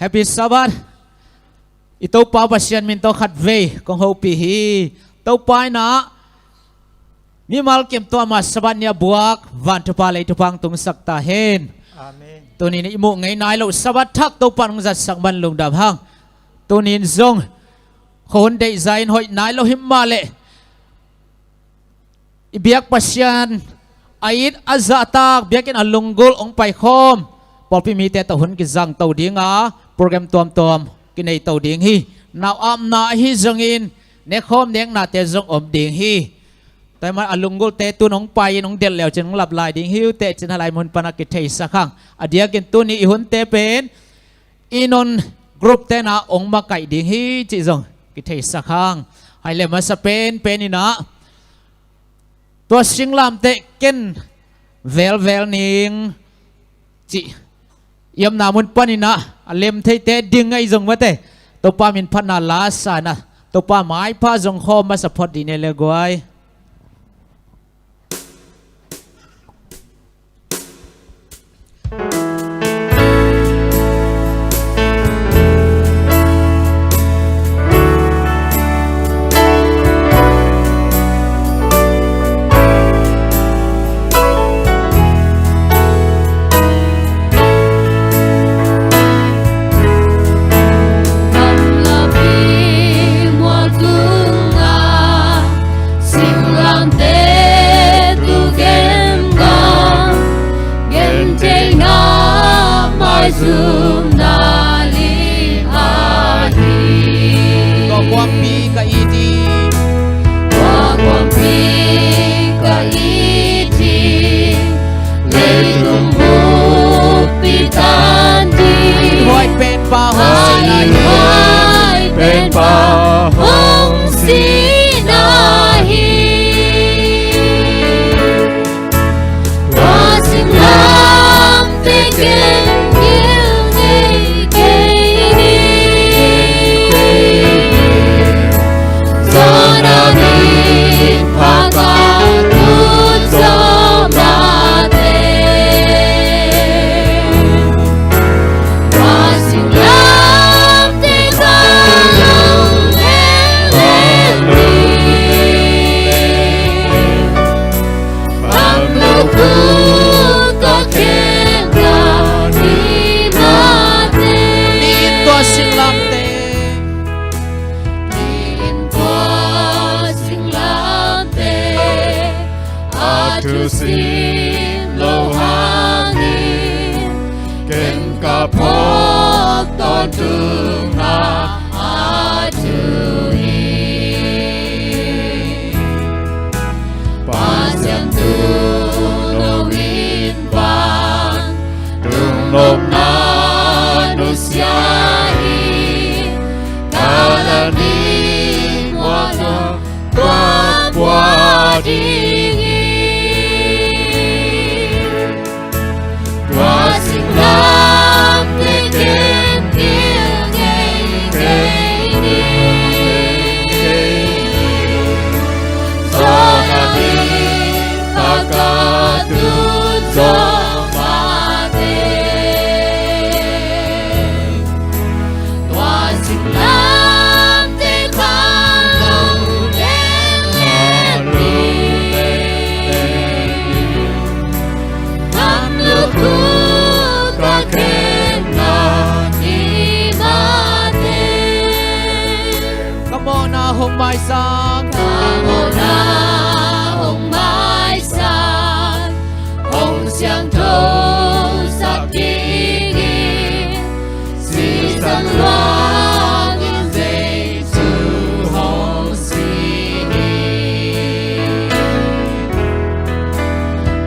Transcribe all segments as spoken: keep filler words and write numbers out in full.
Happy Sabbath. I Topa Pasian min tawh khatvei kong hopih hi. Topa in ah mimal kim tuam a Sabbath ni a buak vantupa leitupa hong tungsak ta hen. Amen. Tuni-in i muh ngei nai loh Sabbath thak Topa in hong zatsak man lungdam hang. Tuni-in zong khuahun deihzah in hoih nai lo hi mah leh, i biak Pasian a it a zahtak, biakinn a lunggulh hong paikhawm pawlpi mite tawh hun kizangto ding a, program tuamtuam kineito ding hi. Nau apna ahi zongin nekhawm neknate zong om ding hi. Tua ahih manin a lunggulhte tun hong pai-in hong delh le uh cin hong lap lai ding hi uh teh cin, hih lai mun pan a kitheisak hang. A diakin tuni i hunte pen i non group-te'n ah hong makaih ding hi cih zong kitheisak hang. Hih leh masa penpen in ah tua singlamteh ken velvel ning cih i omna mun panin ah a lem theite ding ahi zong mate, Topa min phatna la sa-in ah Topa maipha zong khawm masa phot dih ni le guai. Gamla pi mual tungah singlamteh tu genggam, gentheihna maizumna lim ahi. Tua kuampi ka it hi. Tua kuampi ka it hi. Leitung buppi tan ding. Huai pen Pa hong sihna hi. Huai pen Pa hong sihna hi. Tua singlamteh ken gil ngei kei ni. Jonah min pha ka tut zawh mah teh. Tua singlamteh ka lunglet ni. Bang lukhu ka khen ka ni mah teh. Ni in tua singlamteh. Ni in tua singlamteh a thusim lo hangin ken ka phawk tawntungna a thu hi. Pasian thu no in pan lungnopna nusia hi. Ka la ni mual tua pua ding hi. Tua singlamteh ken gil ngei kei ni. Jonah min pha ka tut zawh mah teh. Tua singlamteh ka lunglet ni. Bang lukhu ka khen ka ni mah teh. Ka mawhna hong maisak. Ka mawhna hong maisak. Hong siangthosak dingin sisan luangin Jesu hong si hi.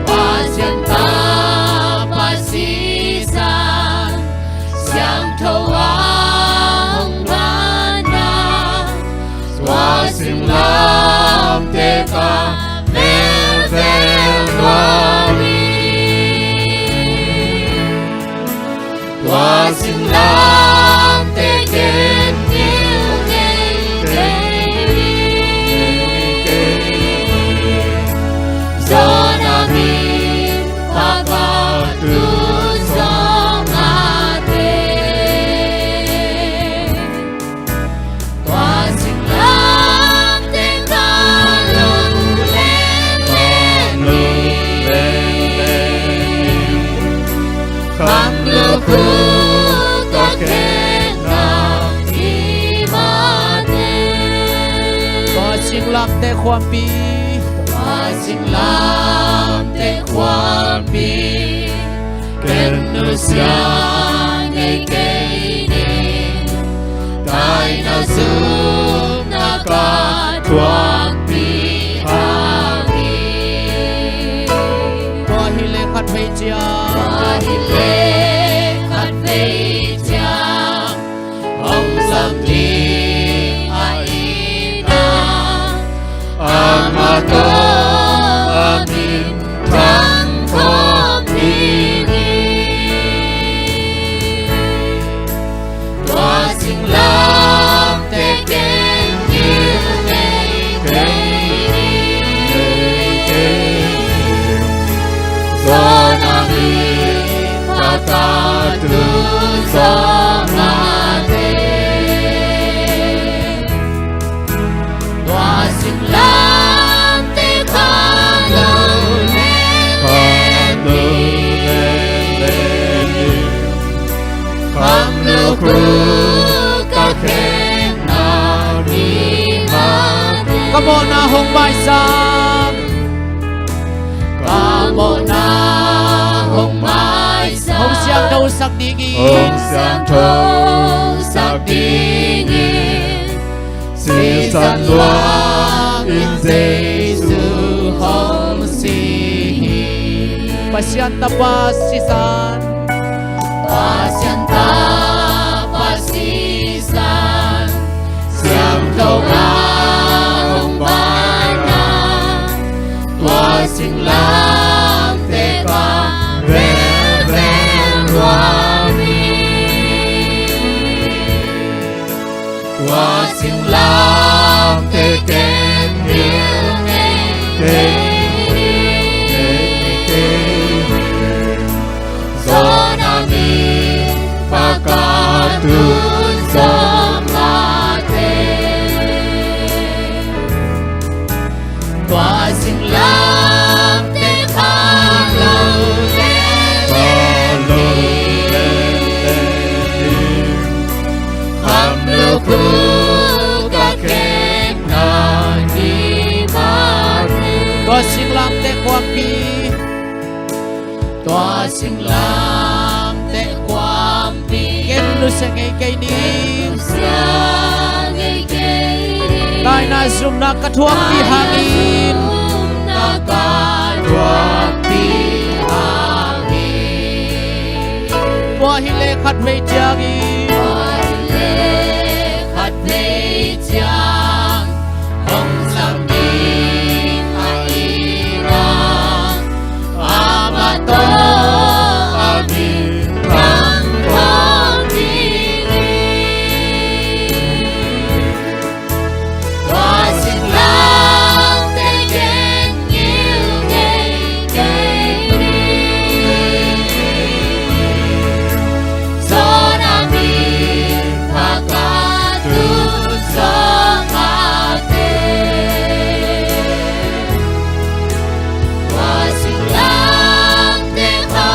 Pasian Tapa sisan siangtho a hong phatna, tua singlamteh ka velvel nuam hi. Tua singlamteh ken gil ngei kei ni. Jonah min pha ka tut zawh mah teh. singlamteh khuampi. Tua singlamteh khuampi ken nusia ngei kei ning. Taina zumna ka thuakpih hang hi. Tua hileh khatvei ciang, tua hileh khatvei ciang hong zang ding ahihna, amah tawh a minthang khawm ding hi. Tua singlamteh ken ngilngei kei ning. Zona mipa ka tun zawh mah teh, tua singlamteh kha lo lel, kha lo lel, khamluk uh ka khekna hi mah teh. Ka mawhna hong maisak, ka mawhna hong maisak, hong siangthosak dingin, hong siangthosak dingin sisan luangin Jesu hong si hi. Pasian Tapa sisan, Pasian Tapa sisan, siangtho a hong paina, tua singlamteh ka velvel nuam hi. Tua singlamteh ken ngilngei kei ning. Zona mipa ka tun zawh mah teh, tua singlamteh kha lo lel, kha lo lel, khamluk uh ka khekna hi mah teh. Tua singlamteh khuampi, tua singlamteh khuampi ken nusia ngei kei ning. Taina zumna ka thuakpih hangin, ka thuakpih hangin. Tua hileh khatvei ciangin, tua hileh khatvei ciang hong zang ding ahihna, amah tawh a minthang khawm ding hi. Tua singlamteh ken ngilngei kei ning. Zona mipa ka tun zawh mah teh, tua singlamteh kha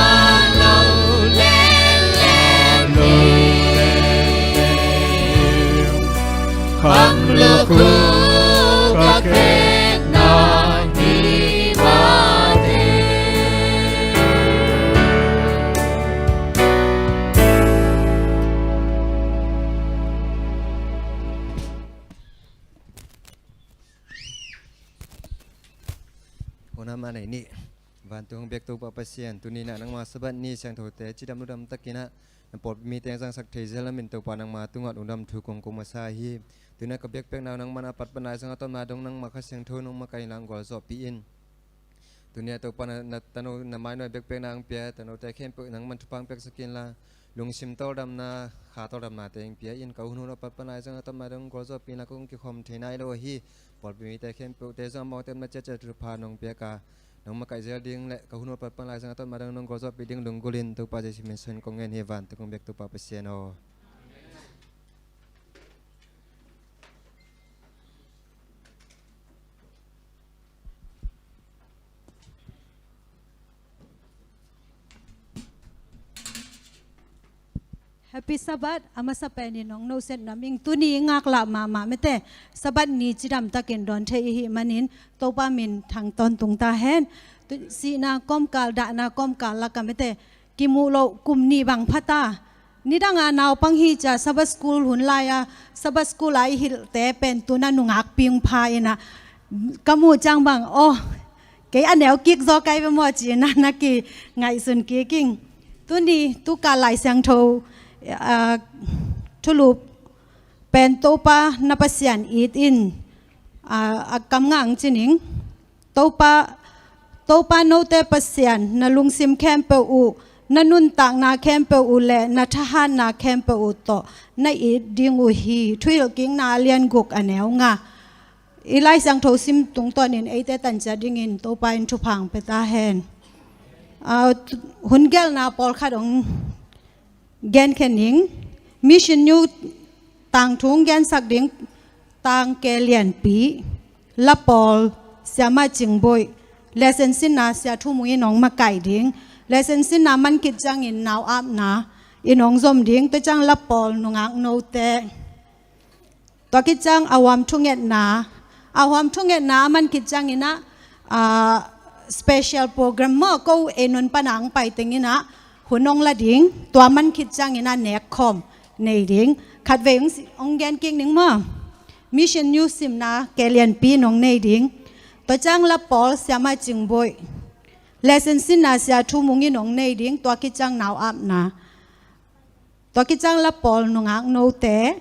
lo lel, kha lo lel, khamluk uh ka khekna hi mah teh. Hona mah nei ni. Vantung hong biak Topa Pasian, tuni-in ah nangma Sabbath ni siangthote cidam ludam takin ah na pawlpi mite hong zangsak thei zel namin Topa nangma tungah lungdam thu kong ko masa hi. Tuni-in ah ka biakpiakna uh nangman a pat pan lai zong a tawpna dong nangma Kha Siangtho in hong makaih inla hong gualzawhpih in. Tuni-in ah Topa na, na tanu na mainuai biakpiakna hong pia tanote khempeuh nangman thupha hong piaksak inla, lungsim tawldamna, kha tawldamnate hong pia in. Ka hun hun a pat pan lai zong a tawpna dong hong gualzawhpih inla, kong kikhawm thei nai lo ahi pawlpi mite khempeuhte zong amau tepna ciatciat thupha nong piak a, nong makaih zel ding le ka hun uh a pat pan lai zong a tawpna dong nong gualzawhpih ding lunggulhin Topa Jesu min suangin kong ngen hi. Vantung hong biak Topa Pasian aw. Happy Sabbath, a masa penin hong noset nuam ing. Tuni ngaklah mahmah mete, Sabbath ni cidam takin dawn thei i hih manin Topa min thang tawntung ta hen. Tu-, sihna kawmkal, dahna kawmkal laka mete, kimuh loh kum nih bang pha ta. Nidanga naupang hi cia Sabbath school hun lai-a, Sabbath school a i hilhte pen tuna nungak ping pha ina, ka muh ciang bang, oh, kei a neu kik zaw kai ve maw ci-in na kingaihsun kik ing. Tuni, tukal Lai Siangtho, ah, thulu pen Topa na Pasian it in, ah, a kam ngah ang ci ning. Topa, Topa note Pasian, na lungsim khempeuh uh, na nuntakna khempeuh uh le na thahatna khempeuh uh tawh na it ding uh hi. Thuhilhkikna a lian guk a neu nga. I Lai Siangtho sim tungtawnin eite tancia dingin Topa in thupha hong pia ta hen. Ah, tu-, hun gelna pawlkhat hong genkhia ning. Mission News tangthu hong gensak ding Tang Ke Lianpi, la pawl Siama Cing Boih, lesson sinna Sia Thu Mung in hong makaih ding. Lesson sinna man khit ciangin nau apna in hong zom ding. Tua ciang la pawl nungak note. Tua khit ciang a huam thungetna, a huam thungetna a man khit ciangin ah, ah, special program maw, ko ei nung pana hong pai tengin ah hun hong la ding. Tua man khit ciangin ah nekkhawm nei ding. Khatvei hong si-, hong gen kik ning maw. Mission News simna Ke Lianpi in hong nei ding. Tua ciang la pawl Siama Cing Boih, lesson sinna Sia Thu Mung in hong nei ding. Tua khit ciang nau apna. Tua khit ciang la pawl nungak note,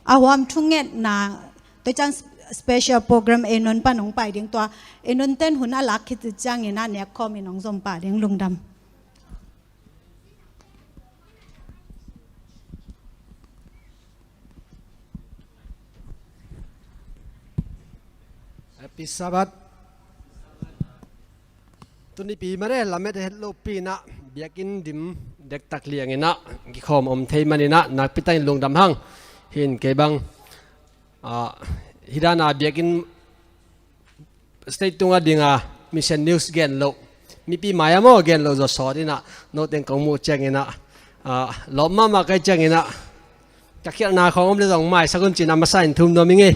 a huam thungetna, tua ciang special program ei nung pan hong pai ding. Tua ei nung ten hun a lak khit ciangin ah nekkhawm in hong zom pah ding. Lungdam. Happy Sabbath. Tunipi mare lamet het lopi inah biakinn dim dektak liang inah kikhawm om thei man inah nakpi takin lungdam hang. Hin kei bang, ah, hih dana biakinn stage tunga dinga Mission News gen loh, mipi mai-ah maw gen loh zaw sawt inah, noteng kong muh ciang inah, ah, lawp mahmah kai ciang inah, ka khialhna khawng om le zong maisak un ci-in a masa in thum nuam ing ei.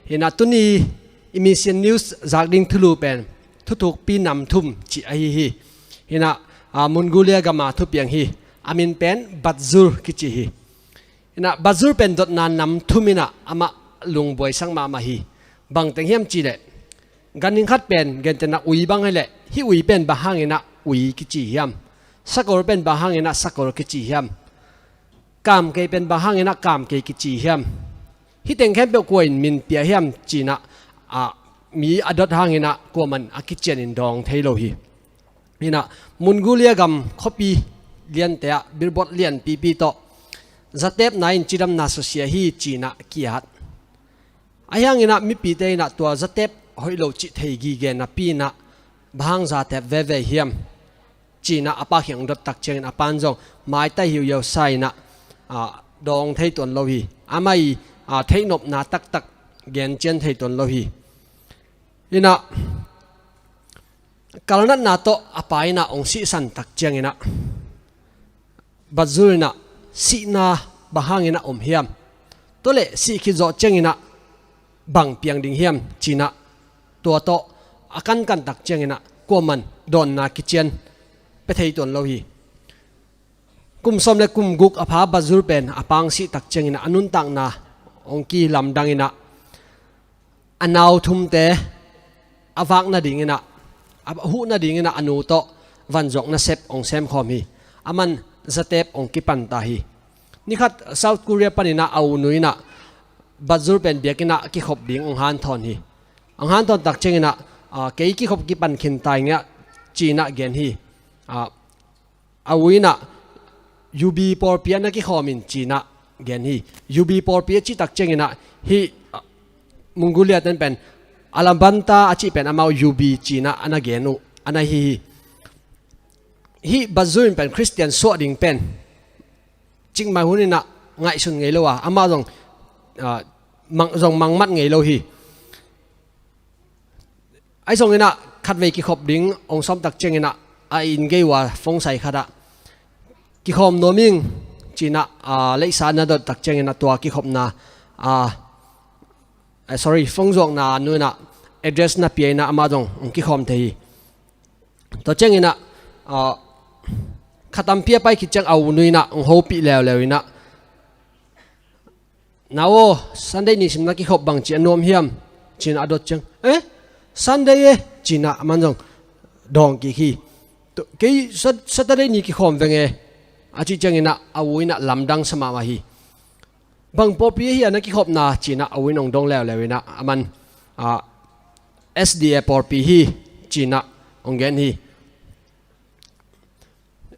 Hinah tuni i Mission News zak ding thulu pen thuthukpi nam thum cih ahi hi. Hinah, ah, Mongolia gama thupiang hi. A min pen Batzur kici hi. Hinah Batzur pen dotna nam thum inah amah lungbuaisak mahmah hi. Bangteng hiam cihleh, ganhing khat pen gentehna ui bang hileh, hih ui pen bang hang inah ui kici hiam? Sakol pen bang hang inah sakol kici hiam? Kamkei pen bang hang inah kamkei kici hiam? Hih teng khempeuh kua in min pia hiam ci-inah, ah, mi a dot hang inah kuaman a kician in dawng thei lo hi. Hinah Mongolia gam khuapi liante ah billboard lianpipi tawh zatepna in cidamna susia hi ci-inah ki-at. Ahi hang inah mipite inah tua zatep hoih lo cih thei gige napi inah bang hang zatep veve hiam? Ci-inah a pa kiang dot tak ciangin a pan zong maitai hiuhiau sa inah, ah, dawng thei tuan lo hi. Amah i, ah, theihnopna taktak gen cian thei tuan lo hi. Inah kalnatna tawh a pa inah hong sihsan tak ciang inah Batzur inah sihna bang hang inah om hiam? Tua leh sih khit zawh ciang inah bang piang ding hiam ci-inah tua tawh a kankan tak ciang inah kuaman dawnna kician pia thei tuan lo hi. Kum sawm le kum guk a pha Batzur pen a pa hong sih tak ciang inah a nuntakna hong kilamdang inah a nau thumte a vak nading inah, a huh nading inah a nu tawh vanzuak nasep hong semkhawm hi. Aman zatep hong kipan ta hi. Nikhat South Korea pan inah a u nu inah Batzur pen biakinn ah kikhop ding hong hanthawn hi. Hong hanthawn tak ciang inah, ah, kei kikhop kipan khin ta ing ah ci-inah gen hi. Ah, a u inah U B pawlpi ah na kikhawm in ci-inah gen hi. U B pawlpi a cih tak ciang inah hih, ah, Mongolia ten pen Alabanta a cih pen amau U B ci-inah a na gen uh a na hi hi. Hih Batzur in pen Khristian suah ding pen cikmah hun inah ngaihsun ngei lo a, amah zong, ah, mang, zong mangmat ngei lo hi. Ahi zong inah khatvei kikhop ding hong sawm tak ciang inah a inn gei uh a phone sai khat ah kikhawm nuam ing ci-in ah, ah, leisa na dot tak ciangin ah tua kikhopna, ah, eh, sorry, phone zuakna nu in ah address na pia in ah amah zong hong kikhawm thei hi. Tua ciangin ah, ah, kha tampi a pai khit ciang a u nu in ah hong hopih leuleu in ah, "Nau aw, Sunday ni sim na kikhop bangci a nuam hiam?" ci-in ah a dot ciang, "Eh, Sunday e," ci-in ah aman zong dawng kik hi. "Tua, kei Sat-, Saturday ni kikhawm veng e," a cih ciangin ah a u in ah lamdang sa mahmah hi. "Bang pawlpi ahi a na kikhopna?" ci-in ah a u in hong dong leuleu in ah aman, ah, "S D A pawlpi hi," ci-in ah hong gen hi.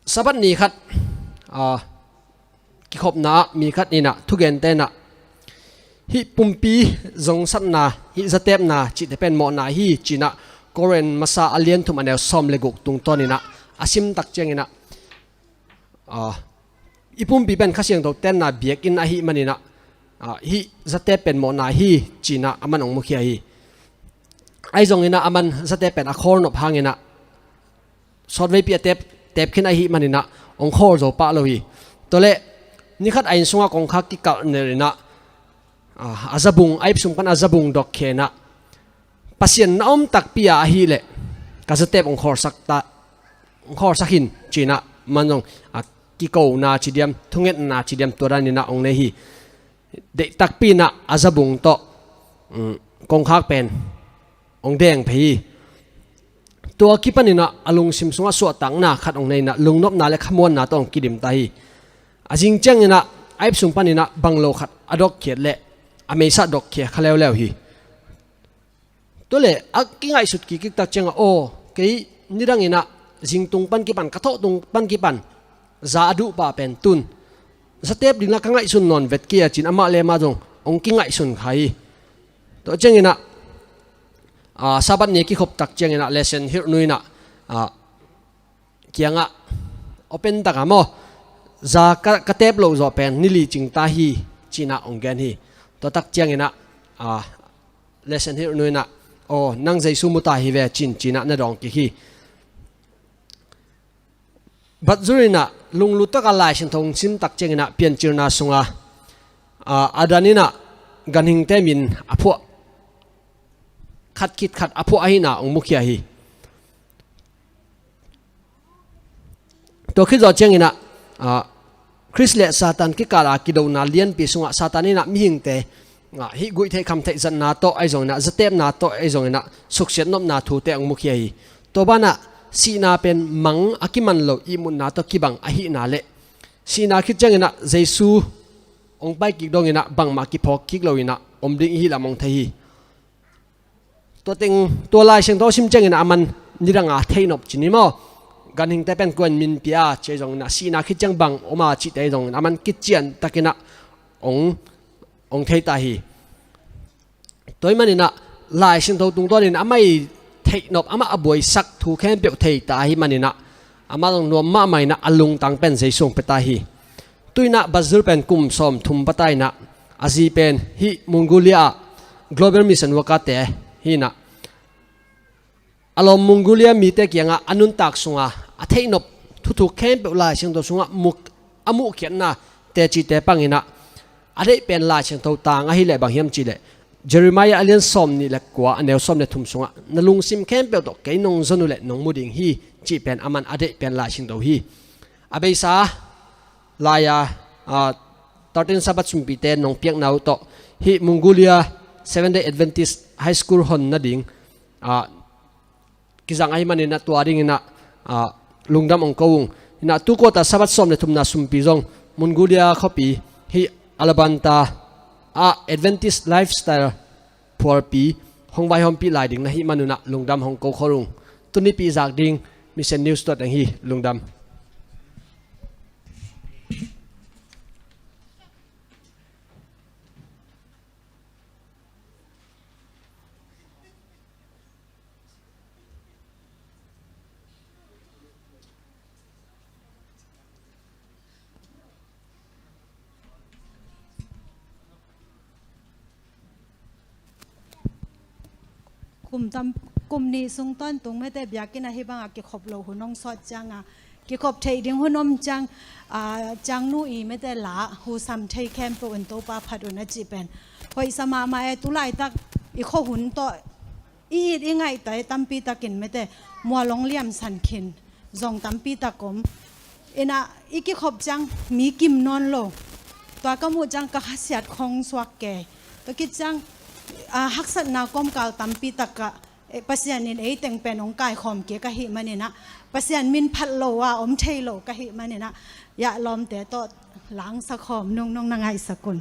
Sabbath ni khat, ah, kikhopna ah mi khat in ah thugente in ah, hih pumpi zongsatna, hih zatepna cihte pen mawhna hi ci-in ah Korin masa a lian thum a neu sawm le guk tungtawn in ah a sim tak ciangin ah, ah, i pumpi pen Kha Siangtho tenna biakinn ahih manin ah, ah, hih zatep pen mawhna hi ci-in ah aman hong mukhia hi. Ahi zongin ah aman zatep pen a khawl nop hangin ah, sawtveipi a tep, tep khin ahih manin ah hong khawl zo pah lo hi. Tua leh ni khat a inn sungah kongkhak kikalh nel in ah, ah, a zabung, a ip sung pan a zabung dok khia in ah, "Pasian na om takpi a ahih leh ka zatep hong khawlsak ta, hong khawlsak in," ci-in ah aman zong, ah, kikona ci diam, thungetna ci diam, tua dan in ah hong nei hi. Deih takpi in ah a zabung tawh, um, kongkhak pen hong deng phei hi. Tua kipan in ah a lungsim sungah suahtakna khat hong nei in ah lungnopna le khamuanna tawh hong kidim ta hi. A zing ciangin ah a ip sung pan in ah banglo khat a dokkhiat leh a meisa dokkhiat kha leuleu hi. Tua leh a kingaihsut kikik tak ciangah, "Aw, kei nidang in ah zing tung pan kipan, ka thawh tung pan kipan za a duh pah pen tun zatep ding la ka ngaihsun nawn vet kei a," ci-in amah le amah zong hong kingaihsun kha hi. Tua ciangin ah, ah, Sabbath ni a kikhop tak ciangin ah lesson hilh nu in ah, ah, kiangah open tak a maw, "Za ka, ka tep loh zawh pen ni li cing ta hi," ci-in ah hong gen hi. Tua tak ciangin ah, ah, lesson hilh nu in ah, "Aw, nang Jesu mu ta hi ve," ci-in, ci-in ah na dawng kik hi. Bat Zur in ah lunglut tak a Lai Siangtho hong sim tak ciangin ah Piancilna sungah, ah, Adam in ah ganhingte min a phuah, khat khit khat a phuah ahihna hong mukhia hi. Tua khit zawh ciangin ah, ah, Khrist le Satan kikal a kidona lianpi sungah Satan in ah mihingte, ah, hih guihtheih khamtheih zatna tawh ahi zongin ah, zatepna tawh ahi zongin ah, suksiat nopna thute hong mukhia hi. Tua banah sihna pen mang a kiman lo ihmutna tawh kibang ahihna le sihna khit ciangin ah Jesu hong pai kik dongin ah bangmah kiphawk kik lo in ah om ding i hih lam hong thei hi. Tua teng, tua Lai Siangtho sim ciangin ah aman nidang a theihnop ci ni maw, ganhingte pen kua in min pia ci ahi zongin ah, sihna khit ciang bang om a cihte ahi zongin aman kician takin ah hong, hong thei ta hi. Tua ahih manin ah Lai Siangtho tungtawnin amah i theihnop, amah a buaisak thu khempeuh thei ta ahih manin ah amah zong nuam mahmah in ah a lungtang pen Jesu hong pia ta hi. Tu in ah Bat Zur pen kum sawmthum pha ta in ah, a zi pen hih Mongolia ah global mission worker-te hi in ah, a lawm Mongolia mite kiangah a nuntak sungah a theihnop thuthuk khempeuh Lai Siangtho sungah mu, a muhkhiatna tecite pang in ah, a deih pen Lai Siangtho tang ahih leh bang hiam cih leh, Jeremiah a lian sawmnih le kua, a neu sawm le thum sungah, "Na lungsim khempeuh tawh kei nong zon uh leh nong mu ding hi," cih pen aman a deih pen Lai Siangtho hi. A beisa lai a, ah, thirteen Sabbath sumpite nong piakna uh tawh hih Mongolia Seventh Day Adventist High School hon nading, ah, kizang ahih manin ah tua dingin ah, ah, lungdam hong ko ung. Hi in ah tu quarter Sabbath sawm le thumna sumpi zong Mongolia khuapi hih Ulaanbaatar ah Adventist Lifestyle phualpi hong vaihawmpih lai ding na hih man un ah lungdam hong ko khol ung. Tuni pihzak ding Mission News tuat ding hi. Lungdam. Kum tam, kum nih sung tawntung mite biakinn ah hih bangah kikhop loh hun hong sawt ciangah, Kikhop theih ding hun om ciang, aa, ciangnu i mete la husam thei khempeuh in Topa phat un a cih pen hoihsa mahmah e. Tulaitak i khuahun tawh i it i ngaihtai tampi takin mete mual hong liamsan khin zong tampi tak om. Inah i kikhop ciang mi kim nawn lo. Tua ka muh ciang ka khasiat khong suak kei. Tua khit ciang, aa, haksatna kawmkal tampi takah, eh, Pasian in ei teng pen hong kaikhawm kik ahih maninah Pasian min phat lo a om thei lo ka hih maninah, yah lawmte tawh langsak khawm nungnung na ngaihsak un.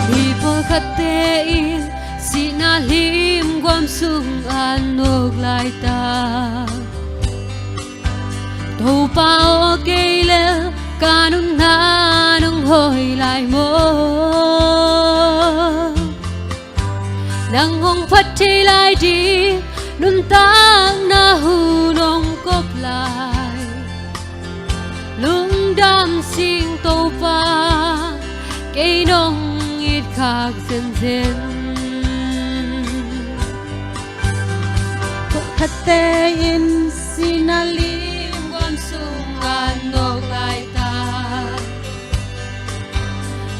Mi pawlkhatte in sihna lim guam sung an nawk laitak. Topa aw, kei lel ka nunna nong hawi lai maw? Nang hong phat thei lai ding nuntakna hun hong kop lai. Lungdam sing Topa, kei nong it khak zenzen. Khatte in sihna lim guam sung an nawk laitak.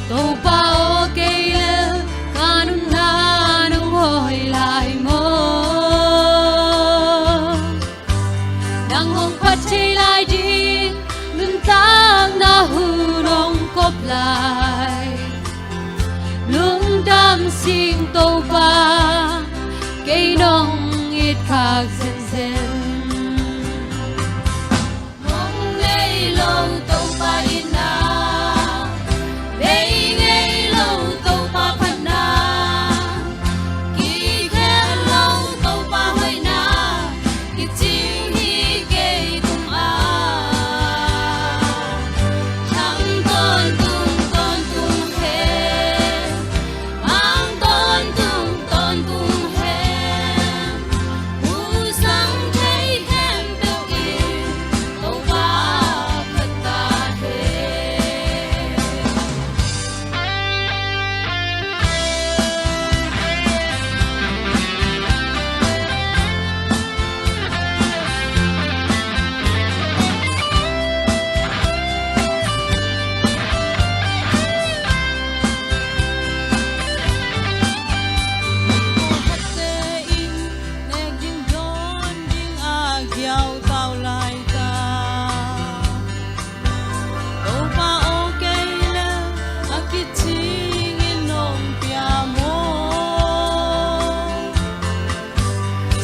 Topa aw, kei lel ka nunna nong hawi lai maw? Nang hong phat thei lai ding nuntakna hun hong kop lai. Lungdam sing Topa, kei nong it khak zenzen. Mong nei lo Topa itna, bei ngei lo Topa phatna, kikhel lo Topa hoihna, kicing hi kei tungah. Thang tawntung tawntung hen, mang tawntung tawntung hen, husam thei khempeuh in Topa phat ta hen. Nek ding dawn ding a giau tau laitak. Topa aw, kei lel a kicing in nong pia maw?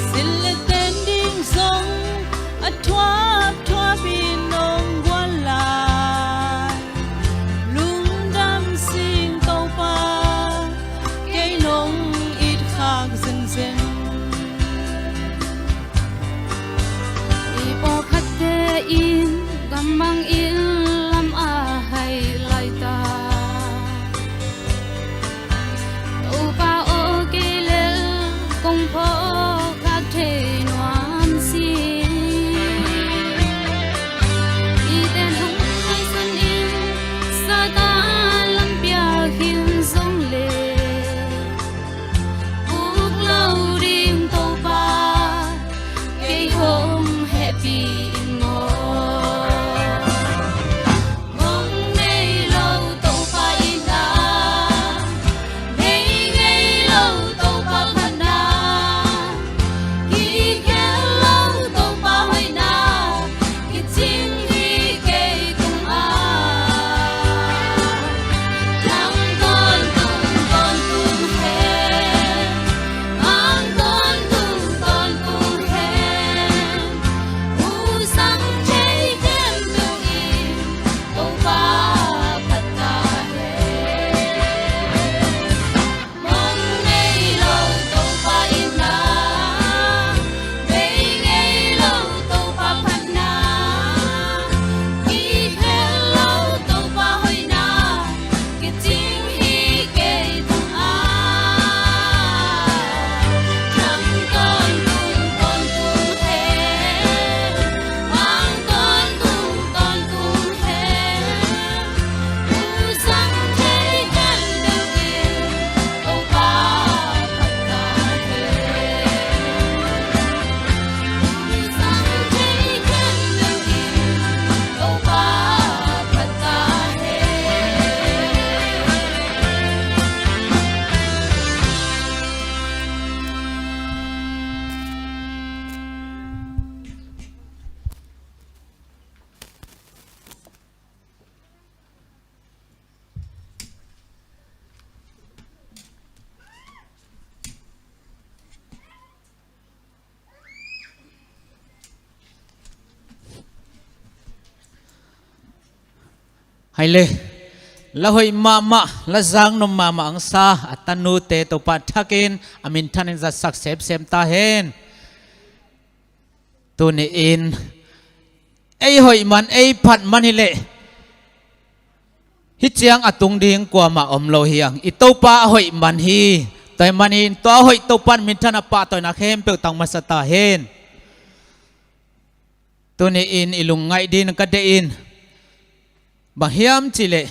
Sil le ten ding zong a thuapthuap in nong guan lai. Lungdam sing Topa, kei nong it khak zenzen. Mi pawlkhatte in gammang inn lam a hai laitak. Topa aw, kei lel kong phawk khak thei nuam sih. Mite nong ngaihsun in Satan lam piak hi zong leh, puk lo ding Topa kei hong hehpih in maw? Mong nei lo Topa itna, bei ngei lo Topa phatna, Ai le, la hoih mahmah, la zangnom mahmah angsa a tanute Topa thakin a minthanin zatsak semsem ta hen. Tuni-in ei hoih man, ei phat man hileh hih ciang a tung ding kuamah om lo hi hang. I Topa a hoih man hi. Tua ahih manin tua a hoih Topa in minthan a pahtawina khempeuh tang masa ta hen. Tuni-in i lungngaih dingin ka deih in, bang hiam cihleh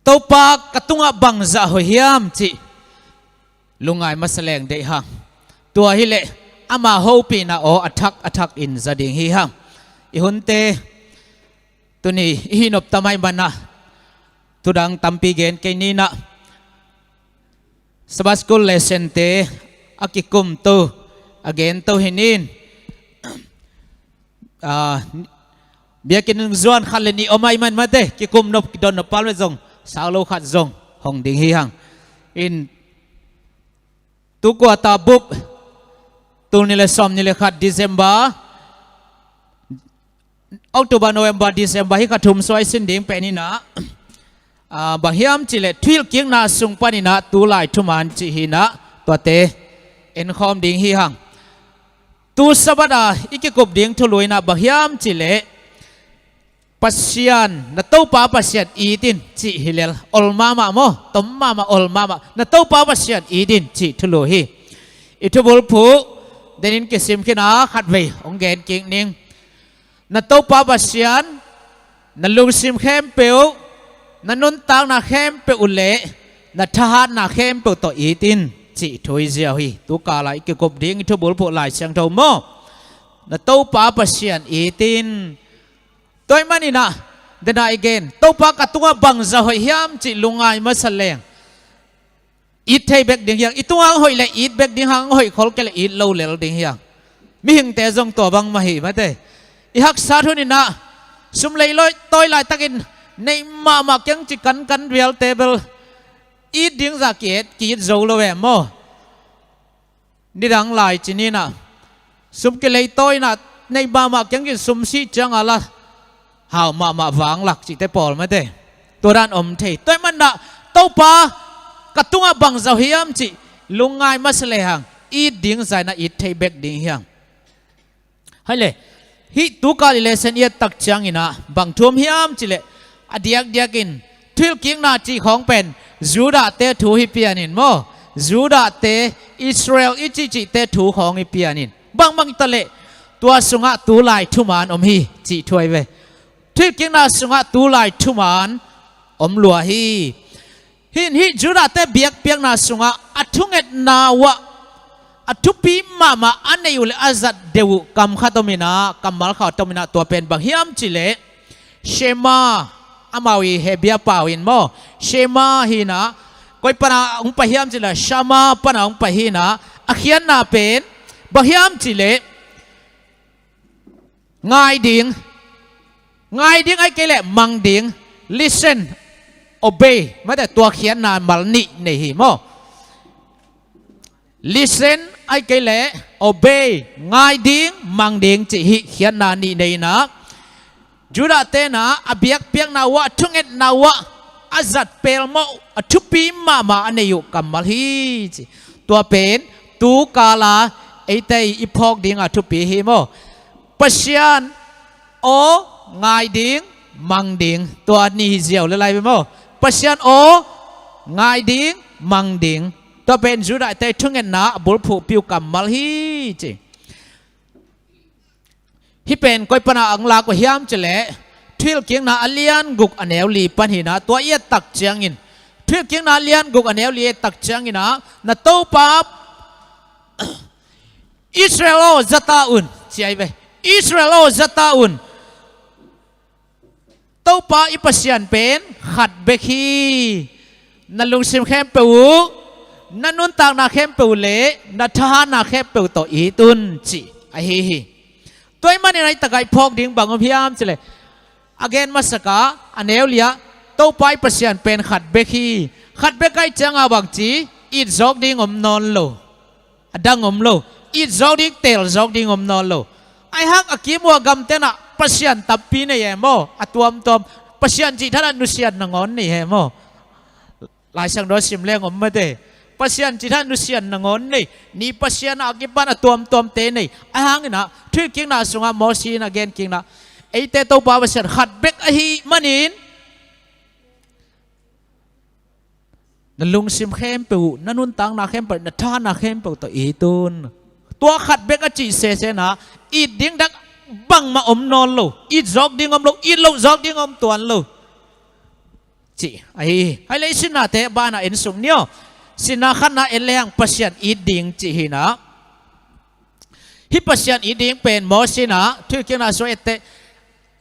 Topa ka tungah bangzah hoih hiam cih lungngai masa leng deih hang. Tua hileh ama hopihna aw a thak a thak in za ding hi hang. I hunte tuni i hih nop tam ahih manah thudang tampi gen kei ni in ah, Sabbath School lesson-te a kikumto, a gento hi ni in. Ah, biakinn zuan khat le nih om ahih man mate, kikum nop, kidon nop pal mate zong, sau lo khat zong hong ding hi hang. In, tu quarter bup, tul nih le sawmnih le khat December, October, November, December, hih kha thum suai sin ding pen in ah, ah, bang hiam cihleh thuhilhkikna sung panin ah tulai thuman cih hi in ah, tuate enkhawm ding hi hang. Tu Sabbath a i kikup ding thulu in ah bang hiam cihleh Pasian, na Topa Pasian it in cih hi lel, ol mahmah maw, tom mahmah, ol mahmah, na Topa Pasian it in cih thulu hi. I thubulphuh denin kisim khin a, khatvei hong gen kik ning. Na Topa Pasian na lungsim khempeuh, na nuntakna khempeuh uh leh na thahatna khempeuh tawh it in cih thu hi ziau hi. Tu kal a i kikup ding i thubulphuh Lai Siangtho maw, na Topa Pasian it in. Tua ahih manin ah, dena i gen, Topa ka tungah bangzah hoih hiam cih lungngai masa leng it thei bek ding hi hang. I tungah hong hoih leh it bek ding hang, hong hoih khol kei leh it lo lel ding hi hang. Mihingte zong tua bang mah hi mate. I haksat hun in ah sum leiloi tawi laitakin neih mahmah kiang ci kankan vialte bel it ding zah ki-et, ki-it zo lo ve maw. Nidang lai ci ni in ah, sum kileitawi in ah, neih mahmah kiang ci sum sih ciang a la hau mahmah vanglak cihte pawl mate. Tua dan om thei. Tua ahih manin ah, Topa ka tungah bangzah hoih hiam cih lungngai masa lehang it ding zah in ah it thei bek ding hi hang. Hai le, hih tu kal i lesson i et tak ciangin ah bang thu om hiam cihleh, a diakdiakin thuhilhkikna cih khawng pen Judah-te thu hi pian in maw, Judah-te, Israel i cihcihte thu khawng hi pian in, bangbang ta leh tua sungah tulai thuman om hi cih thu ahi ve. Thuhilhkikna sungah tulai thuman om lua hi. Hih in hih Judah-te biakpiakna sungah a thungetna uh ah a thupi mahmah a neih uh leh a zat deuh uh kam khat om in ah, kammal khat om in ah, tua pen bang hiam cihleh Shema, amau i Hebrew pau in maw, Shema hi in ah, koi pana hong pai hiam cihleh Shama pana hong pai hi in ah, a khiatna pen bang hiam cihleh ngai ding. Ngai ding ahih kei leh mang ding. Listen, obey. Mate, tua khiatna mal nih nei hi maw. Listen ahih kei leh obey, ngai ding, mang ding cih hih khiatna nih nei in ah, Judah-te in ah a biakpiakna uh ah, a thungetna uh ah a zat pelmawh, a thupi mahmah a neih uh kammal hi ci. Tua pen tu kal a eite i phawk ding a thupi hi maw. Pasian aw ngai ding, mang ding. Tua nih hi ziau le lai ve maw. Pasian aw ngai ding, mang ding. Tua pen Judah-te thungetna a bulphuhpih uh kammal hi ci. Hih pen koi pana hong lak uh hiam cihleh Thuhilhkikna a lian guk a neu li pan hi in ah, tua i et tak ciangin, Thuhilhkikna a lian guk a neu li et tak ciangin ah, na Topa Israel aw za ta un ci ahi ve. Israel aw za ta un. Topa i Pasian pen khat bek hi. Na lungsim khempeuh uh, na nuntakna khempeuh uh leh na thahatna khempeuh tawh it un cih ahi hi. Tua ahih manin a i tak a i phawk ding bang om hiam cihleh, a gen masak a, a neu li ah, Topa i Pasian pen khat bek hi. Khat bek ahih ciang a bang ci, it zawk ding om nawn lo. A dang om lo. It zawk ding, teel zawk ding om nawn lo. Ahi hang a kim uh a gamten ah Pasian tampi nei e maw, a tuamtuam. Pasian cih thadah nusiat nangawn nei e maw. Laisiangtho sim leng om mate. Pasian cih thadah nusiat nangawn nei. Ni Pasian a kipan a tuamtuamte nei. Ahi hangin ah, Thuhilhkikna sungah Moses in a gen kikna, eite Topa Pasian khat bek ahih manin, na lungsim khempeuh, na nuntakna khempeuh, na thahatna khempeuh tawh it un. Tua khat bek a cih sese in ah, it ding dak bangmah om nawn lo, it zawk ding om lo, it loh zawk ding om tuan lo. Cih ahi hi. Ahi leh sinnate banah en suk ni aw. Sinna khatna en lehang Pasian it ding cih hi in ah. Hih Pasian it ding pen Moses in ah, Thuhilhkikna sungah etteh,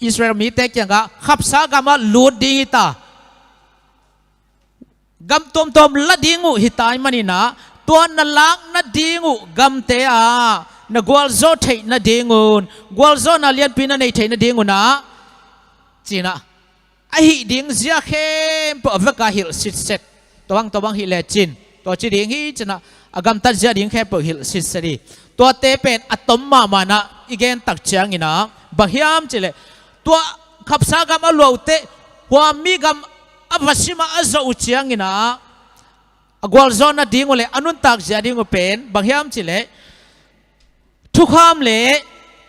Israel mite kiangah khapsa gamah lut ding hi ta. Gam tuamtuam la ding uh hi ta ahih manin ah, tua na lak nading uh gamte ah na gualzawh theih nadingun, gualzawhna lianpi na neih theih nadingun ah, ci-in ah, a hih ding zia khempeuh a vekah hilh sitset. Tua bang, tua bang hih lecin, tua ci ding hi ci-in ah, a gamtat zia ding khempeuh hilh sitset hi. Tuate pen a tom mahmah in ah, i gen tak ciangin ah, bang hiam cih leh, tua khapsa gam a luah uh teh, hua mi gam a va simah a zawh uh ciangin ah, a gualzawh nading uh leh a nuntak zia ding uh pen bang hiam cih leh, thukham leh,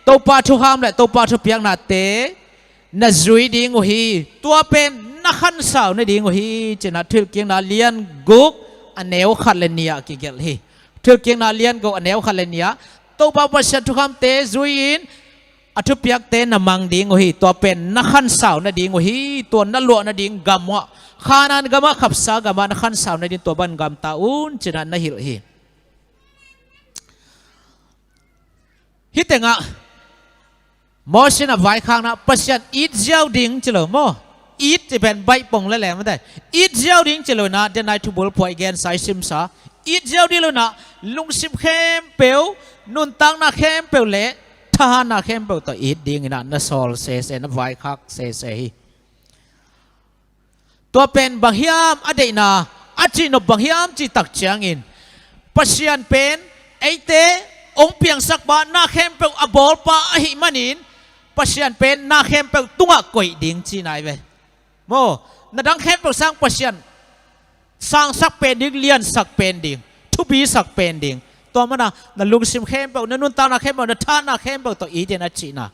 Topa thukham leh Topa thupiaknate na zui ding uh hi. Tua pen na khansau nading uh hi, ci-in ah Thuhilhkikna lian guk a neu khat leh nih ah kigelh hi. Thuhilhkikna lian guk a neu khat leh nih ah, Topa Pasian thukhamte zui-in a thupiakte na mang ding uh hi. Tua pen na khansau nading uh hi. Tua na luah nading gam uh ah, Kanaan gamah, khapsa gamah na khansau nading, tua bang gamta un, ci-in ah na hilh hi. Hih tengah Moses in a vaikhakna, Pasian it ziau ding ci lo maw. It cih pen baih pong lel e mate. It ziau ding ci lo in ah, den ai thubul phuai gensa i simsa. It ziau ding lo in ah, lungsim khempeuh, nuntakna khempeuh leh thahatna khempeuh tawh it dingin ah na sawl sese, na vaikhak sese hi. Tua pen bang hiam a deihna, a cihnop bang hiam cih tak ciangin, Pasian pen eite hong piangsak pa, na khempeuh a bawlpa ahih manin, Pasian pen na khempeuh tungah koih ding cihna hi ve. Maw, na dang khempeuh sang Pasian sangsak pen ding, liansak pen ding, thupisak pen ding. Tua manin ah, na lungsim khempeuh, na nuntakna khempeuh, na thahatna khempeuh tawh it in a cihna.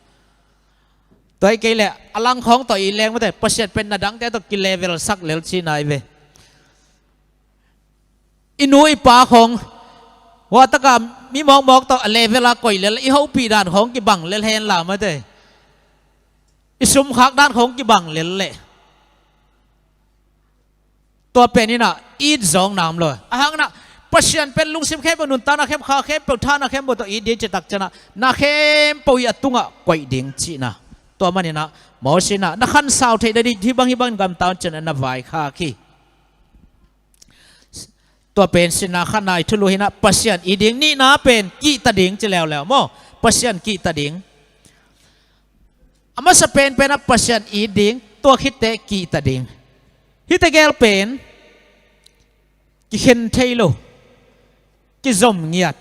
Tua hi kei leh, a lang khawng tawh it leng mate, Pasian pen na dangte tawh kilevel sak lel cihna hi ve. I nu i pa khawng, hua takah mi mawkmawk tawh a level ah koih lel, i hopih dan khawng kibang lel hen la mate. I sumkhak dan khawng kibang lel leh. Tua pen in ah it zawkna om lo. Ahi hangin ah, Pasian pen lungsim khempeuh, nuntakna khempeuh, kha khempeuh, thahatna khempeuh tawh it ding cih tak ciangin ah, na khempeuh i a tungah koih ding cihna. Tua manin ah, Moses in ah, na khansau theih nading hih bang hih bangin gamta un ci-in ah na vaikhak hi. Tua pen sinna khatna i thulu hi in ah, Pasian it ding. Nihna pen kihta ding ci leuleu maw. Pasian kihta ding. A masa penpen ah Pasian it ding, tua khit teh kihta ding. Hih tegel pen kikhen thei lo, kizom ngiat.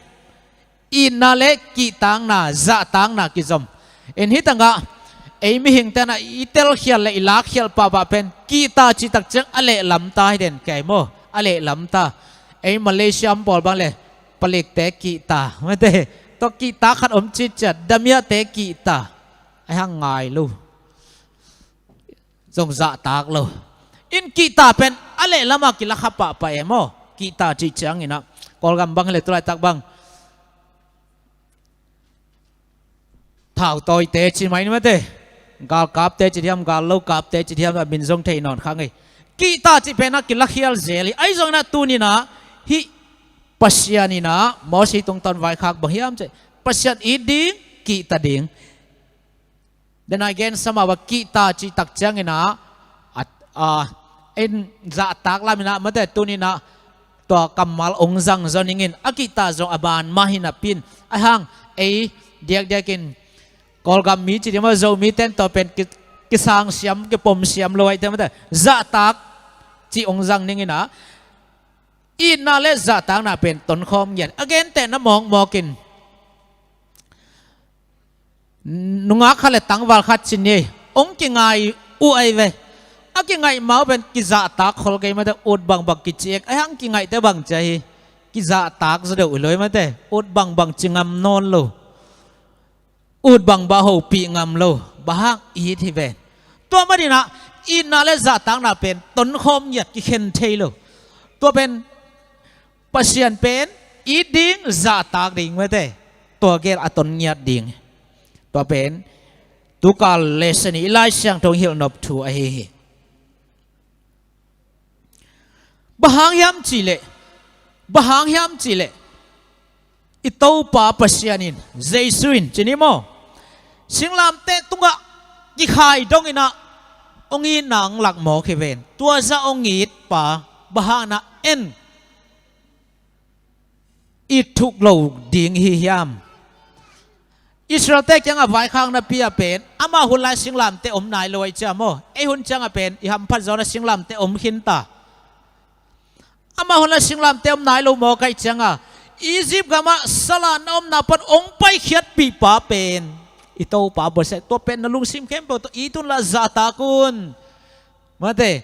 Itna leh kihtakna, zahtakna kizom. In hih tengah ei mihingte in ah i telkhial leh i lakkhial pahpah pen kihta cih tak ciang a lehlam ta hi den kei maw, a lehlam ta. Ei Malaysia om pawl bang leh palikte kihta mate. Tua kihta khat om citciat, damiahte kihta. Ahi hang ngai lo. Zong zahtak lo. In kihta pen a lehlam ah kilakha pahpah e maw. Kihta cih ciangin ah, Kawlgam bang hi leh tulaitak bang, thautawite ci mai ni mate. Galkapte ci diam, gallokapte ci diam, a min zong thei nawn kha ngei. Kihta cih pen ah kilakhial zel hi. Ahi zongin ah tuni-in ah, hih Pasian in ah Moses tungtawn vaikhak bang hiam cih leh, Pasian it ding, kihta ding. Den ai gen sama ba kihta cih tak ciangin ah, a, a, in zahtak lam in ah mate, tuni-in ah tua kammal ong zang zaw ning in, a kihta zong a ban mah hi napi-in, ahi hang ei diakdiakin Kawlgam mi ci diam maw, Zomite in tua pen ki, kisangsiam, kipomsiam lo ahih teh mate, zahtak cih ong zang ning in ah, itna leh zahtakna pen tonkhawm ngiat. A gentehna mawkmawk in, Nungak khat le tangval khat ci ni, hong kingai uh ahi ve. A kingaih ma uh pen kizahtak khol kei mate, ut bangbang kici ek. Ahi hang kingaihte bang ci ahi, kizahtak zaw deuh hi lo hi mate. Ut bangbang ci ngam nawn lo, ut bangbang hopih ngam lo. Bang hang? It hi ve. Tua maninah itna le zahtakna pen tonkhawm ngiat, kikhen thei lo. Tua pen Pasian pen it ding, zahtak ding mate, tua gel a ton ngiat ding. Tua pen tukal lesson i Lai Siangtho hilhnop thu ahi hi. Bang hang hiam cihleh, bang hang hiam cihleh, i Topa Pasian in, Jesu in ci ni maw, singlamteh tungah kikhai donginah hong itna hong lak mawk hi ven. Tua zah hong it pa bang hang na en it thuk lo ding hi hiam? Israelte kiangah vaikhak napi-a pen amah hun lai singlamteh om nai lo ahi ciang maw, ei hun ciangah pen i hamphat zawna singlamteh om khinta. Amah hun lai singlamteh om nai lo mawk ahi ciangah Egypt gamah salan na omna pan hong paikhiatpih pa pen i Topa Pasian. Tua pen na lungsim khempeuh tawh it un la zahtak un. Mate,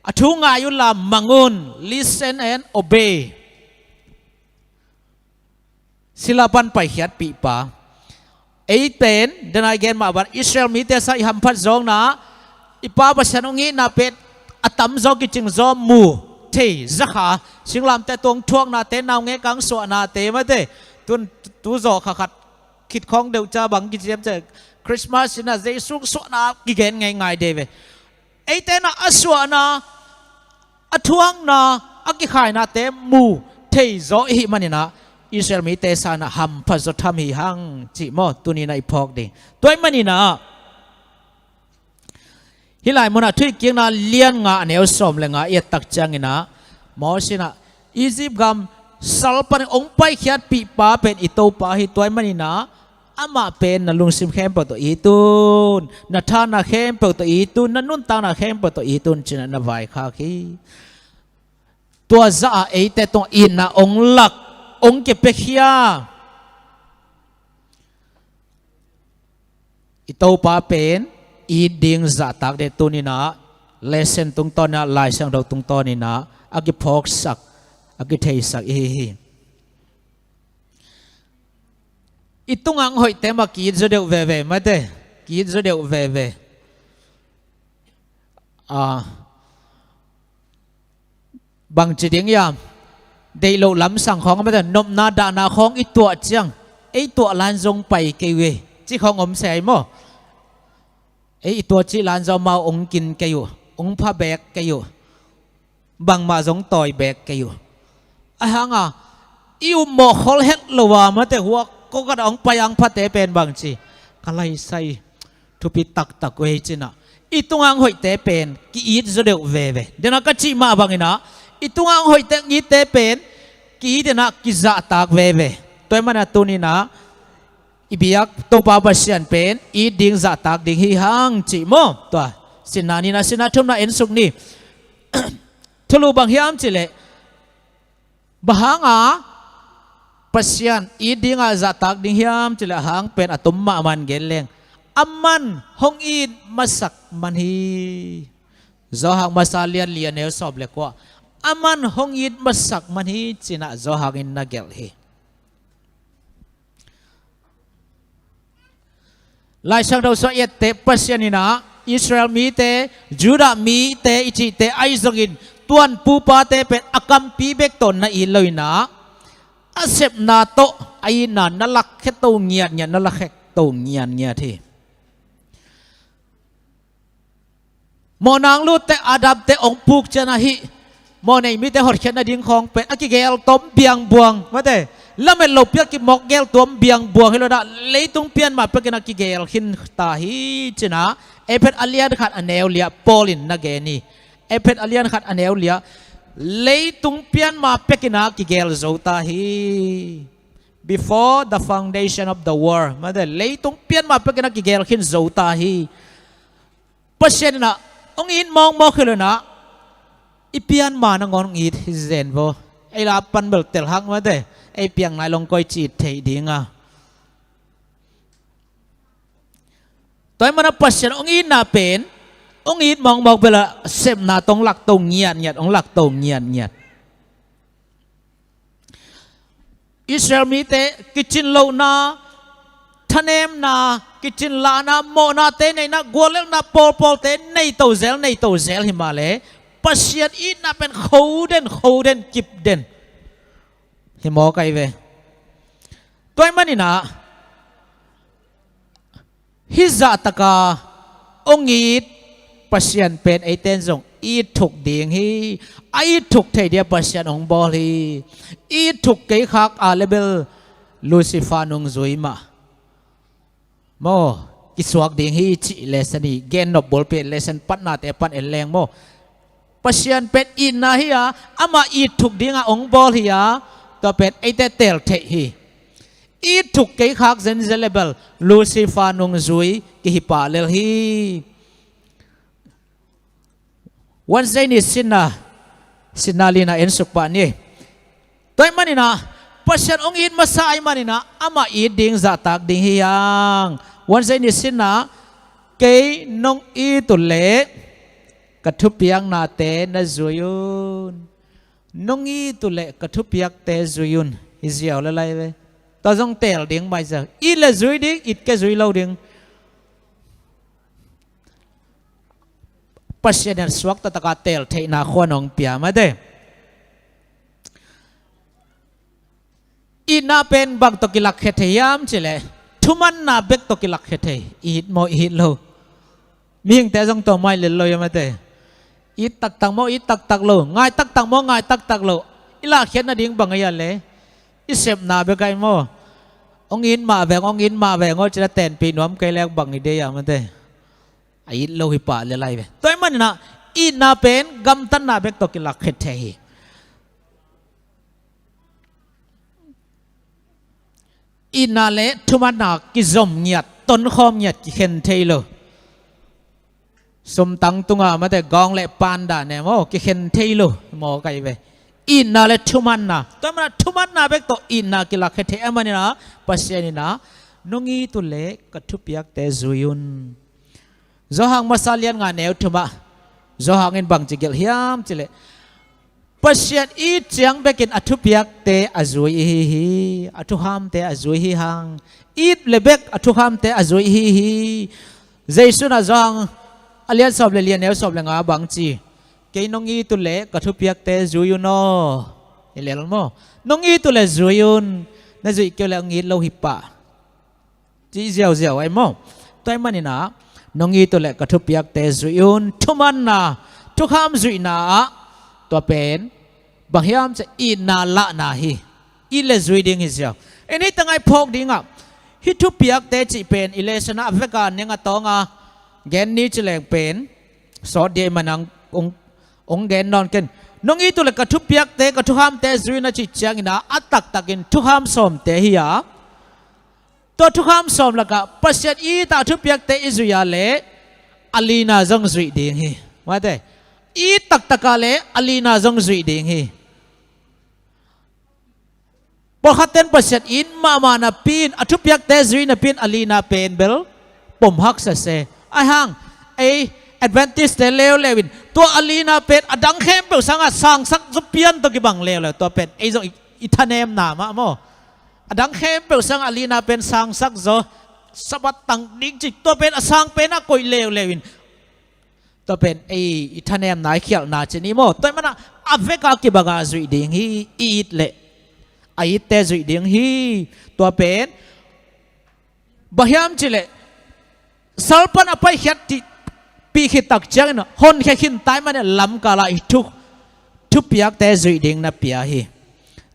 a thu ngai un la mang un. Listen and obey. Sila pan paikhiatpih pa. Ei pen, denai gen mah bang, Israel mite sang i hamphat zawkna, i Pa Pasian hong itna pen a tamzaw kicingzaw, mu thei zakha, singlamteh tung thuaknate, naungek ang suahnate mate. Tun tu zawh kha khat khit khawng deuh ca bang kiciam ca, Christmas inah Jesu suahna kigen ngeingai de ve. Eite inah a suahna, a thuakna, a kikhainate mu thei zaw i hih maninah Israel mite sanah hamphat zaw tham hi hang cih maw, tuninah i phawk ding. Tua ahih maninah hih lai munah Thuhilhkikna lian nga a neu sawm le nga i et tak cianginah Moses inah Egypt gam sal panin hong paikhiatpih pa pen i Topa hi. Tua ahih maninah amah pen na lungsim khempeuh tawh it un, na thahatna khempeuh tawh it un, na nuntakna khempeuh tawh it un cinah na vaikhak hi. Tua zah a eite tungah itna hong lak, hong kipiakhia i Topa pen it ding, zahtak ding tuninah lesson tungtawninah, Lai Siangtho tungtawninah a kiphawksak, a kitheisak i hi hi. I tunga hong hoihte mah ki-it zaw deuh veve mate, ki-it zaw deuh veve. Ah, bangci ding hiam? Deih loh lamsang khawng a mate, nopna dahna khawng i tuah ciang, ei tuah lan zong pai kei uh e ci khawng om se ai maw? Ei i tuah cih lan zong amau hong kin kei uh, hong pha beek kei uh, bangmah zong tawi beek kei uh. Ahi hanga i upmawh khol het lo a mate, huak kawkatah hong pai ang phate pen bangci, ka laisai thupi taktak uh ei cinah i tunga hong hoihte pen ki-it zaw deuh veve. Denah ka cih mah banginah i tunga hong hoihte, hong itte pen ki-it inah kizahtak veve. Tua ahih maninah tuninah i biak Topa Pasian pen it ding, zahtak ding hi hang cih maw. Tua sinna nihna, sinna thumna ensuk ni. Thulu bang hiam cihleh, bang hanga Pasian it dinga zahtak ding hiam cihleh, a hang pen a tum mahmah in gen leng, aman hong it masak man hi. Johan masa lian li a neu sawm le kua, aman hong it masak man hi cinah Johan in na gelh hi. Lai Siangtho sung a i ette Pasian inah Israel mite, Judah mite i cihte ahi zongin tuan pupate pen a kampi bek tawh na it lo inah a sepna tawh a itna na lakkhia to ngiatngiat, na lakkhia to ngiatngiat hi. Mawhnang lutte, Adamte hong puk ciang ahi, mawhnei mite hotkhiat nading khawng pen a kigeel tuam biangbuang mate, lamet lo piak kimawk geel tuam biangbuang hi lo dah, leitung pian mah pekin a kigeel khin ta hi cinah Efesa a lian khat a neu li ah Paul in na gen hi. Efesa a lian khat a neu li ah, leitung pian mah pekin a kigeel zo ta hi. Before the foundation of the world mate, leitung pian mah pekin a kigeel khin zo ta hi. Pasian inah hong it mawkmawk hi lo inah i pianma nangawn hong it hi zen vaw. Ei la pan bel telhak mate, ei piang nai long koi ci it theih dinga. Tua ahih manin ah Pasian hong itna pen hong it mawkmawk bel a sepna tawh hong lakto ngiatngiat, hong lakto ngiatngiat. Israel mite kicin lohna, thanemna, kicin lahna, mawhnate neihna, guallelhna pawlpawlte nei to zel, nei to zel hi mah leh Pasian itna pen kho den, kho den, kip den hi mawk ahi ve. Tua ahih manin ah hih zahtak a hong it Pasian pen eite in zong it thuk ding hi. A it thuk thei dia Pasian hong bawl hi. It thuk kei khak a leh bel Lucifer nungzui mah maw, kisuak ding hi cih lesson hi. Gen nop bulpi lesson patnate pan en leng maw, Pasian pen itna hi a, amah it thuk dingah hong bawl hi a, tua pen eite teel theih hi. It thuk kei khak zenzen leh bel Lucifer nungzui kihi pah lel hi. Wednesday ni sinna, sinna lina en suk pah ni. Tua ahih manin ah Pasian hong it masa ahih manin ah amah it ding zahtak ding hi hang. Wednesday ni sinna, kei nong it uh leh ka thupiaknate na zui un. Nong it uh leh ka thupiakte zui un. Hi ziau lel lai ve. Tua zong teel ding mah hi ziau. It leh zui ding, it kei zui lo ding. Pasian in suakta taka teel theihna khua hong pia mah te. Itna pen bang tawh kilakkhia thei hiam cih leh thumanna bek tawh kilakkhia thei. It maw, it lo. Mihingte zong tua mah hi lel lo hiam a te. It taktak maw, it taktak lo. Ngai taktak maw, ngai taktak lo. I lahkhiat nading bang a hia leh i sepna bek ahi maw. Hong it mah veng, hong it mah veng aw cih leh tenpih nuam kei leh bang hi dia hiam a te. A it lo hi pah lel lai ve. Tua ahih manin ah itna pen gamtatna bek tawh kilakkhia thei hi. Itna leh thumanna kizom ngiat, tonkhawm ngiat, kikhen thei lo. Sumtang tungah mate gawng leh panda ne maw, kikhen thei lo maw ka hi ve. Itna leh thumanna, tua ahih manin ah thumanna bek tawh itna kilakkhia thei ahih manin ah Pasian in ah nong it uh leh ka thupiakte zui un. Johan masa lian nga neu thumah Johan in bangci gelh hiam cih leh Pasian it ciang bekin a thupiakte a zui ihi hi. A thuhamte a zui hi hang. It leh bek a thuhamte a zui ihi hi. Jesu in ah Johan a lian sawm leh li a neu sawm leh nga bangci, kei nong it uh leh ka thupiakte zui un aw. Hi lel maw? Nong it uh leh zui un. Na zuih kei uh leh hong it lo hi pah. Cih ziauziau ahi maw? Tua ahih manin ah nong it uh leh ka thupiakte zui un. Thumanna, thukham zuihna ah tua pen bang hiam cih leh itna lahna hi. It leh zui ding hi ziau. Ei, hih tengah i phawk dingah hih thupiakte cih pen i lesson ah a vek a neng a tawng a gen ni ci leng pen sawt dia ahih manin ah hong, hong gen nawn ken. Nong it uh leh ka thupiakte, ka thuhamte zui un a cih ciangin ah a taktakin thukham sawmte hi a, tua thukham sawm lakah Pasian it a thupiakte i zuih a leh a lina zong zuih ding hi. Mate, it taktak a leh a lina zong zuih ding hi. Pawlkhatte in Pasian it mahmah napi in, a thupiakte zui napi in a lina pen bel pom haksa se. Ahi hang ei Adventist-te leuleu in tua a lina pen a dang khempeuh sangah sangsak zaw pian tawh kibang leuleu. Tua pen ei zong i, i thanemna mah maw. A dang khempeuh sangah a lina pen sangsak zaw, Sabbath tang ding cih, tua pen a sang pen ah koih leuleu in. Tua pen ei i thanemna, i khialhna ci ni maw. Tua ahih manin ah a vek a kibang a zuih ding hi. I it leh a itte zuih ding hi. Tua pen bang hiam cih leh sal pan a paikhiat cih pih khit tak ciangin honkhia khin ta ahih manin ah lamkal ah i thu, thupiakte zuih ding na pia hi.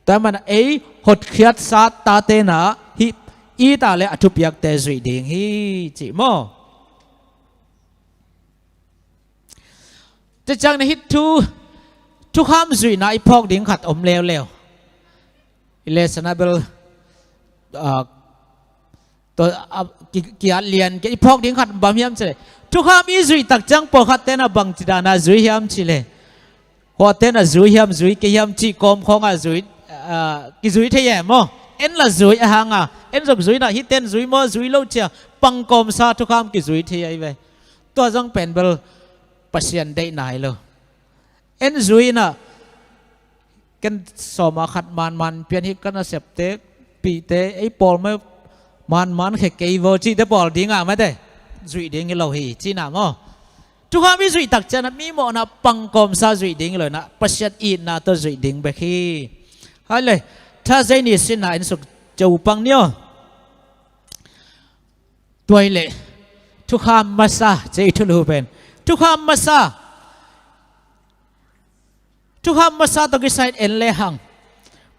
Tua ahih manin ah ei hotkhiatsa tate in ah hih it a leh a thupiakte zuih ding hi cih maw. Tua ciangin ah hih thu, thukham zuihna i phawk ding khat om leuleu. I lesson ah bel, ah, tua, ah, ki, ki-at lian kei, i phawk ding khat bang hiam cih leh thukham i zuih tak ciang pawlkhatte in ah bangci dan a zui hiam cih leh, huate in ah zui hiam, zui kei hiam cih kawm khawng ah zui, ah, kizui thei e maw. En la zui, ahi hang a en zong zui in ah, hihte in zui maw, zui lo ci a pangkawmsa thukham kizui thei ahi ve. Tua zong pen bel Pasian deihna hi lo. En zui inah ken sawma khat manman pian hi, ka nasepte pihte ei pawl mai manman khe kei vaw cihte pawl dinga mate zuih ding hi lo hi cihna maw? Thukham i zuih tak cianah mi mawhna pangkawmsa zuih ding hi lo inah Pasian itna tawh zuih ding bek hi. Hai le, Thursday ni sinna en suk cio pang ni aw. Tua hi leh thukham masa, cei thulu pen thukham masa. Thukham masa tawh kisai en lehang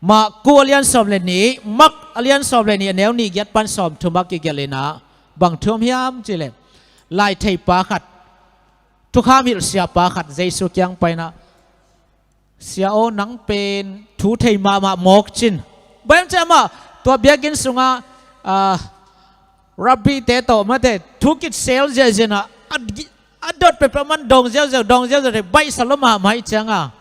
Marku a lian sawm le nih, Mark a lian sawm le nih, a neu nih giat pan sawm thum a kigelh inah bang thu om hiam cih leh, lai theipa khat, thukham hilh siapa khat Jesu kiang pai inah, "Sia aw, nang pen thu thei mahmah mawk cin." Bang hiam cih leh amah tua biakinn sungah, ah, rabbite tawh mate thu kitsel ziahziah inah a, a dot peuhpeuh man dawng ziauziau, dawng ziauziau thei, baihsa lua mahmah ahih cianga,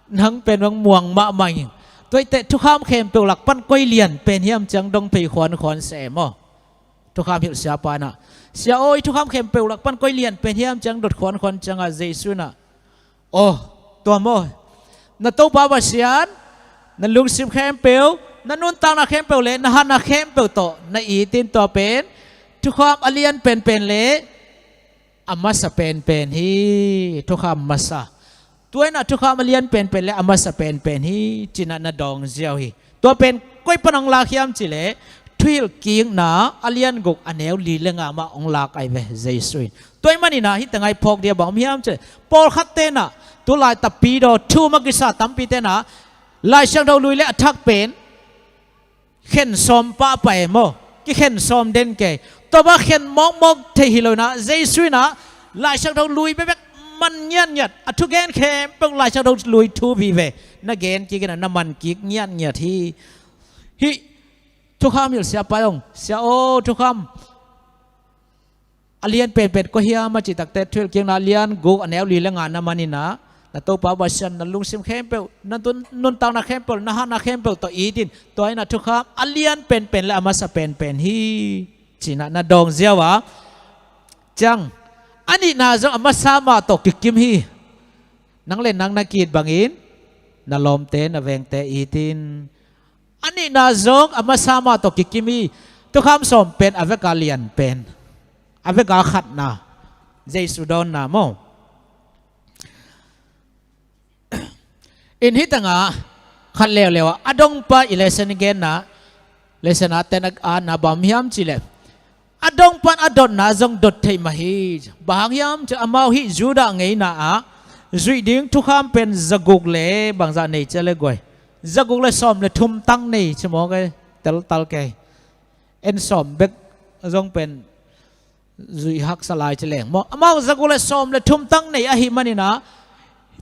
"Nang pen bang muang mahmah ing." Tua hi teh thukham khempeuh lak pan koi lian pen hiam cih dong phei khuankhuan se maw? Thukham hilh siapa inah, "Sia aw, i thukham khempeuh lak pan koi lian pen hiam cih?" dot khuankhuan cianga Jesu inah, "Aw, tua maw, na Topa Pasian na lungsim khempeuh, na nuntakna khempeuh le na hatna khempeuh tawh na it in, tua pen thukham a lian penpen le a masa penpen hi." Thukham masa. Tua inah thukham a lian penpen le a masa penpen hi ci inah na dawng ziau hi. Tua pen koi pan hong lak hiam cih leh, Thuhilhkikna a lian guk, a neu li le nga mah hong lak ahi ve Jesu in. Tua ahih manin ah hih tengah i phawk ding a bang om hiam cih leh, pawlkhatte inah tulai tapidaw thu mah kisa tampite inah Lai Siangtho lui le a thak pen khen sawm pahpah e maw? Kikhen sawm den kei. Tua bang khen mawkmawk thei hi lo inah, Jesu inah Lai Siangtho lui bekbek man ngiatngiat, a thugen khempeuh Lai Siangtho lui thu vive na gen kik inah na man kik ngiatngiat hi. Hih thukham hilh siapa zong, "Sia aw, thukham a lian penpen koi hiam?" a cih takteh, Thuhilhkikna a lian guk, a neu li le nga na man inah, "Na Topa Pasian na lungsim khempeuh, na nun, nuntakna khempeuh, na hatna khempeuh tawh it in, tua inah thukham a lian penpen le a masa penpen hi," ci inah na dawng ziau a, ciang, "A nihna zong a masa mah tawh kikim hi. Nang le nang na ki-it bangin na lawmte, na vengte it in." A nihna zong a masa mah tawh kikim hi. Thukham sawm pen a veka lian pen, a veka khatna, Jesu dawnna maw? In hih tengah khat leuleu ah a dongpa i lesson i genna, lesson a ten a, a na bang hiam cih leh, a dongpan a dotna zong dot theih mah hi. Bang hang hiam cih leh amau hih Judah ngeina ah zuih ding thukham pen zaguk le bangzah nei cia le guai, zaguk le sawm le thum tang nei ci mawk e, teltal kei. En sawm bek zong pen zuih haksa lai ci leng maw? Amau zaguk le sawm le thum tang nei ahih manin ah,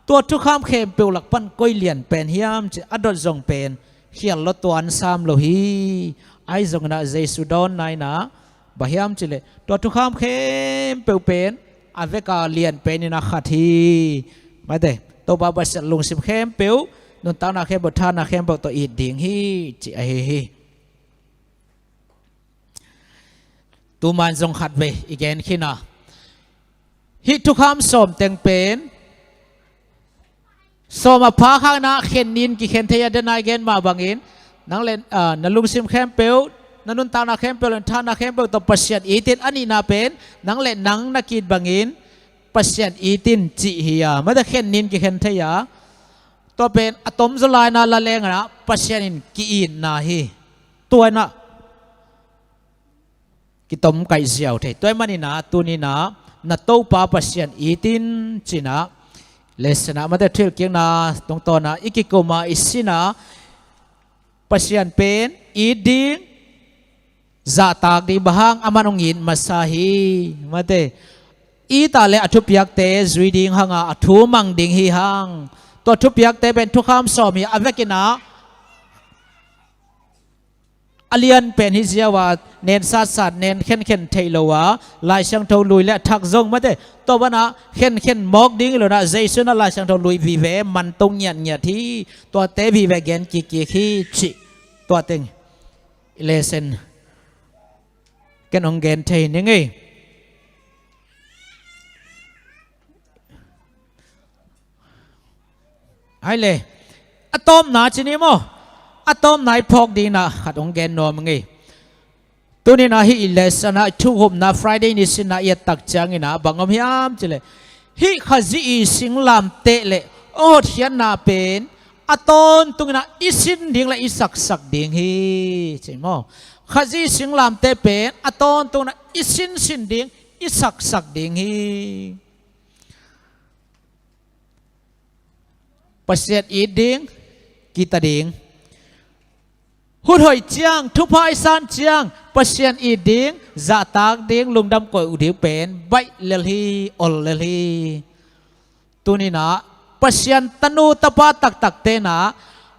tua thukham khempeuh lak pan koi lian pen hiam cih a dot zong pen khial lua tuan sam lo hi. Ahi zongin ah Jesu dawnna in ah bang hiam cih leh, tua thukham khempeuh pen a veka lian penin a khat hi. Mate, Topa Pasian lungsim khempeuh, nuntakna khempeuh, thahatna khempeuh tawh it ding hi, cih ahi hi. Tuman zong khatvei i gen khin a, hih thukham sawm teng pen sawm a pha khakna khen nin kikhen thei a, den a i gen mah bangin, nang le, ah, na lungsim khempeuh, na nuntakna khempeuh le na thahatna khempeuh tawh Pasian it in. A nihna pen, nang le nang na ki-it bangin Pasian it in cih hi a, mate, khen nin kikhen thei a, tua pen a tom zaw lai-in ah la leng ah Pasian in ki-itna hi. Tua in ah kitom kaih ziau thei. Tua ahih manin ah tuni-in ah na Topa Pasian it in ci-in ah, lesson ah, mate, Thuhilhkikna tungtawn ah i kikum a, i sin a, Pasian pen it ding, zahtak ding, bang hang, aman hong it masa hi. Mate, it a leh a thupiakte zui ding hang a, a thu mang ding hi hang. Tua thupiakte pen thukham sawm hi a, a vekin ah a lian pen hi ziau a, nen satsat, nen khenkhen theih lo a, Lai Siangtho lui le a thak zong, mate, tua banah khenkhen mawk ding hi lo-in ah, Jesu in ah Lai Siangtho lui vive man to ngiatngiat hi. Tuate vive gen kikkik hi cih, tua teng i lesson Ken hong gen thei ning ei. Ai le, a tawpna ci ni maw? A tawpna i phawk dingin ah khat hong gen nuam ing ei. Tuni-in ah hih i lesson ah, i thukhupna Friday ni sin ah i et tak ciangin ah bang om hiam cih leh, hih Khazih i singlamteh le hong hotkhiatna pen a tawntungin ah i sin ding le i saksak ding hi, ci maw? Khazih i singlamteh pen a tawntungin ah i sinsin ding, i saksak ding hi. Pasian it ding, kita ding. Hun hoih ciang, thupha i san ciang, Pasian it ding, zahtak ding, lungdam koih uh ding pen baih lel hi, ol lel hi. Tuni-in ah Pasian tanu tapa taktakte'n ah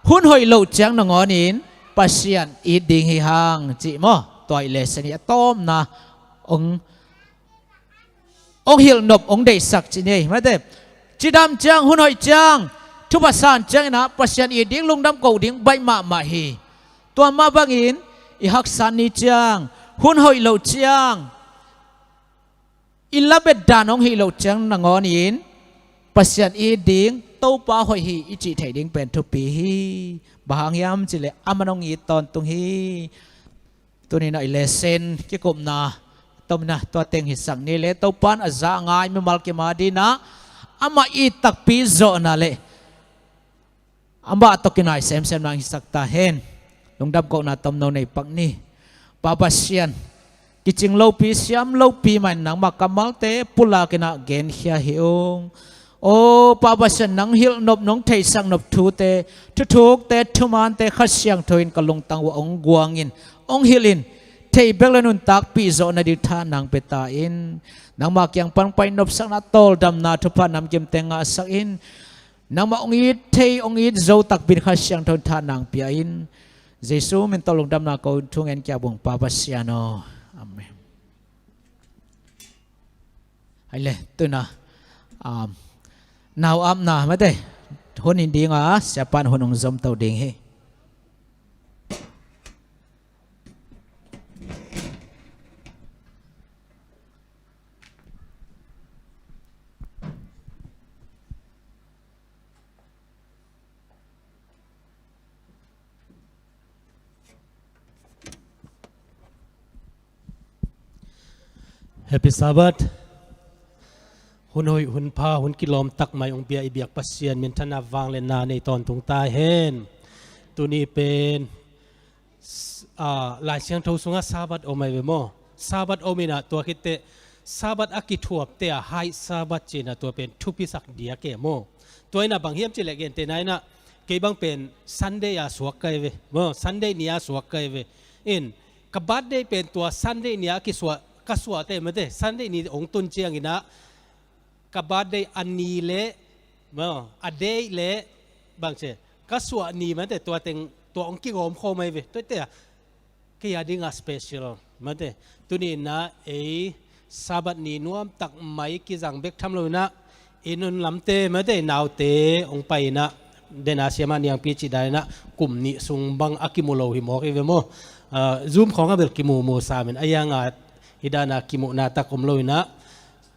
hun hoih loh ciang nangawnin Pasian it ding hi hang, ci maw? Tua i lesson hi a tawpna hong hong hilh nop, hong deihsak ci ni ei, mate. Cidam ciang, hun hoih ciang, thupha san ciangin ah Pasian it ding, lungdam koh ding baih mahmah hi. Tua mah bangin i haksa ni ciang, hun hoih loh ciang, i lamet dan hong hih loh ciang nangawnin Pasian it ding, Topa hoih hi i cih theih ding pen thupi hi. Bang hang hiam cih leh aman hong it tawntung hi. Tuni-in ah i lesson kikupna, a tomin ah tua teng hisak ni le, Topa'n a za a ngai mimal kim adingin ah amah it takpi zawhna le amah tawh kinai semsem nang hisak ta hen. Lungdam kohna tomno nei pak ni. Pa Pasian, kicing lopi, siam lopi mah in nangmah kammalte pulakin ah genkhia hi ung. Aw Pa Pasian, nang hilh nop, nong theihsak nop thute, thuthukte, thumante Kha Siangtho in ka lungtang uah hong guangin, hong hilhin, thei bek le nuntakpih zawh nading tha nang pia ta in. Nangmah kiang pan pai nopsakna, tawldamna, thupha namkimte ngahsak in. Nangmah hong it thei, hong it zo takpi in Kha Siangtho in tha nang pia in. Jesu min tawh lungdamna ko, thu ngen kia bung Pa Pasian aw. Amen. Hai le, tu-in ah, um, nau apna mate, hun hi ding a, siapa'n hun hong zom to ding hi. Happy Sabbath. Hun hoih, hun pha, hun kilawm tak mai hong pia i biak Pasian minthanna, vangliatna nei tawntung ta hen. Tuni pen S-, ah, Lai Siangtho sungah Sabbath om ahi ve maw? Sabbath om in ah tua khit teh Sabbath a kithuapte ah haih Sabbath ci-in ah tua pen thupisak diak e maw? Tua in ah bang hiam cih leh gentehna in ah kei bang pen Sunday a suak ka hi ve maw? Sunday ni a suak ka hi ve. In, ka birthday pen tua Sunday ni a kisuah, ka suah teh mate, Sunday ni hong tun ciangin ah ka birthday a ni le, maw, a date le, bang ci, ka suah ni mate, tua teng, tua hong kigawm khawm ahi ve. Tua teh ah kei a ding a special mate. Tuni in ah ei Sabbath ni nuam tak mai kizang bek tham lo in ah, i nunlamte mate, naute hong pai in ah, den a siamah Niangpi cih dan in ah kum nih sung bang a kimu lo hi mawk hi ve maw? Ah, Zoom khawng ah bel kimu mu sam in, a hiang a hih dan a kimuhna tak om lo in ah,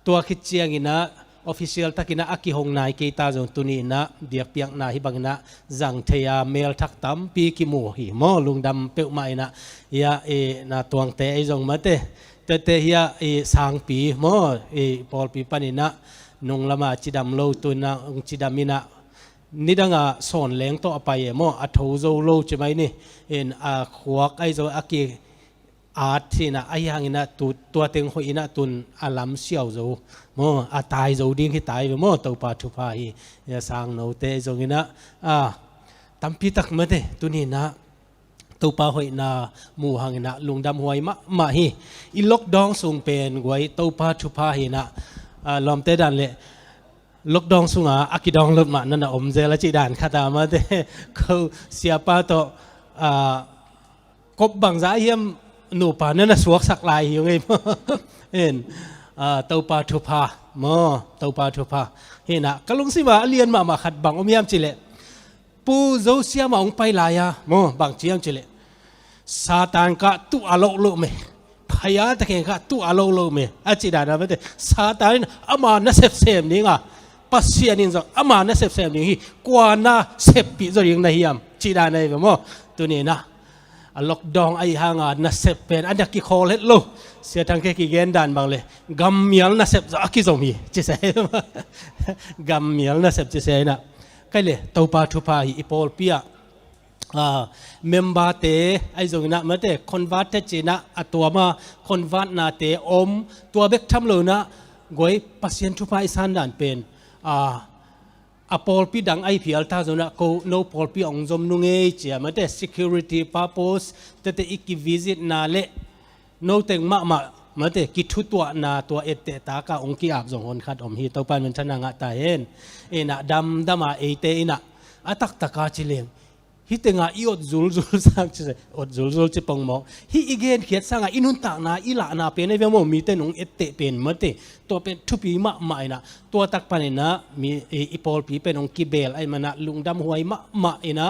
tua khit ciangin ah official takin ah a kihong nai kei ta zong, tuni in ah biakpiakna hih bangin ah zang thei a, mel thak tampi kimu hi maw? Lungdam peuhmah in ah, ia, e, na tuangte ahi zong mate, tete hia, e, sangpi maw, e, pawlpi panin ah nung lam a cidam lo, tu-in ah hong cidam in ah, nidang a sawn leng tawh a pai e maw, a tho zo lo ci mai ni. In, a khuak ahi zong a ki at hi in ah, ahi hangin ah tu, tua teng hoih in ah tu-in a lam siau zo maw, a tai zo ding hi ta hi ve maw? Topa thupha hi. Ia, sangnote zong in ah, a, tampi tak mate, tuni in ah Topa hoihna mu hangin ah lungdam huai mahmah hi. I lockdown sung pen guai Topa thupha hi in ah, a, lawmte dan le lockdown sungah a kidownload mah na na om zel a cih dan khat a mate, ko siapa tawh, a, kop bangzah hiam nupa na na suaksak lai hi ung ei maw? In, a, Topa thupha maw, Topa thupha. Hi in ah ka lungsim ah a lian mahmah khat bang om hiam cih leh, Pu Zo Siam a hong pai lai a maw, bang ci hiam cih leh, Satan ka tuh a loh loh meh, pha A ya ta khen kha tu a lo lo me a ci dan a mate, Satan in ama nasep sem ding a, Pasian in zong ama nasep sem ding hi, kua nasep pih zaw ding na hiam ci dan a hi ve maw. Tuni na a lockdown ahi hanga nasep pen a na kikhawl het lo. Sia Thang Khe kigen dan bang le gammial nasep zaw a kizom hi ci se. Gammial nasep ci se ina. Kai le Topa thupha hi i pawlpi ah. Ah, member te ahi zongin ah mate convert te cina a tuama convert nate om tua bek tham lo na guai Pasian thupha i san dan pen. Ah, a pawlpi dang ahi phial ta zona ko no pawlpi a ong zom nu ngei cia mate security purpose tete i ki visit na le no teng mahmah mate kithutuahna tua etteh taka ong ki-ap zong hon khat om hi. Topa min thana ngah ta hen. Ina damdama eite ina a taktaka ci leng hi tenga i ot zulzul sang ci se, ot zulzul ci pongmawk hi i genkhiat sanga i nuntakna i lahna pen a via maw mite nong etteh pen mate tua pen thupi mahmah ina tua tak panina mi i, i pawlpi pen ong kibel ahi mana lungdam huai mahmah ina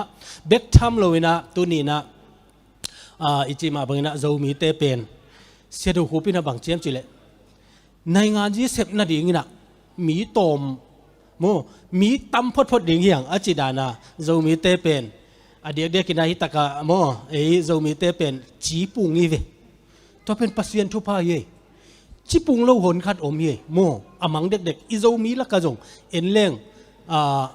bek tham lo ina tunina. Ah, i ci mah bangina Zomite pen sia do khupina bang ciam cileh naingan zi sep nadingina mi tawm maw mi tam photphot ding hiang a ci dana Zomite pen a diakdiakina hi taka maw ei Zomite pen ci pung i ve. Tua pen Pasian thupha hi ei. Ci pung lo hon khat om hi ei maw a mang dekdek i Zomi laka zong en leng. Ah,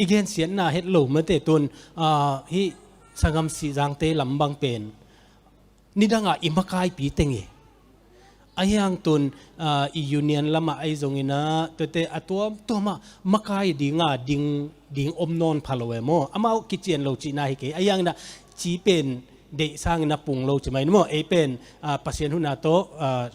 i gensiatna het lo mate tun ah, hi sangam sih zangte lam bang pen nidanga i makaipi teng hi. A hiang tun ah, i union lama ahi zongina tute a tuamtuama makai dinga ding, ding om nawn pha lo e maw amau kician lo cihna hi kei a hiangina ci pen deih sangina pung lo ci mai ni maw ei pen ah, Pasian huna tawh ah,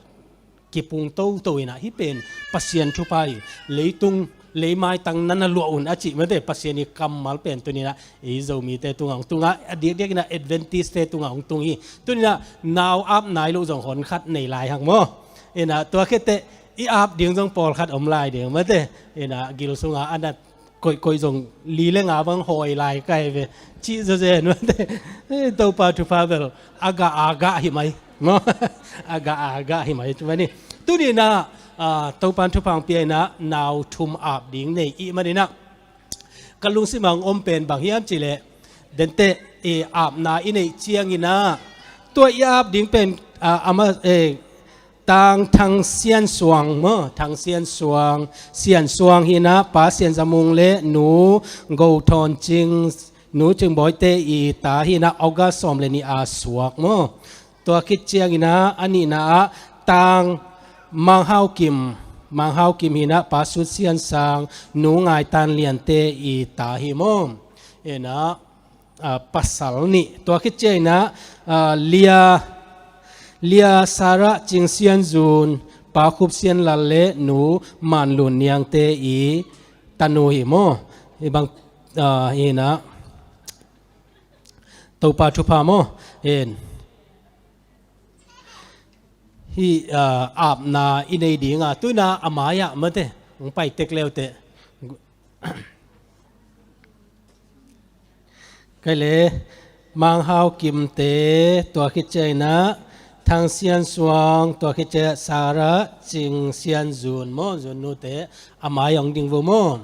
kipung toto ina hi pen Pasian thupha hi. Leitung leimaitang nana luah un a cih mate Pasian i kammal pen tunina ei Zomite tunga hong tunga a diakdiakina Adventist te tunga hong tung hi. Tunina nau ap nai lo zong hon khat nei lai hang maw. Ina tua khete i ap ding zong pawlkhat om lai ding mate ina gil sunga a nat koih koih zong li le nga bang hawi lai kai ve. Cih zazen mate Topa thupha bel a gah a gah hi mai maw. A gah a gah hi mai tu mani. Tunina ah, Topan thupha ang piaina nau thum ap ding nei i manina ka lungsim ang om pen bang hiam cileh dente i apna i neih ciangina tua i ap ding pen ah, ama eh, Tang Thang Sian Suang maw Thang Sian Suang Sian Suang hina pa Sian Zamung le nu Go Thawn Cing nu Cing Bawite i ta hina August sawm le ni a suak maw. Tua khit ciangina a nihna ah Tang Mang Hau Kim Mang Hau Kim hina pa Sut Sian Sang nu Ngai Tan Liante i ta hi maw. Ina ah, pasal nih tua khit ciangina ah, lia lia Sarah Cing Sian Zun pa Khup Sian Lal le nu Man Lun Niangte i tanu hi maw. I bang ah, ina Topa thupha maw. En hi ah, apna i nei dinga tuina a mai-ah mate hong pai tek leute. Kai le Mang Hau Kimte tua khit ciangina Thang Sian Suang tua khit ciang Sarah Cing Sian Zun maw Zun nute a mai hong ding vo maw.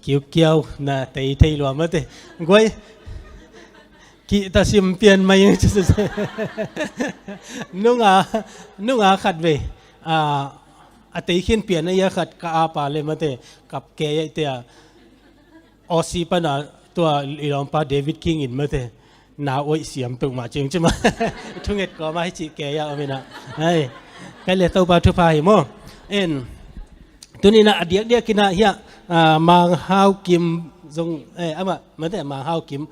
Kiukiau na tei thei lua mate guai kihta sim pian mai. Nunga nunga khat ve ah, a tei khin pian a ia khat ka apa le mate kap ke ia te a Aussie pana tua i lawmpa David King in mate na oih siam peuhmah cing cima thunget kawma hi cih ke ia omina. Hei kai le Topa thupha hi maw. En tunina a diakdiakina hia ah, Mang Hau Kim zong eh, ama mate Mang Hau Kim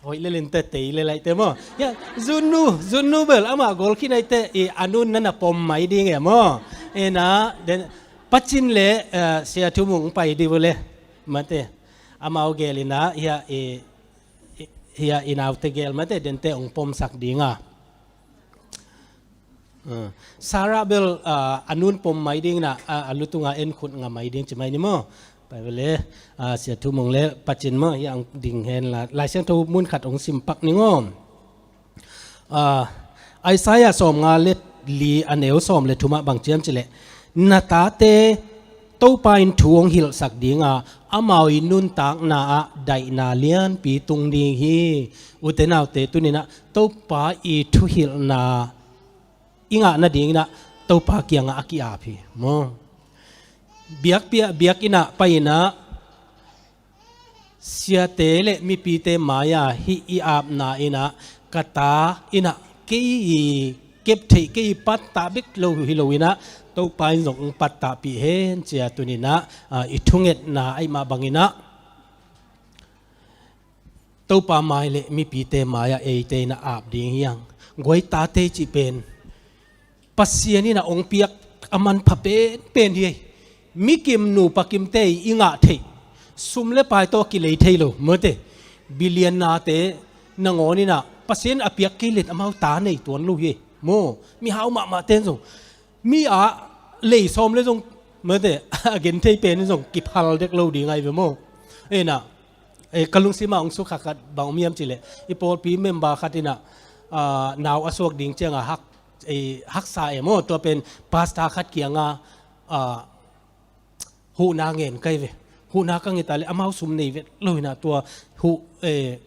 hoih le lente tei le laite maw. Hia zunnu zunnu bel ama gol khinaite i anun nana pom mai ding e maw. Ena den pacin le eh, sia thumung pai di vule mate amau gelina hia i hia i naute gel mate dente ong pomsak dinga. Ah, Sarah bel ah, a nun pom mai ding na ah, a lutunga en khut nga mai ding ci mai ni maw. Pai vele ah, sia thumong le pacin maw hi ang ding hen la Lai Siangtho mun khat ong simpak ni ngawm. Ah, Isaiah sawmnga le li a neu sawm le thumah bang ciam cileh, na tate Topa in thu hong hilhsak dinga, amau i nuntakna ah daihna lianpi tung ding hi. Ute naute, tuninah Topa i thuhilhna i ngah nadinginah Topa kiangah a ki-ap hi maw? Biakpiah biakinnah painah siate le mipite mai-a hih i apna innah ka ta innah kei i kep theih, kei i pattah bek lo hi loinah Topa in zong hong pattahpih hen cia tuninah, ah, i thungetna ahih mah banginah Topa mai le mipite mai-ah eite innah ap ding hiang. Guai tate cih pen Pasian innah hong piak a manpha penpen hi. Mikim nupa kimte i ngah theih, sum le pai tawh a kilei thei lo mate. Billion nate nangawn innah Pasian a piak kei let amau ta nei tuan lo hi. Maw, mihau mahmah ten zong mi a lei sawm le zong mate a gen thei pen zong kiphal dek lo ding ahi ve maw? Innah, eh, ka lungsim ah hong sukha khat bang om hiam cileh, i pawlpi member khat innah, ah, nau a suak ding cianga hak, eh, haksa e maw? Tua pen pastor khat kianga, ah, huhna ngen kai ve. Huhna ka ngeta le amau sum nei vet lo innah tua huh, eh,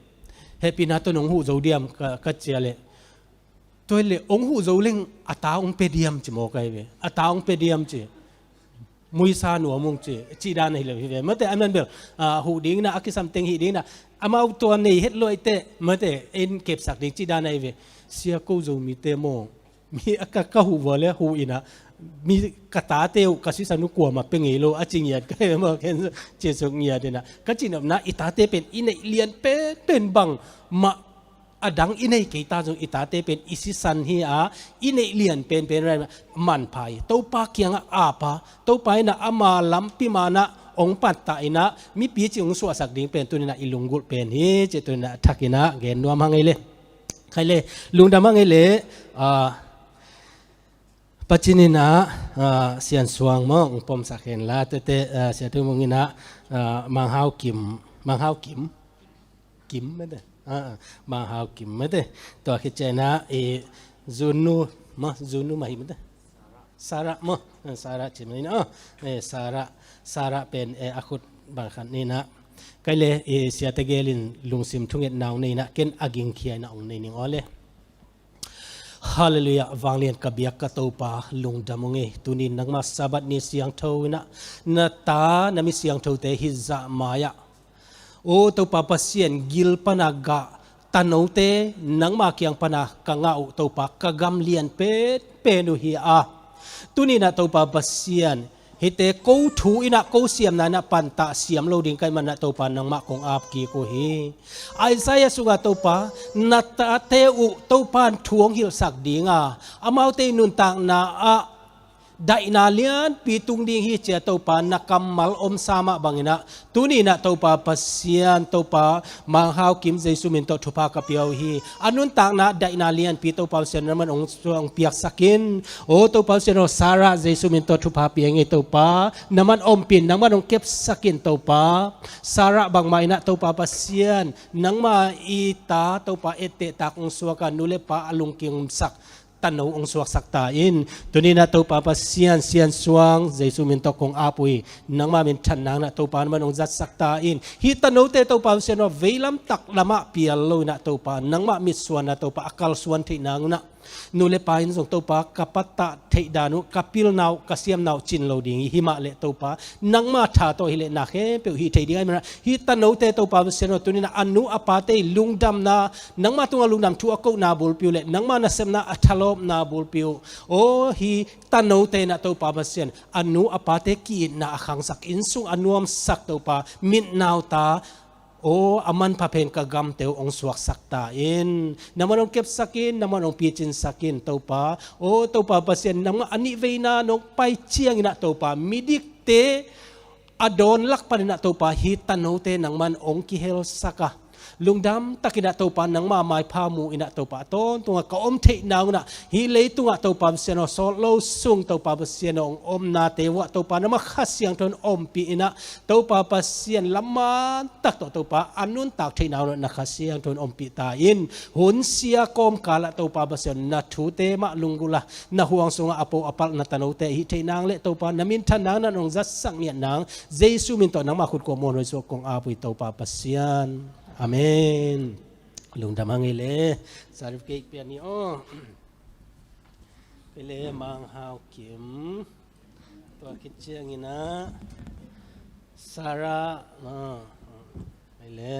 hehpihna tawh nong huh zo diam ka, ka cia le. Tua hileh hong huh zo leng a ta hong pe diam ci maw kai ve. A ta hong pe diam ci. Muisa nuam ung ci, cih dan ahi lo hi ve. Mate a man bel, ah, huh dingna, a kisam teng hih dingna, amau tua nei het lo ahi teh, mate, en kepsak ding cih dan ahi ve. Sia ko Zomite maw, mi a ka, ka huh vua le huh innah, mi ka tate uh, ka sisan uh kuamah pe ngei lo, a ci ngiat ka hi maw, ken ci suk ngiat innah. Ka cihnopna, i tate pen i neih lian penpen bang mah a dang i nei kei ta zong i tate pen i sisan hi a, i neih lian penpen rai manpha hi. Topa kiangah apa, Topa innah ama lampi manah hong pattah innah mipi cih hong suahsak ding pen tuninah i lunggulh pen hi. Cih tuninah a thak innah gen nuam hang ei le. Khai le, lungdam hang ei le, ah, Pacin innah, ah, Sian Suang maw, hong pomsak hen la, tete, ah, Sia Thu Mung innah, ah, Mang Hau Kim, Mang Hau Kim, Kim mete, ah, ah, Mang Hau Kim mete, tua khit cianah, eh, Zunu maw, Zunu mah hi mete, Sarah maw, ah, Sarah cih mah innah, oh, eh, Sarah, Sarah pen, eh, a khut bang khat innah, kai le, eh, Sia Te Gel in lungsim thungetna hong nei innah, ken a gingkhia innah hong nei ning aw le. Halleluiah, vanglian ka biak ka Topa, lungdam ung ei. Tunin nangma Sabbath ni siangtho innah, na ta, na mi siangthote hih zah mai-ah, o Topa Pasian, gil pana gah tanote nangma kiang pana ka ngah uh Topa, ka gam lian penpen uh hi a. Tuninah Topa Pasian, hihte ko thu innah ko siamna innah pantah siam lo ding ka hih manah Topa nangmah kong ap kik uh hi. Isaiah sungah Topa, na tate uh Topa in thu hong hilhsak dinga, amaute i nuntakna ah daihna lianpi tung ding hi cia Topa na kammal omsa mah banginah, tuninah Topa Pasian, Topa Mang Hau Kim Jesu min tawh thupha ka pia uh hi. A nuntakna daihna lianpi Topa Pasian na man hong, hong piaksak in. O Topa Pasian aw, Sarah Jesu min tawh thupha pia ing ei Topa. Na man ompih in, nangman hong kepsak in Topa. Sarah bangmah innah Topa Pasian, nangma i ta Topa etteh tak hong suak a, nu le pa a lungkimsak tano hong suaksak ta in. Tuninah Topa Pasian, Sian Suang Jesu min tawh kong ap uh hi. Nangma minthanna innah Topa na man hong zatsak ta in. Hih tanote Topa Pasian aw, veilam tak lamah pial lo innah Topa, nangmah mitsuanna Topa a kalsuan theih nang innah, nu le pa in zong Topa ka pattah theih dan uh, ka pilna uh, ka siamna uh cin lo ding hi. Himah le Topa, nangma tha tawh hileh na khempeuh hih thei ding ahi manah, hih tanote Topa Pasian aw, tuninah a nu a pate i lungdamna, nangma tungah lungdam thu a kohna bulpi uh le nangma nasepna a thalawpna bulpi uh, aw hih tanote innah Topa Pasian, a nu a pate ki-itna a khangsak, inn sung a nuamsak Topa, mitnauta, aw a manpha pen ka gamte uh hong suaksak ta in. Nangman hong kepsak in, nangman hong picinsak in Topa. Aw Topa Pasian, nangmah a nih veina nong pai cianginah Topa, midikte a dawn lak paninah Topa, hih tanote nangman hong kihelsak a, Lungdam takin ah Topa nangma maipha mu in ah Topa a tawntungah ka om theih nang un ah hih leitungah Topa Pasian aw, sawt lo sung Topa Pasian aw, hong omnate uh ah Topa nangma Kha Siangtho in ompih in ah Topa Pasian laman tak tawh Topa a nuntak theih nang un ah na Kha Siangtho in ompih ta in, hun sia kawmkal ah Topa Pasian na thute mah lunggulh a na huang sungah a po a palh na tanote hih theih nang le Topa na minthan nang, na nong zatsak ngiat nang Jesu min tawh nangma khut kuang muanhuai suak kong ap uh hi Topa Pasian. Amen. Lungdam hang ei le. Certificate pia ni aw. Ei le Mang Hau Kim. Tua khit ciangin ah Sarah. Aw. Ei le.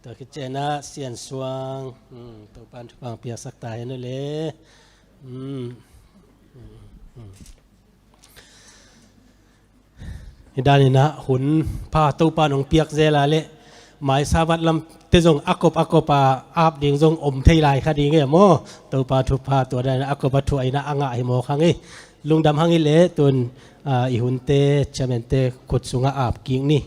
Tua khit ciangin ah Sian Suang. Hmm, Topa'n thupha piaksak ta hen ei le. Hmm. Hmm. Hmm. Hih danin ah hun pha Topa nong piak zel a leh mai Sabbath lamte zong a kop a kop a ap ding zong om thei lai kha ding e maw. Topa thupha tua danin ah a kop a thu a in ah a ngah hi mawk hang ei. Lungdam hang ei le tun, ah, i hunte chairman-te khut sungah ap kik ni.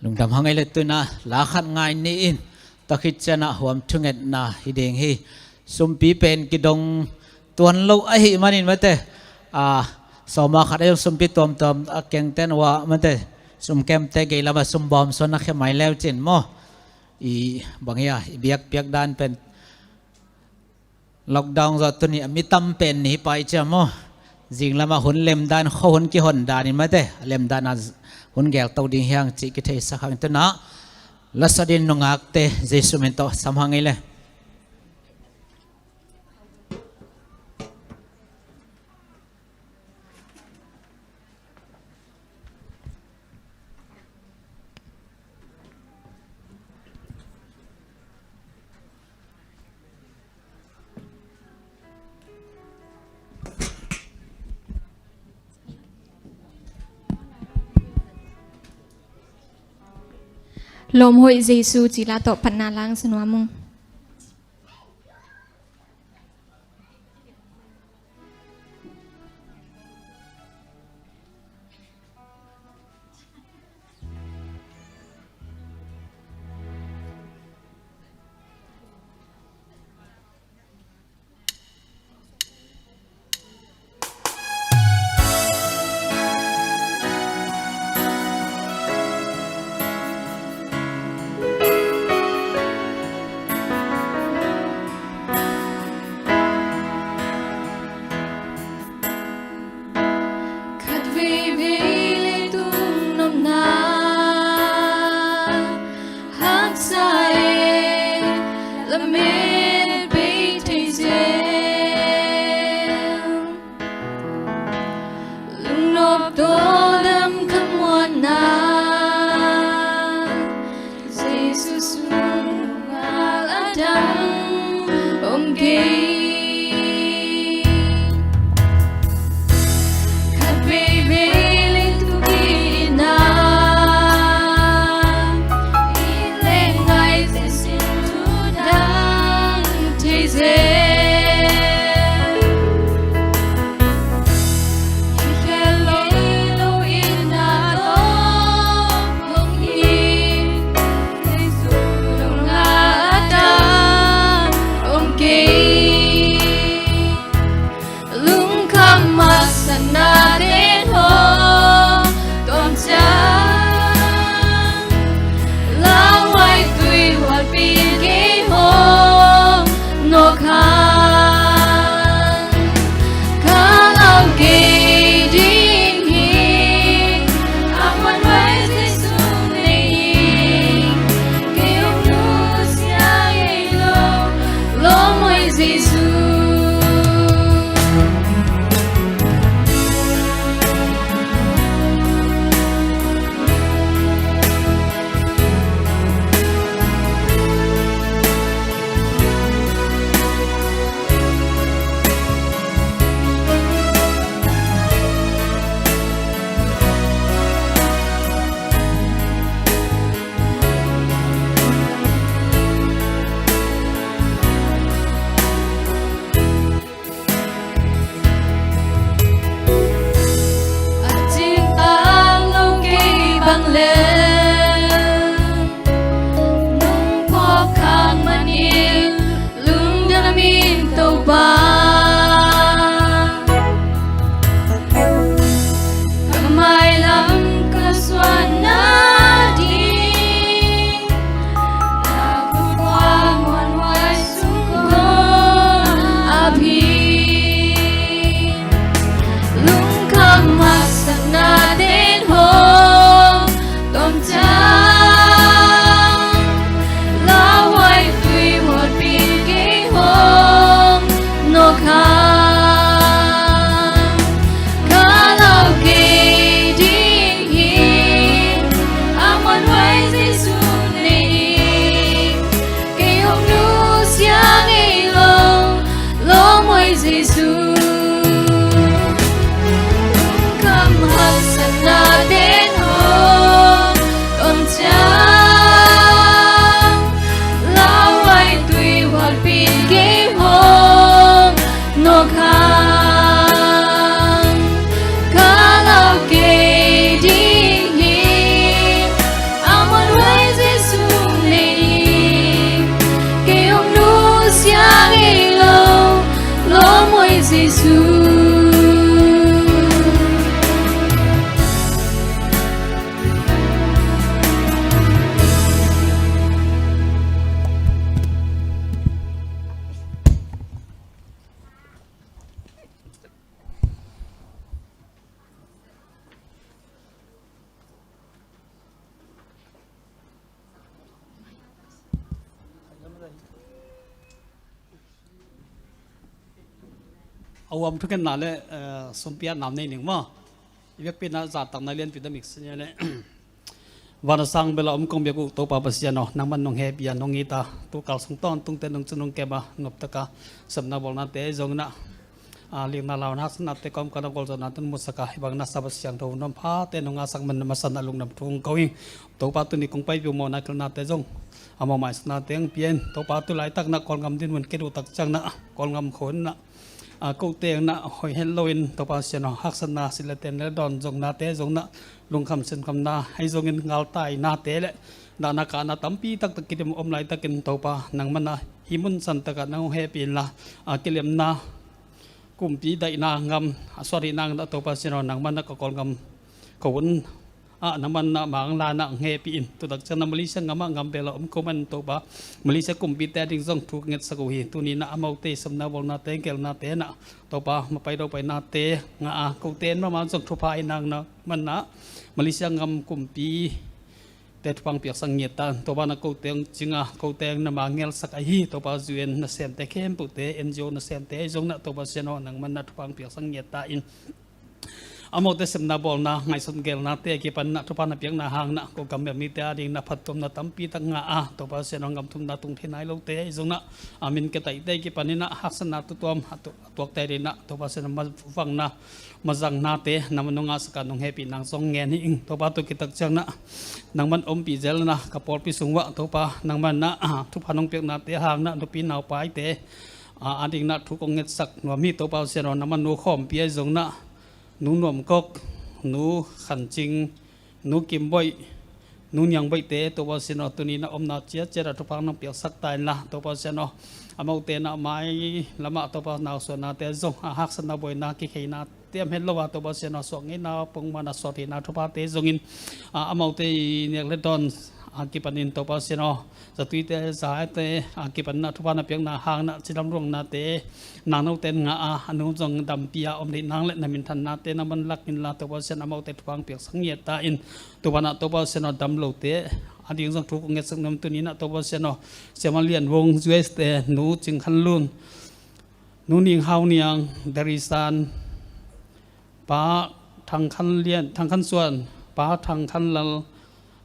Lungdam hang ei le tun ah la khat ngai ni in, tua khit ciang ah huam thungetna hi ding hi. Sumpi pen kidong tuan lo ahih manin mate, a, sawma khat a zong sumpi tuamtuam a kengten uh ah mate, sum kemte gei lamah sum bawm suan na khia mai leu cin maw. I bang hi a, i biakpiak dan pen lockdown zawh tuni a mi tam pen ni hi pai cia maw. Zing lamah hun lem dan, khua hun kihon dan in mate, a lem dan a hun gel to ding hi hang cih kitheisak hang. Tun ah lasa din nungakte Jesu min tawh sam hang ei le. Lawmhoih Jesu cila tawh phatna la sa nuam ung. Khat veivei leitung nopna haksa e, lamet bei thei zel. Lungnop tawldam khamuanna, Jesu sung ngal a dang om kei. Khat veivei leitung i itna, i leh ngai Jesu thu dang thei zel. Jesuh. A uam thukhenna le, eh, sumpiatna nei ning maw. I biakpiakna zahtakna lianpi dam ik si nia le. Van a sang bel a om kong biak uh Topa Pasian aw, nangman nong hehpih a nong it a, tukal sung tawntungte nong cun nong kem a, noptak a sepna bawlnate zong in ah, a, likna launa haksatnate kawmkal a gawlzawhna tun musak a, hih bang na Sabbath siangtho nuam phate nong ngahsak man na masa in ah lungdam thu kong ko ing. Topa tuni kong paipih uh mawhna kilnate zong a mawh maisaknate hong pia in. Topa tu laitak in ah Kawlgam dinmun ke duhtak ciang in ah Kawlgam khuan in ah, a, kote in ah hoih het loin Topa Pasian aw, haksatna, silh le ten le dawn zongnate zong in ah lungkham sinkhamna, ahi zongin galtainate le dahna kahna tampi taktak kidim om laitakin Topa nangman ah hih mun santak ah nang hong hehpih inla, a, kilemna kumpi daihna ngam a suah rih nang in ah Topa Pasian aw, nangman ah ka Kawlgam ko un ah nangman ah mang la in ah hong hehpih in. Tutak ciang in ah Malaysia ngam ah ngam bel a om ko man Topa, Malaysia kumpite a ding zong thu ka ngetsak uh hi. Tuni in ah amaute i sepna bawlnate, gelnate in ah Topa mapai dopainate ngah a, kote in mahmah zong thupha i nang in ah man ah Malaysia ngam kumpi te thupha hong piaksak ngiat ta in. Topa in ah kote hong cing a, kote in ah mang ngelsak ahi Topa U N nasemte khempeuhte, N G O nasemte ahi zong in ah Topa Pasian aw, nangman ah thupha hong piaksak ngiat ta in. Amaute sepna bawlna, ngaihsut gelnate a kipan in ah thupha na piakna hang in ah ko gam mite a ding in ah phattuamna tampi tak ngah a, Topa Pasian aw, gam thumna tung thei nai lote ahi zong in ah, a, min ketaihte a kipan in ah haksatna tutuam a tu-, a tuakte a ding in ah Topa Pasian aw, mavangna mazangnate nangman nong ngahsak a nong hehpih nang zong ngen hi ing. Topa tu kitak ciang in ah nangman ompih zel in ah ka pawlpi sung uah Topa nangman in ah, a, thupha nong piaknate hang in ah nupi naupaite, a, a ding in ah thu kong ngetsak nuam hi. Topa Pasian aw, nangman nu Khawmpi ahi zong in ah, nu Nuamkok, nu Khancing, nu Kimboih, nu Niangboihte Topa Pasian aw, tuni in ah omna ciatciat ah thupha nong piaksak ta inla Topa Pasian aw, amaute in ah mai lamah Topa nausuahnate zong, a, haksatna buaina kikheinate om het lo a Topa Pasian aw, suak ngeina pongman a suak theihna thuphate zongin, a, amaute i nek le dawn a kipanin Topa Pasian aw, zatuite zahaite a kipan in ah thupha na piakna hang in ah cidam ruangnate nangnote in ngah a, a nu zong dampi a om theih nang le na minthannate nangman lak inla Topa Pasian amaute thupha hong piaksak ngiat ta in. Topa in ah Topa Pasian aw, dam lote a ding zong thu kong ngetsak nuam. Tuni in ah Topa Pasian aw, Siama Lian Vung, U S te, nu Cing Khan Lun, nu Ning Hau Niang, Darisan, Pa Thang Khan Lian, Thang Khan Suan, Pa Thang Khan Lal,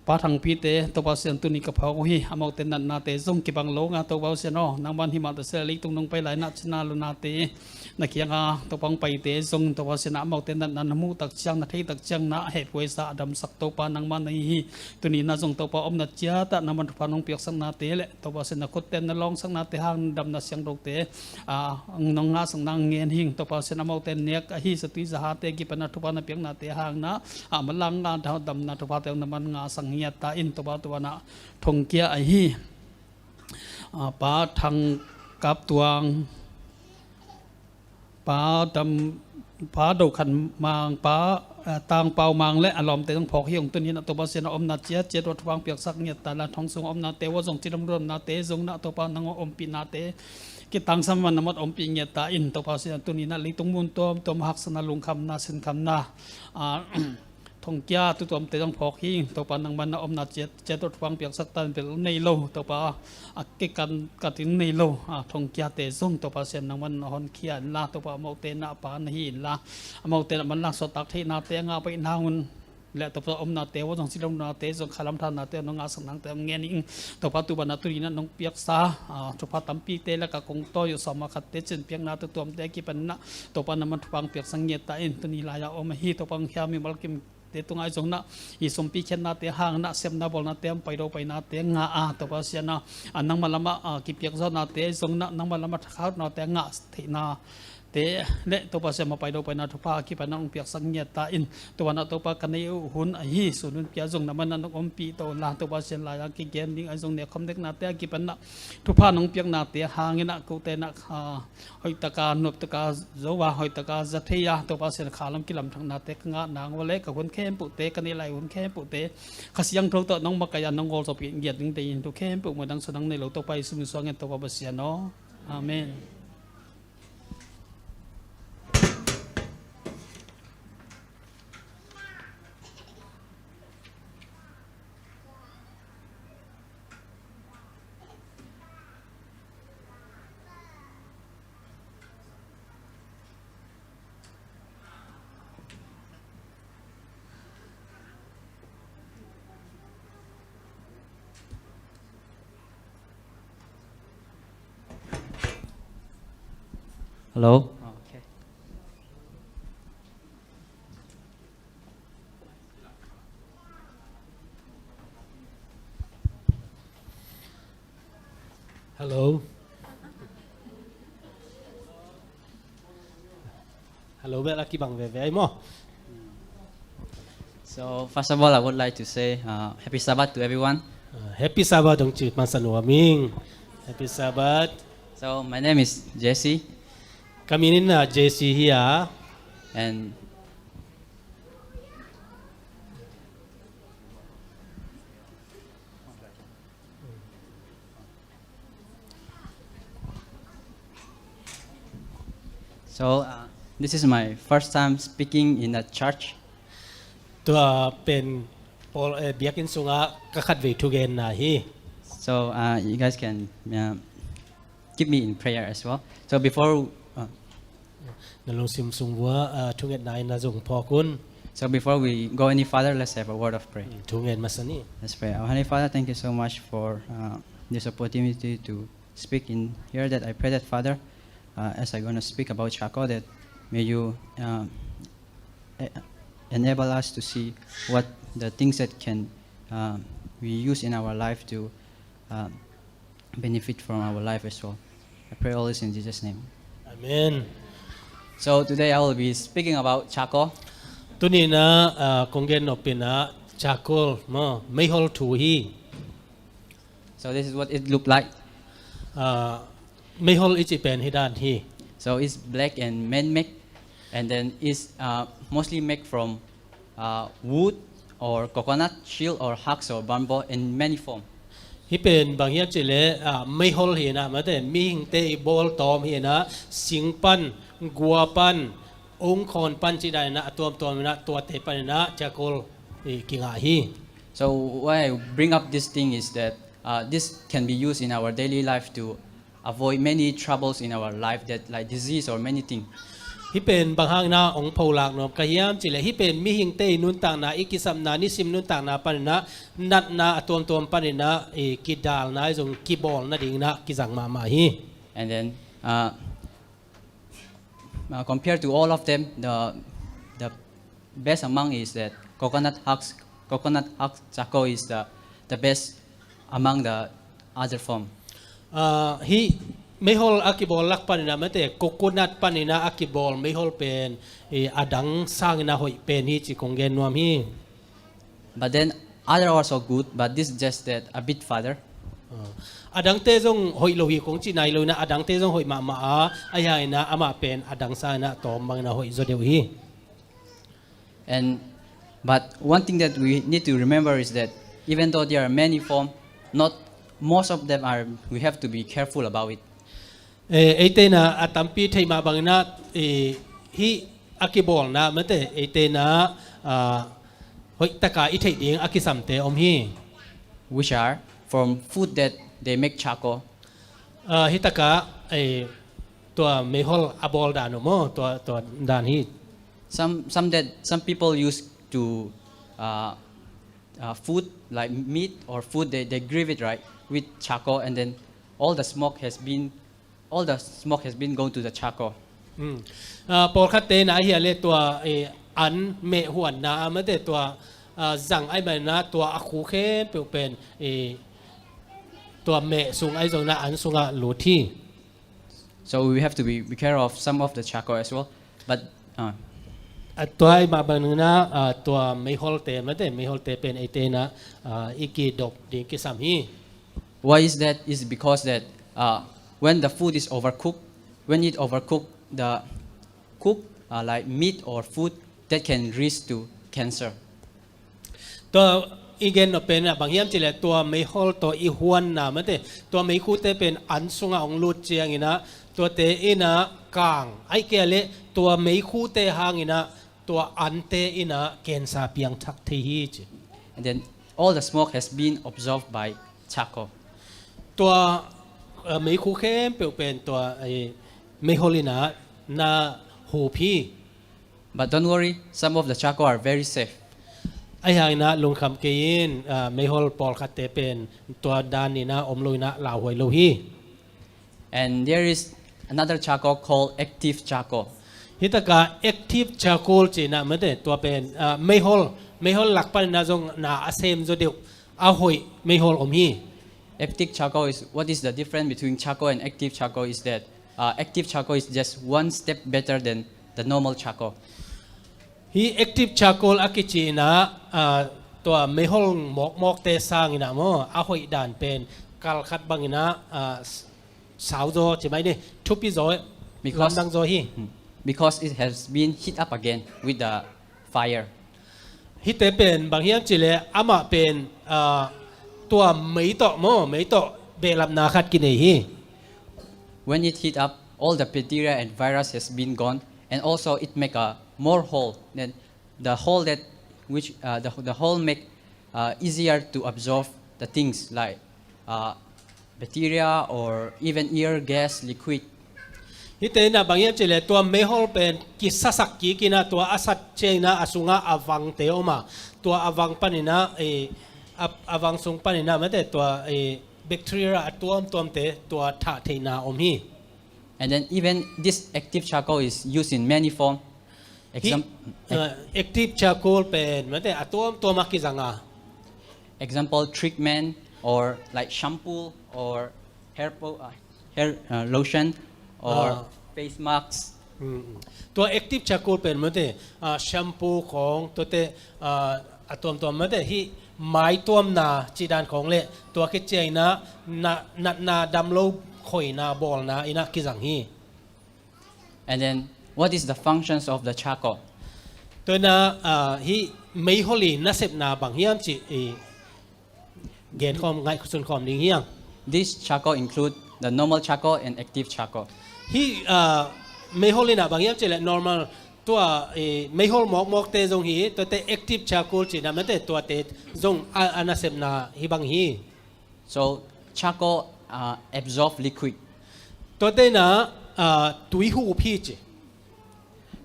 Pa Thang Pite, Topa Pasian tuni ka phawk uh hi. Amaute natnate zong kibang lo nga Topa Pasian aw, nangman himah ta seh leitung nong pai lai in ah cina lunate na kianga Topa hong paite zong Topa Pasian ah amaute natna na muh tak ciang, na thei tak ciang in ah hehpuaisa a damsak Topa nangman na hi hi. Tuni in ah zong Topa omna ciat ah nangman thupha nong piaksaknate le Topa Pasian na khutte na lawngsaknate hang damna siangthote, a, nong ngahsak nang ngen hi ing. Topa Pasian amaute nek ahi zatui zahate kipan a thupha na piaknate hang in ah, a, manlang ngah damna thuphate hong na man ngahsak ngiat ta in. Topa tu in ah thongkia ahi, a, Pa Thang Kap Tuang, Pa Dam, Pa Do Khan Mang, Pa, eh, Tang Pau Mang le a lawmte zong phawk hi ung. Tuni in ah Topa Pasian a omna ciatciat uh a thupha hong piaksak ngiat ta inla, thong sung a omnate uh a zong cidam ruangnate zong in ah Topa nang a ompihnate kitangsam man na mawk ompih ngiat ta in. Topa Pasian tuni in ah leitung mun tuamtuam haksatna, lungkhamna, sinkhamna, ah, thongkia tutuamte zong phawk hi. Topa nangman na omna ciat ciat uh a thupha hong piaksak ta in. Bel nei lo Topa, a kikan katin nei lo, a, thongkiate zong Topa Pasian nangman na honkhia inla, Topa amaute na pa na hi inla, amaute na manlang suahtak theihnate a ngah paih nang un le Topa omnate uh a zong cidam ruangnate zong khalam thannate uh nong ngahsak nangte hong ngen ing. Topa tu banah tuni in ah nong piaksa, a, thupha tampite lakah kong tawi uh sawm a khatte cinpiakna tutuamte a kipan in ah Topa nangman thupha hong piaksak ngiat ta in. Tuni lai a om ahi Topa hong khia mimal kim te tungah zong in ah i sumpi khiatnate hang in ah sepna bawlnate hong pai do painate ngah a, Topa Pasian a, a, nangmah lamah, a, kipiak zawhnate zong in ah nangmah lamah thakhautnate ngah theihna te le Topa Pasian, mapai lo paina thupha a kipan a hong piaksak ngiat ta in. Tua na Topa, ka neih uh hun ahi sun hun pia zong na man a nong ompih to la, Topa Pasian, lai a kigen ding a zong ne khom deknate a kipan a thupha nong piaknate hangin a kote na, ah, hoihtaka noptaka zo a, hoihtaka za thei a, Topa Pasian, kha lam kilamthaknate ka ngah nang uh le ka hun khempeuhte, ka neih lai hun khempeuhte Kha Siangtho tawh nong makaih a nong gawlzop ngiat ding te in thu khempeuh mawh dang sa nang nei lo Topa Jesu min suangin Topa Pasian aw. Amen. Hello. Okay. Hello. Hello bel a kibang veve ai maw. So first of all, I would like to say, uh, happy Sabbath to everyone. Uh, happy Sabbath dong ci hmasa nuam ing. Happy Sabbath. So my name is Jesse. Ka min in, uh, Jesse hi a. And So, uh, this is my first time speaking in a church. Tua pen Paul, eh, biakinn sungah ka khatvei thugenna hi. So, uh, you guys can, uh, keep me in prayer as well. So before, uh, Na lungsim sung vua, ah, thungetna in na zong phawk un. So before we go any further, let's have a word of prayer. Mm, thungen masa ni. Let's pray. Our Heavenly Father, thank you so much for, uh, this opportunity to speak in here. That I pray that, Father, uh, as I'm gonna speak about charcoal, that may you, uh, e- enable us to see what the things that can, uh, we use in our life to, uh, benefit from our life as well. I pray all this in Jesus' name. Amen. So today I will be speaking about charcoal. Tuni in ah, ah, kong gen nop in ah charcoal maw, meihol thu hi. So this is what it look like. Ah, meihol i cih pen hi dan hi. So it's black and man-made, and then it's, uh, mostly made from, uh, wood or coconut, shell or husk or bamboo in many form. Hih pen bang hiam cih leh, ah, meihol hi in ah, mate, mihingte i bawl tawm hi in ah, sing pan, gua pan, ungkhawn pan cih dan in ah, a tuamtuam in ah, tuate pan in ah charcoal i kingah hi. So why I bring up this thing is that, uh, this can be used in our daily life to avoid many troubles in our life, that like disease or many thing. Hih pen bang hang in ah hong pholak nuam ka hiam cih leh, hih pen mihingte i nuntakna, i kisapna, nisim nuntakna pan in ah, natna a tuamtuam pan in ah, i kidalna, i zong kibawl nading in ah kizang mahmah hi. And then, uh, uh, compared to all of them, the, the best among is that coconut husk, coconut husk charcoal is the, the best among the other form. Ah, hih meihol a kibawl lak pan in ah, mate, coconut pan in ah a kibawl meihol pen, eh, a dang sang in ah hoih pen hi ci kong gen nuam hi. But then other also good, but this just that a bit further. Ah, a dangte zong hoih lo hi kong cih nai lo in ah, a dangte zong hoih mahmah a, ahi hang in ah amah pen a dang sang in ah tawm bang in ah hoih zaw deuh hi. And, but one thing that we need to remember is that even though there are many form, not most of them are, we have to be careful about it. Eh, eite in ah a tampi thei mah bang in ah, eh, hih a kibawlna, mate, eite in ah, ah, hoih taka i theih ding a kisamte om hi. Which are from food that they make charcoal. Ah, hih takah, eh, tua meihol a bawl dan uh maw, tua, tua dan hi. Some, some that, some people used to, uh, uh, food like meat or food, they, they grill it, right, with charcoal, and then all the smoke has been, all the smoke has been going to the charcoal. Mm. Ah, pawlkhatte in ah ahi a le tua, eh, an meh huanna ah, mate, tua, ah, zang ahih manin ah tua a khu khempeuh pen, eh, tua meh sung ahi zongin ah an sungah lut hi. So we have to be, be care of some of the charcoal as well. But uh, A tua i mah bang nina, a, tua meiholte, mate, meiholte pen eite ina, a, i kidop ding kisam hi. Why is that? Is because that uh, when the food is overcooked, when it overcooked, the cook uh, like meat or food, that can risk to cancer. Tua i gen nop pen a bang hiam cih leh tua meihol tawh i huanna, mate, tua meikhute pen an sungah hong lut ciang ina, tuate ina kang, ahih kei leh tua meikhute hang ina tua ante ina cancer piangthak thei hi ci. And then all the smoke has been absorbed by charcoal. Tua, a, meikhu khempeuh pen tua, e, meihol ina na hup hi. But don't worry, some of the charcoal are very safe. Ahih hang ina lungkham kei in, a, meihol pawlkhatte pen tua dan ina om lo ina lauhuai lo hi. And there is another charcoal called active charcoal. Hi taka active charcoal ci ina, mate, tua pen, a, meihol, meihol lak pan ina zong na a sem zaw deuh, a hoih meihol om hi. Active charcoal is, what is the difference between charcoal and active charcoal is that uh, active charcoal is just one step better than the normal charcoal. Hi active charcoal a kici ina, a, tua meihol mawkmawkte sang ina maw, a hoih dan pen kal khat bang ina, a, s-, sau zaw ci mai ni, thupi zaw, Because- lamdang zaw hi. Hmm. Because it has been heat up again with the fire. Hihte pen bang hiam cih leh amah pen, a, tua mei tawh maw, mei tawh behlapna khat kinei hi. When it heat up, all the bacteria and virus has been gone, and also it make a more hole. Then the hole that which uh, the, the hole make uh, easier to absorb the things like uh, bacteria or even air, gas, liquid. Hihte ina bang hiam cih leh tua meihol pen kisasak kik ina tua a sat ciang ina a sungah a vangte om a, tua a vang pan ina, e, a, a vang sung pan ina, mate, tua, e, bacteria a tuamtuamte tua thah theihna om hi. And then even this active charcoal is used in many form. Hi, Exam- a, active charcoal pen, mate, a tuamtuam a kizang a. Example, treatment or like shampoo or hair po- uh, hair uh, lotion or Ah. face masks. Mm, mm. Tua active charcoal pen, mate, a, shampoo khawng, tuate, a, a tuamtuam, mate, hi mai tuamna cih dan khawng leh tua khit ciang ina na, natna damlo khoina bawlna ina kizang hi. And then, what is the functions of the charcoal? Tua ina, a, hi meihol i nasepna bang hiam cih i gen khawm, ngaihsun khawm ding hi hang. This charcoal include the normal charcoal and active charcoal. Hi, a, meihol ina bang hiam cih leh normal, tua, e, meihol mawkmawkte zong hi, tuate active charcoal ci ina, mate, tuate zong a, a nasepna hi bang hi. So charcoal uh, absorb liquid. Tuate ina, a, tui hup hi ci.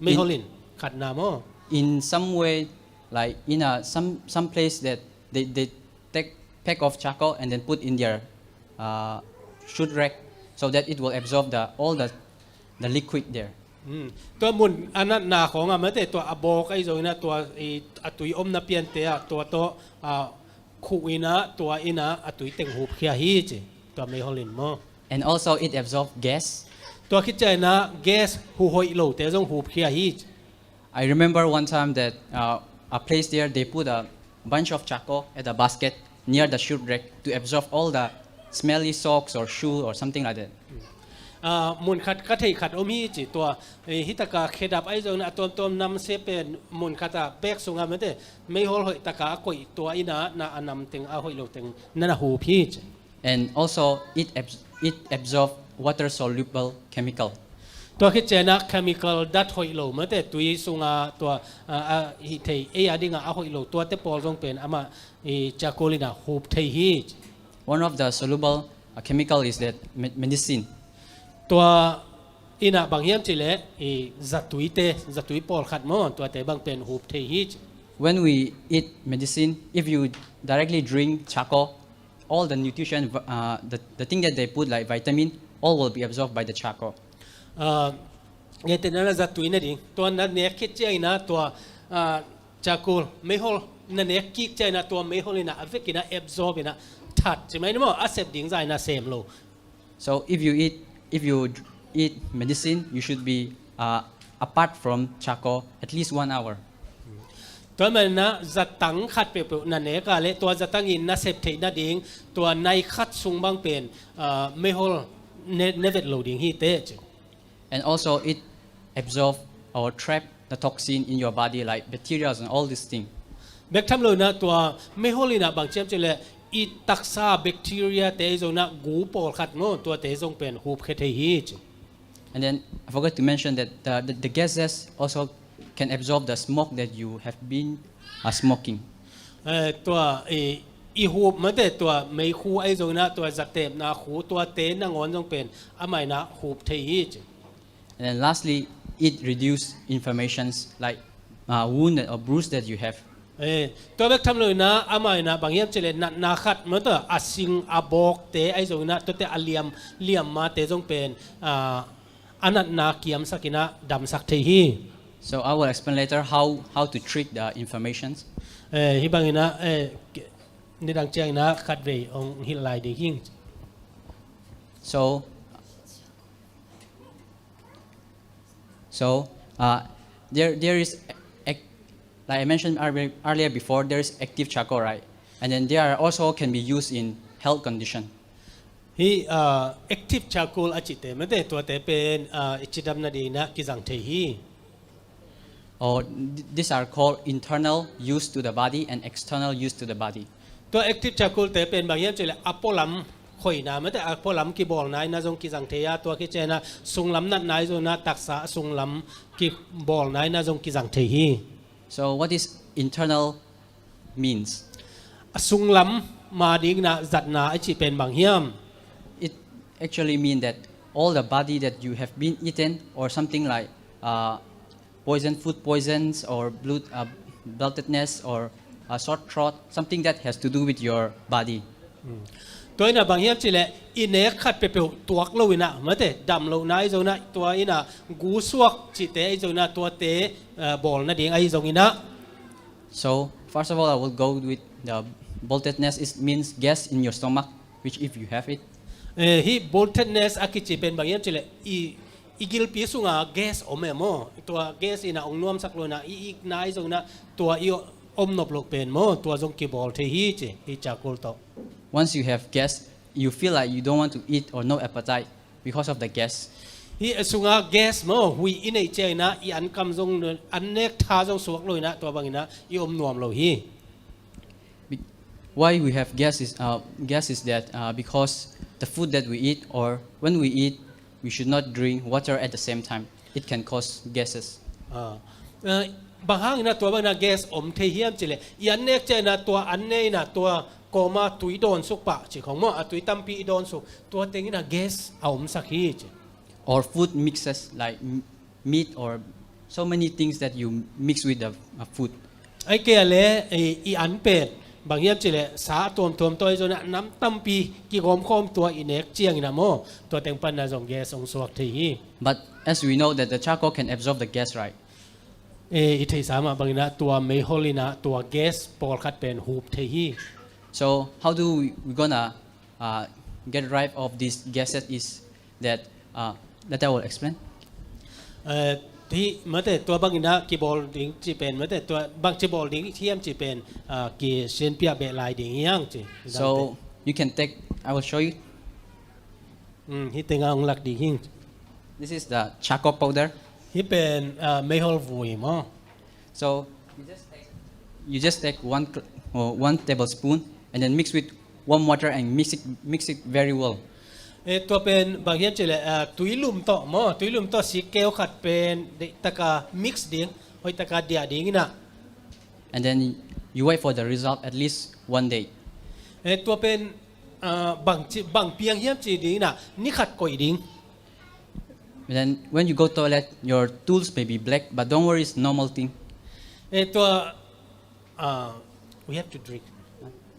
Meihol in khatna maw. In some way, like in a some some place that they, they take pack of charcoal and then put in their uh, shoot rack so that it will absorb the all the the liquid there. Mm. Tua mun a natna khawng ah, mate, tua a bawk ahi zong ina tua i, a tui omna piante ah tua tawh, a, khuh ina tua ina a tui teng hupkhia hi ci. Tua meihol in maw. And also it absorbs gas. Tua khit ciang ina gas, huhoih lote zong hupkhia hi ci. I remember one time that uh, a place there they put a bunch of charcoal at a basket near the shoot rack to absorb all the smelly socks or shoe or something like that. A, mun khat ka theih khat om hi ci tua, e, hi taka khedap ahi zong ina a tuamtuam namse pen mun khat ah bag sungah, mate, meihol hoih taka a koih tua ina na a nam teng a hoih lo teng na na hup hi ci. And also it abs- it absorbs water soluble chemical. Tua khit ciang ina chemical dat hoih lo, mate, tui sunga tua, a, a hih thei, ei a dinga a hoih lo tuate pawl zong pen amah i charcoal ina hup thei hi. One of the soluble uh, chemical is that me- medicine. Tua ina bang hiam cih leh i zatuite, zatui pawlkhat maw, tuate bang pen hup thei hi. When we eat medicine, if you directly drink charcoal, all the nutrition, uh, the, the thing that they put like vitamin, all will be absorbed by the charcoal. A, ngetena zatui na ding, tua na nek khit ciang ina tua, a, charcoal, meihol na nek kik ciang ina tua meihol ina a vek ina absorb ina that ci mai ni maw, a sep ding zah ina sem lo. So if you eat, if you dr- eat medicine, you should be uh, apart from charcoal at least one hour. Tua manin ah zatang khat peuhpeuh na nek a leh tua zatang in na sep theih nading tua nai khat sung bang pen ah, meihol ne, ne vet lo ding hi teh ci. And also it absorb or trap the toxin in your body like bacteria and all these things. Bek tham lo in ah tua meihol in ah bang ci hiam cih leh i taksa bacteria te ahi zongin ah gu pawlkhat maw tuate zong pen hupkhia thei hi ci. And then I forgot to mention that the, the, the gases also can absorb the smoke that you have been uh, smoking. Eh, tua i, i hup mate tua meikhu ahi zongin ah tua zatepna khu tuate nangawn zong pen amah in ah hup thei hi ci. And then lastly, it reduce inflammations like uh, wound or bruise that you have. Eh, tua bek tham lo in ah amah in ah bang hiam cih leh natna khat mate a sing a bawkte ahi zongin ah tuate a liam liam mate zong pen ah, a natna kiamsak in ah damsak thei hi. So I will explain later how, how to treat the inflammations. Eh, hi bangin ah eh, nidang ciangin ah khatvei hong hilh lai ding hi. So, so uh, there, there is, ac- like I mentioned earlier earlier before, there is active charcoal, right? And then there are also can be used in health condition. Hi uh, active charcoal a cihte mate tuate pen uh, i cidam nadingin ah kizang thei hi. Or th- these are called internal use to the body and external use to the body. Tua active charcoal te pen bang hiam cih leh a pualam khoina mate a pualam kibawlna in ah zong kizang thei a tua khit ciangin ah sunglam natna ahi zongin ah taksa a sunglam kibawlna in ah zong kizang thei hi. So what is internal means? A sunglam ma dingin ah zatna a cih pen bang hiam? It actually means that all the body that you have been eaten or something like uh, poison, food poisons or blood, uh, bloatedness or uh, sore throat, something that has to do with your body. Tua in ah bang hiam cih leh i nek khat peuhpeuh tuak lo in ah mate dam lohna ahi zongin ah tua in ah gusuak cihte ahi zongin ah tuate uh, bawl nading ahi zongin ah. So first of all, I will go with the bloatedness. It means gas in your stomach, which if you have it, Eh, hi bloatedness a kici pen bang hiam cih leh i, i gilpi sunga gas om e maw? Tua gas in ah hong nuamsak lo in ah i ikna ahi zongin ah tua i om nop loh pen maw? Tua zong kibawl thei hi ci hi charcoal tawh. Once you have gas, you feel like you don't want to eat or no appetite because of the gas. Hi a sunga gas maw hui i neih ciangin ah i an kam zong an nek tha zong suak lo in ah tua bangin ah i om nuam lo hi. Be- Why we have gas is, uh, gas is that uh, because the food that we eat or when we eat, we should not drink water at the same time. It can cause gases. Ah. Eh, bang hangin ah tua bangin ah gas om thei hiam cih leh i an nek ciangin ah tua an ne in ah tua kawma tui dawnsuk pah ci khong maw a tui tampi i dawnsuk tua tengin ah gas a omsak hi ci. Or food mixes like m- meat or so many things that you mix with the uh, food. Ai kei a le i, i an pen bang hiam cih leh sa a tuamtuam tawh ahi zongin ah nam tampi kigawmkhawm tua i nek ciangin ah maw tua teng panin ah zong gas hong suak thei hi. But as we know that the charcoal can absorb the gas, right? Eh, i theihsa mah bangin ah tua meihol in ah tua gas pawlkhat pen hup thei hi. So how do we, we gonna uh, get rid of these gases is that uh, later I will explain. Eh, hi mate tua bangin ah kibawl ding ci pen mate tua bang ci bawl ding hiam ci pen ah, kisianpiak beh lai ding hi hang ci. So you can take, I will show you. Hmm, hi tengah hong lak ding hi. This is the charcoal powder. Hi pen ah, meihol vui maw? So you just take, you just take one cl- or one tablespoon and then mix with warm water and mix it, mix it very well. Eh, tua pen bang hiam cih leh ah, tui lum tawh maw tui lum tawh sikkeu khat pen deih taka mix ding hoih taka diah ding in ah. And then you wait for the result at least one day. Eh, tua pen ah, bang, ci, bang piang hiam ci ding in ah ni khat koih ding. And then when you go toilet, your tools may be black, but don't worry, it's normal thing. Eh, tua ah, we have to drink.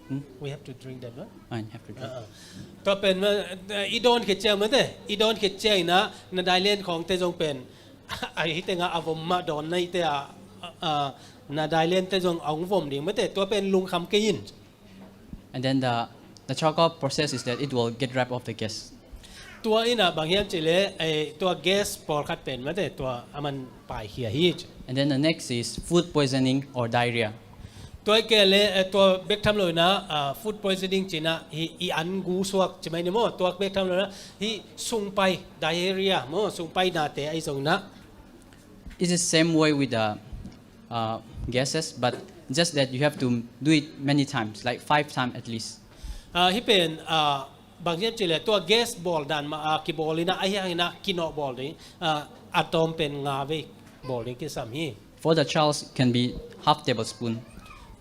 Hmm? We have to drink that, no? Ah, you have to drink. Ah, ah. Tua pen ma, i dawn khit ciang mate i dawn khit ciang in ah na dailen khawngte zong pen a hi tengah a vom mah dawn na hi te ah, ah, na dailente zong a hong vom ding mate tua pen lungkham kei in. And then the, the charcoal process is that it will get rid of the gas. Tua in ah bang hiam cih leh, eh, tua gas pawlkhat pen mate, tua a man paikhia hi. And then the next is food poisoning or diarrhea. Tua i kei leh, eh, tua bek tham lo in ah, ah, food poisoning ci in ah, hih i an gu suak ci mai ni maw, tua bek tham lo in ah, hih sungpai, diarrhea maw, sungpai nate ahi zong in ah. It's the same way with the, uh, gases, but just that you have to do it many times, like five times at least. Ah, hih pen, ah, bang hiam cih leh tua gas bawl dan mah, ah, kibawl in ah, ahi hang in ah kinawh bawl ding, ah, a tawm pen nga vei bawl ding kisam hi. For the child can be half tablespoon.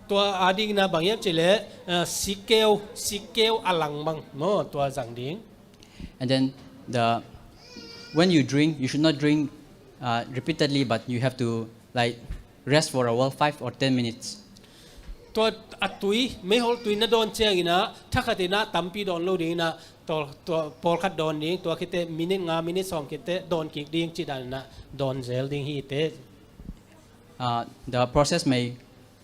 Tua a ding in ah bang hiam cih leh, ah, sikkeu, sikkeu a lang bang maw, tua zang ding. And then the, when you drink, you should not drink, uh, repeatedly, but you have to, like, rest for a while, five or ten minutes. Tua a tui, meihol tui na dawn ciang in ah, thakhat in ah tampi dawn lo ding in ah, tua, tua pawlkhat dawn ding, tua khit teh minute nga, minute sawm khit teh dawn kik ding cih dan in ah dawn zel ding hi teh. Uh, the process may,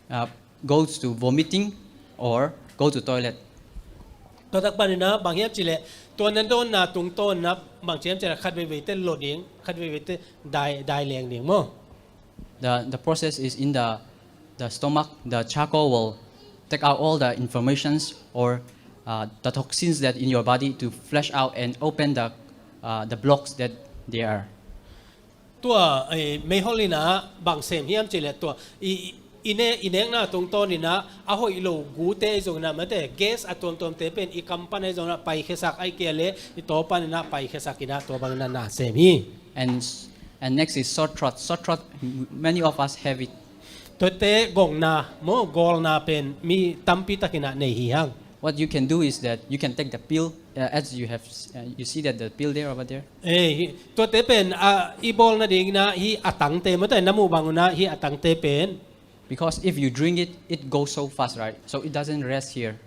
uh, goes to vomiting or go to toilet. Tua tak pan in ah bang hiam cih leh, tua na dawnna tungtawn in ah bang ci hiam cih leh khat veivei teh lo ding, khat veivei teh dai, dai leng ding maw. The, the process is in the, the stomach. The charcoal will take out all the inflammations or, uh, the toxins that in your body to flush out and open the, uh, the blocks that there are. Tua, eh, meihol in ah bang sem hiam cih leh tua i, i, i ne, i nekna tungtawn in ah a hoih lo gute ahi zong in ah mate, gas a tuamtuamte pen i kam pan ahi zong in ah paikhiasak, ahih kei leh i taw pan in ah paikhiasak in ah tua bang in ah na sem hi. And, and next is sore throat. Sore throat, m-, many of us have it. Tuate gawngna maw, gawlna pen mi tampi tak in ah nei hi hang. What you can do is that you can take the pill, uh, as you have, uh, you see that the pill there, over there. Eh, hi, tuate pen, ah, i bawl nading in ah hih a tangte mate, na muh bang un ah hih a tangte pen. Because if you drink it, it goes so fast, right? So it doesn't rest here.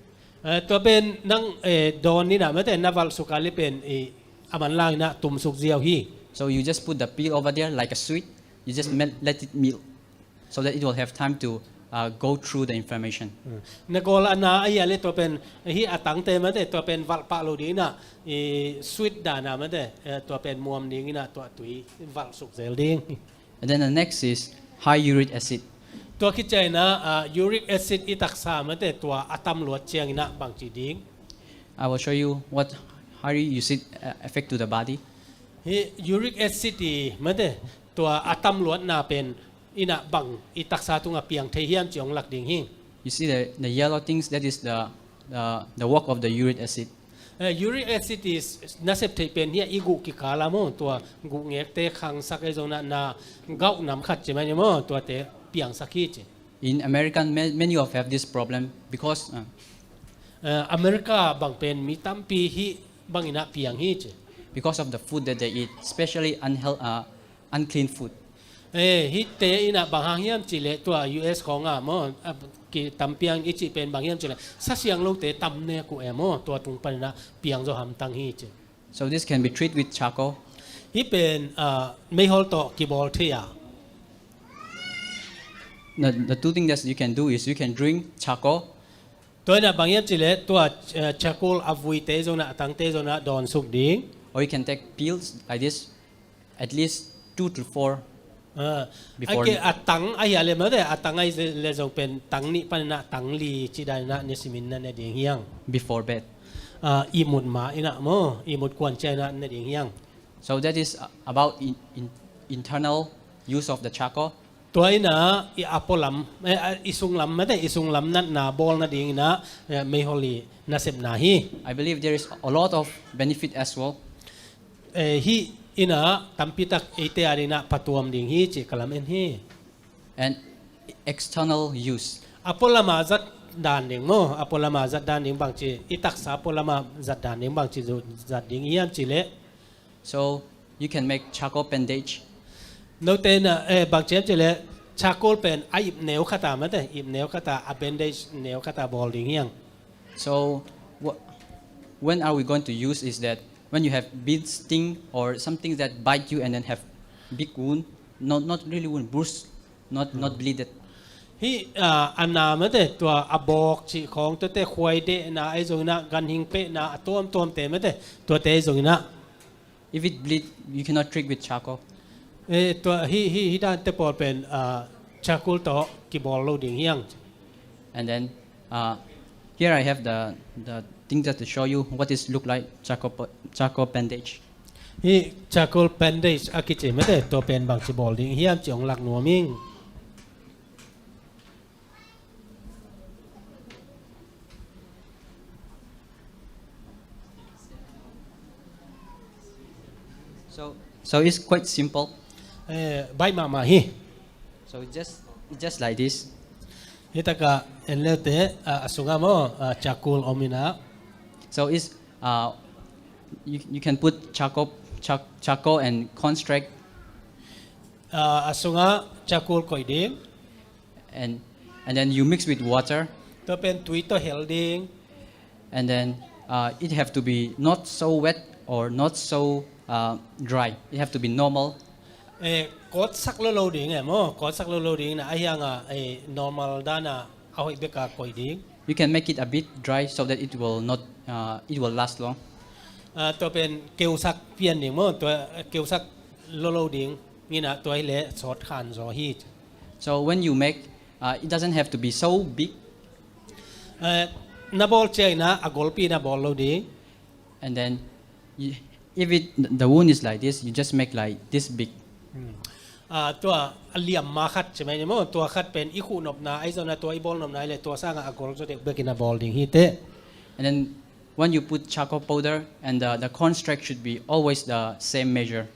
Eh, tua pen nang, eh, dawn in ah mate, na valh suk a leh pen, eh, a manlang in ah tum suk ziau hi. So you just put the pill over there like a sweet. You just melt, let it melt so that it will have time to, uh, go through the inflammation. Hmm. Na gawl a na ahih leh tua pen, hih a tangte mate, tua pen valh pah lo ding in ah, i sweet dan a mate, eh, tua pen muam ding in ah tua tui valh suk zel ding. And then the next is high uric acid. Tua khit ciang in ah, ah, uric acid i taksa mate, tua a tam luat ciang in ah bang ci ding. I will show you what high uric acid, uh, affect to the body. Hih uric acid i mate, tua a tam luatna pen in ah bang i taksa tungah piang thei hiam cih hong lak ding hi. You see the, the yellow things, that is the, the, the work of the uric acid. Eh, uric acid i nasep theih pen hih i guh kikal ah maw, tua guh ngekte khangsak ahi zong in ah, na gauh nam khat ci mai ni maw, tuate piangsak hi ci. In American, ma-, many of have this problem because, uh, Eh, America bang pen mi tampi hih bang in ah piang hi ci. Because of the food that they eat, especially unheal-, uh, unclean food. Eh, hihte in ah bang hang hiam cih leh tua U S khawng ah maw, ah, ki tam piang i cih pen bang hiam cih leh sa siang lote tam nek uh e maw, tua tung pan in ah piang zaw hamtang hi ci. So this can be treated with charcoal. Hih pen, ah, meihol tawh kibawl thei a. The, the two things that you can do is you can drink charcoal. Tua in ah bang hiam cih leh tua, eh, charcoal a vuite zong in ah, a tangte zong in ah dawn suk ding. Or you can take pills like this, at least two to four. Ah, before a ke-, a tang ahih leh mate, a tang ahih leh zong pen tang nih pan in ah tang li cih dan in ah ne simin na ne ding hi hang. Before bed. Ah, ihmut ma in ah maw, ihmut kuan ciang in ah ne ding hi hang. So that is, uh, about in, in, internal use of the charcoal. Tua in ah i a pualam, eh, ah, i sunglam mate, i sunglam natna bawl nading in ah, eh, meihol i nasepna hi. I believe there is a lot of benefit as well. Eh, hih in ah tampi tak eite a ding in ah phatuam ding hi cih ka lamen hi. And external use. A pualam a zat dan ding maw, a pualam a zat dan ding bang ci, i taksa pualam a zat dan ding bang ci, zat ding hiam cih leh. So you can make charcoal bandage. Note in ah, eh, bang ci hiam cih leh charcoal pen a ip neu khat a mate, ip neu khat a, a bandage neu khat a bawl ding hi hang. So wh-, when are we going to use is that when you have bee sting or something that bite you and then have big wound, not, not really wound, bruise, not, not bleeded. Hih, ah, a na mate, tua a bawk cih khawng tuate, khuai dehna ahi zong in ah, ganhing pehna a tuamtuamte mate, tuate ahi zong in ah. If it bleed, you cannot treat with charcoal. Eh, tua hi, hi, hi dan te pawl pen, ah, charcoal tawh kibawl lo ding hi hang. And then, uh, here I have the, the thing that to show you what is look like charcoal, pa- charcoal bandage. Hi charcoal bandage a kici mate, tua pen bangci bawl ding hiam ci hong lak nuam ing. So, so it's quite simple. Eh, baih mahmah hi. So it's just, it's just like this. Hi taka en le te, ah, a sunga maw, ah, charcoal om ina. So it's, uh, you, you can put charcoal, char, charcoal and corn streak. Ah, a sunga charcoal koih ding. And, and then you mix with water. Tua pen tui tawh hel ding. And then, uh, it have to be not so wet or not so, uh, dry. It have to be normal. Eh, kawtsak lo lo ding eh maw, kawtsak lo lo ding na, a hiang a, eh, normal dan a, a hoih bek a koih ding. You can make it a bit dry so that it will not, uh, it will last long. Ah, tua pen keusak pian ding maw, tua, eh, keusak lo lo ding ina, tua hi le sawt khan zaw hi. So when you make, uh, it doesn't have to be so big. Eh, na bawl ciang ina a golpi na bawl lo ding. And then, you, if it, the wound is like this, you just make like this big. Hmm. Ah, tua a liam ma khat ci mai ni maw, tua khat pen i khuh nopna, ahi zongin a tua i bawl nopna, ahi le tua sanga a gol zaw deuh bekin a bawl ding hi teh. And then when you put charcoal powder, and the, the corn streak should be always the same measure.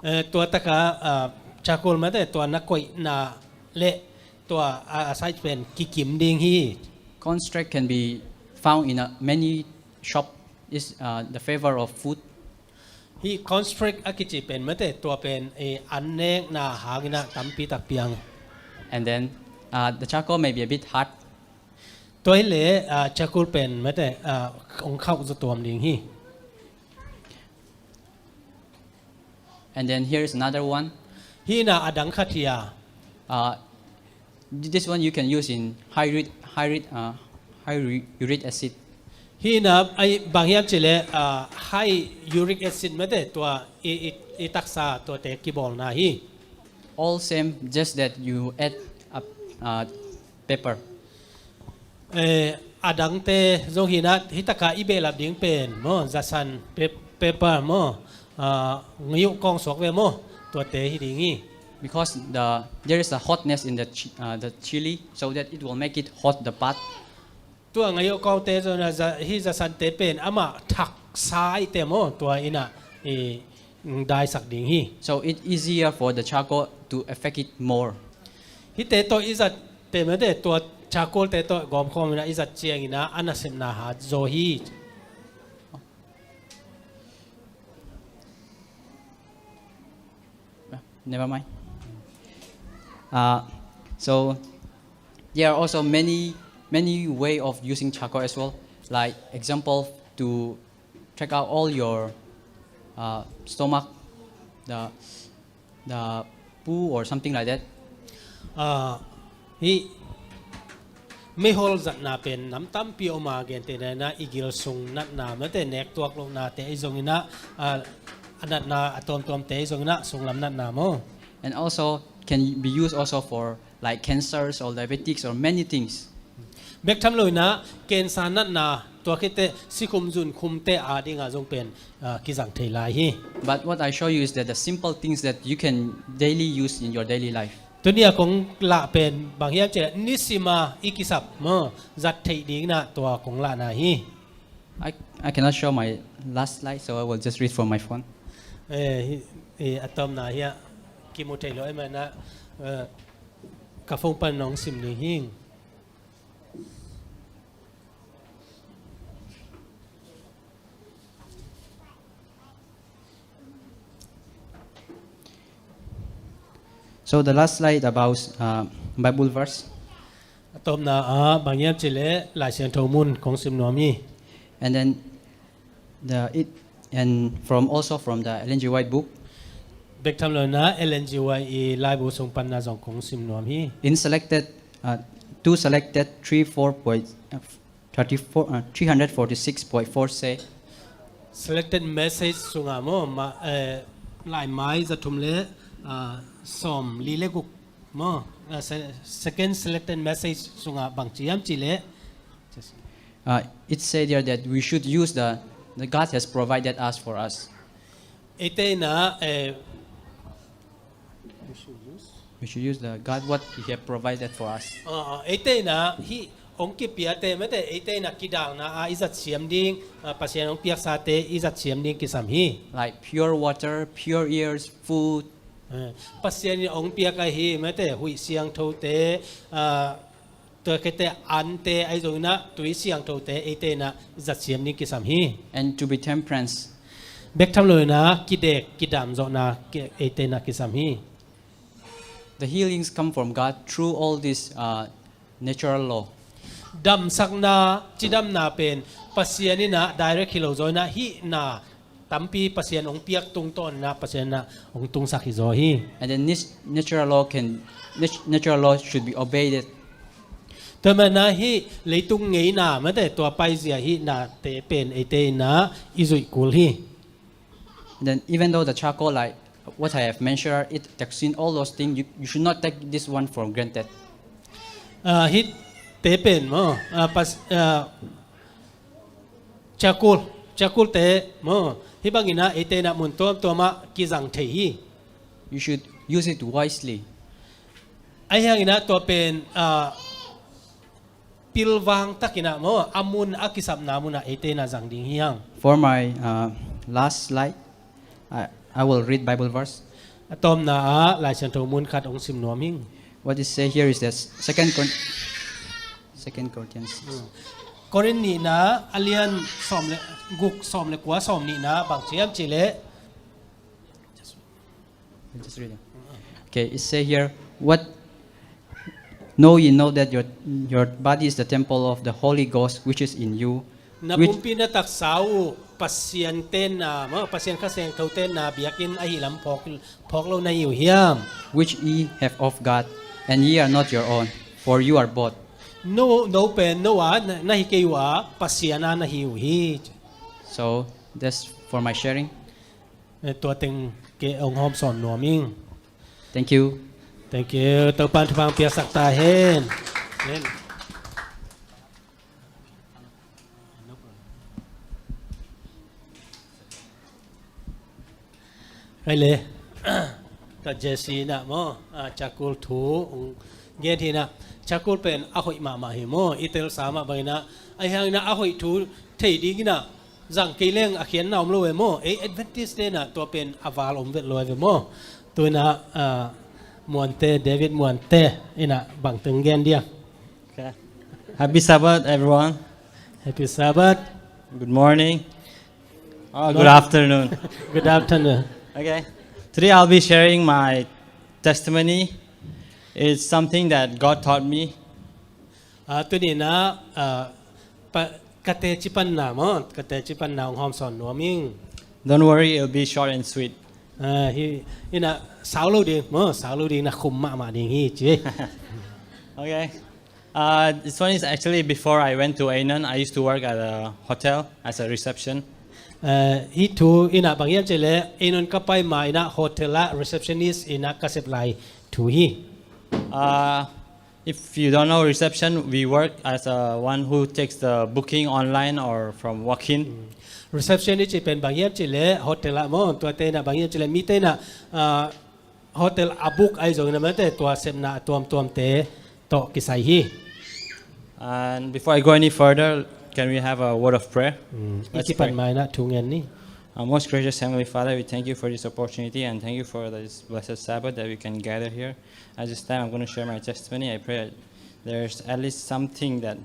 Eh, tua taka, ah, charcoal mate, tua na koihna le tua a, a size pen kikim ding hi. Corn streak can be found in a many shop. Is, uh, the favor of food. Hi corn streak a kici pen mate, tua pen, eh, an nekna hang ina tampi tak piang. And then, uh, the charcoal may be a bit hard. Tua hi le, ah, charcoal pen mate, ah, hong khauh zaw tuam ding hi. And then here is another one. Hi ina a dang khat hi a. Uh, this one you can use in high uric, high uric, uh, high uri- uric acid. Hi ina, ai, bang hiam ci le, ah, high uric acid mate, tua i, i, i taksa tuate kibawlna hi. All same, just that you add a, uh, pepper. Eh, a dangte zong hi ina, hi taka i behlap ding pen maw, zasan, pe- pepper maw, ah, ngayuh kawng suak ve maw, tuate hi ding hi. Because the, there is a hotness in the chi- uh, the chili, so that it will make it hot the part. Tua ngayuh kawngte zong ina, za- hi zasante pen amah thaksa ahih teh maw, tua ina, i, daisak ding hi. So it easier for the charcoal to affect it more. Hihte tawh i zat teh mate, tua charcoalte tawh gawmkhawm ina i zat ciang ina a nasepna hat zaw hi. Never mind. Uh, so there are also many, many way of using charcoal as well. Like example, to check out all your, uh, stomach, the, the poo or something like that. Ah, hi meihol zatna pen nam tampi om a, gentehna ina i gil sung natna mate, nek tuak lohnate ahi zong ina, ah, a natna a tuamtuamte ahi zong ina sunglam natna maw. And also can be used also for like cancers or diabetics or many things. Bek tham lo ina cancer natna, tua khit teh sikhum zunkhumte a dinga zong pen, ah, kizang thei lai hi. But what I show you is that the simple things that you can daily use in your daily life. Tuni a kong lah pen bang hiam ci le, nisima i kisap maw, zat theih ding ina tua kong lahna hi. I, I cannot show my last slide, so I will just read from my phone. Eh, hi, eh, a tomna hi a kimu thei lo ahih manin ah, eh, ka phone pan nong sim ding hing. So the last slide about, uh, Bible verse. A tomna ah bang hiam ci le Lai Siangtho mun kong sim nuam hi. And then the it and from also from the Ellen G. White book. Bek tham lo ina Ellen G. White i laibu sung panna zong kong sim nuam hi. In selected, uh, two selected three four point, uh, thirty-four, uh, three hundred forty-six point four say. Selected message sungah maw, ma, eh, laimai zathum le, ah, sawm li le guk maw, ah, se-, second selected message sungah bang ci hiam cih leh, uh, it said there that we should use the, the God has provided us for us. Eite in ah, eh, We should use the God what He have provided for us. Ah, ah, eite in ah hih hong kipiate, mate, eite in ah kidalna ah i zatsiam ding, ah, Pasian hong piaksate i zatsiam ding kisam hi. Like pure water, pure ears, food. Eh, Pasian in hong piak ahi, mate, huih siangthote, ah, tua khete ante ahi zongin ah tui siangthote eite in ah zatsiam ding kisam hi. And to be temperance. Bek tham loin ah kidek kidam zawhna ki-, eite in ah kisam hi. The healings come from God through all this, uh, natural law. Damsakna, cidamna pen Pasian in ah direct hi lo zaw in ah hih na tampi Pasian hong piak tungtawn in ah Pasian in ah hong tungsak hi zaw hi. And then this natural law can, nat-, natural law should be obeyed. Tua manin ah hih leitung ngeina, mate, tua paizia hih nate pen eite in ah i zuih kul hi. Then even though the charcoal, like what I have mentioned, it toxin, all those things, you, you should not take this one for granted. Ah, hihte pen maw, ah, pas, ah, charcoal, charcoal te maw, hih bangin ah eite in ah mun tuamtuam ah kizang thei hi. You should use it wisely. Ahi hangin ah tua pen, ah, pilvang takin ah maw, a mun a kisapna mun ah eite in ah zang ding hi hang. For my, uh, last slide, I, I will read Bible verse. A tawpna ah Lai Siangtho mun khat hong sim nuam hing. What is say here is that Second Cor-, Second Corinthians six. Hmm. Korin nihna a lian sawm le guk, sawm le kua, sawm nihna bang ci hiam cih leh. Just read it. Okay, it say here, what, know ye not that your, your body is the temple of the Holy Ghost, which is in you, na which pumpi na taksa uh Pasian tenna, maw, Pasian Kha Siangtho tenna biakinn ahih lam phawk, phawk lo na hi uh hiam? Which ye have of God, and ye are not your own, for you are bought. No, no pen no a na, na hi kei uh a, Pasian a na hi uh hi. So that's for my sharing. Eh, tua teng kei hong hawm sawn nuam ing. Thank you. Thank you. Topa'n thupha piaksak ta hen. Amen. Hai le. Ta Jesse na maw, ah, charcoal thu hong gen hi na. Charcoal pen a hoih mahmah hi maw, i telsa mah bangin ah, ahi hangin ah a hoih thu thei dingin ah zang kei leng a khiatna om lo ve maw. Ei Adventist te in ah tua pen a val om vet lo ve maw. Tu in ah, ah, Muante, David Muante in ah bang teng gen dia. Okay. Happy Sabbath, everyone. Happy Sabbath. Good morning. Oh, good afternoon. Good afternoon. Okay. Today I'll be sharing my testimony. It's something that God taught me. Ah, tuni in ah, ah, pa, ka teci panna maw, ka teci panna hong hawm sawn nuam ing. Don't worry, it'll be short and sweet. Ah, hi, hi in ah sau lo ding maw, sau lo ding, na khum mahmah ding hi ci. Okay. Uh, this one is actually before I went to Aenon. I used to work at a hotel as a reception. Ah, hih thu in ah bang hiam cih leh, Aenon ka pai ma in ah hotel ah receptionist in ah ka sep lai thu hi. Uh, if you don't know reception, we work as a one who takes the booking online or from walk-in. Mm. Reception i cih pen bang hiam cih leh hotel ah maw, tuate in ah bang hiam cih leh mite in ah, ah, hotel a book ahi zongin ah mate, tua sepna a tuamtuamte tawh kisai hi. And before I go any further, can we have a word of prayer? Mm. Let's pray. I kipan ma in ah thu ngen ni. Our most gracious Heavenly Father, we thank you for this opportunity and thank you for this blessed Sabbath that we can gather here. At this time, I'm gonna share my testimony. I pray there's at least something that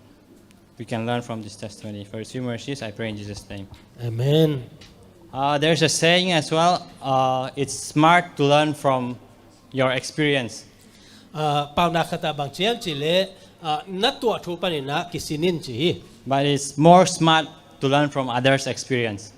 we can learn from this testimony. For your mercies, I pray in Jesus' name. Amen. Uh, there's a saying as well, uh, it's smart to learn from your experience. Ah, paunak khat ah bang ci hiam cih leh, ah, na tuah thu panin ah kisin in ci hi. But it's more smart to learn from others' experience.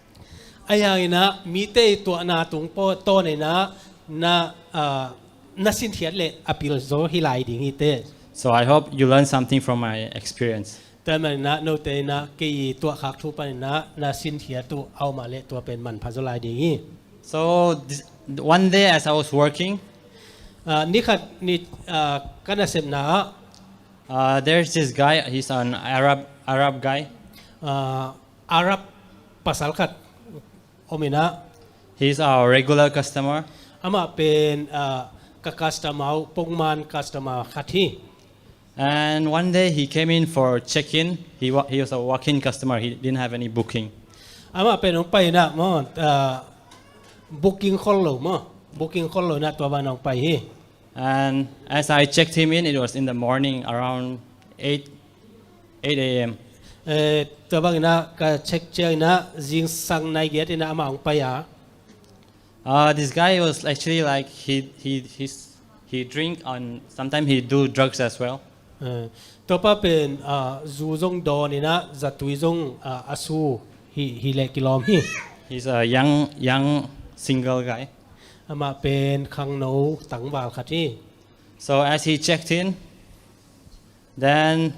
Ahi hangin ah mite i tuahna tung pawl tawn in ah na, ah, na sinkhiat leh a pil zaw hi lai ding hi teh. So I hope you learn something from my experience. Tua maninah note inah kei i tuahkhak thu paninah na sinkhiat uh a om a leh tua pen manpha zaw lai ding hi. So this, one day as I was working, Ah, ni khat ni, ah, ka nasepna ah, uh, there's this guy, he's an Arab, Arab guy. Ah, Arab pasal khat om inah. He's our regular customer. Amah pen, ah, ka customer uh, pongman customer khat hi. And one day he came in for check-in. He wa-, he was a walk-in customer. He didn't have any booking. Amah pen hong pai inah maw, ah, booking khol lo maw. Booking khol lo inah tua bang hong pai hi. And as I checked him in, it was in the morning around eight, eight a m. Eh, tua bang inah ka check ciang inah zingsang nai giat inah amah hong pai a. Uh, this guy was actually like, he, he, he's, he drink and sometimes he do drugs as well. Eh, tua pa pen, ah, zu zong dawn inah zatui zong, ah, a su hi, hi leh kilawm hi. He's a young, young single guy. Amah pen khangno tangval khat hi. So as he checked in, then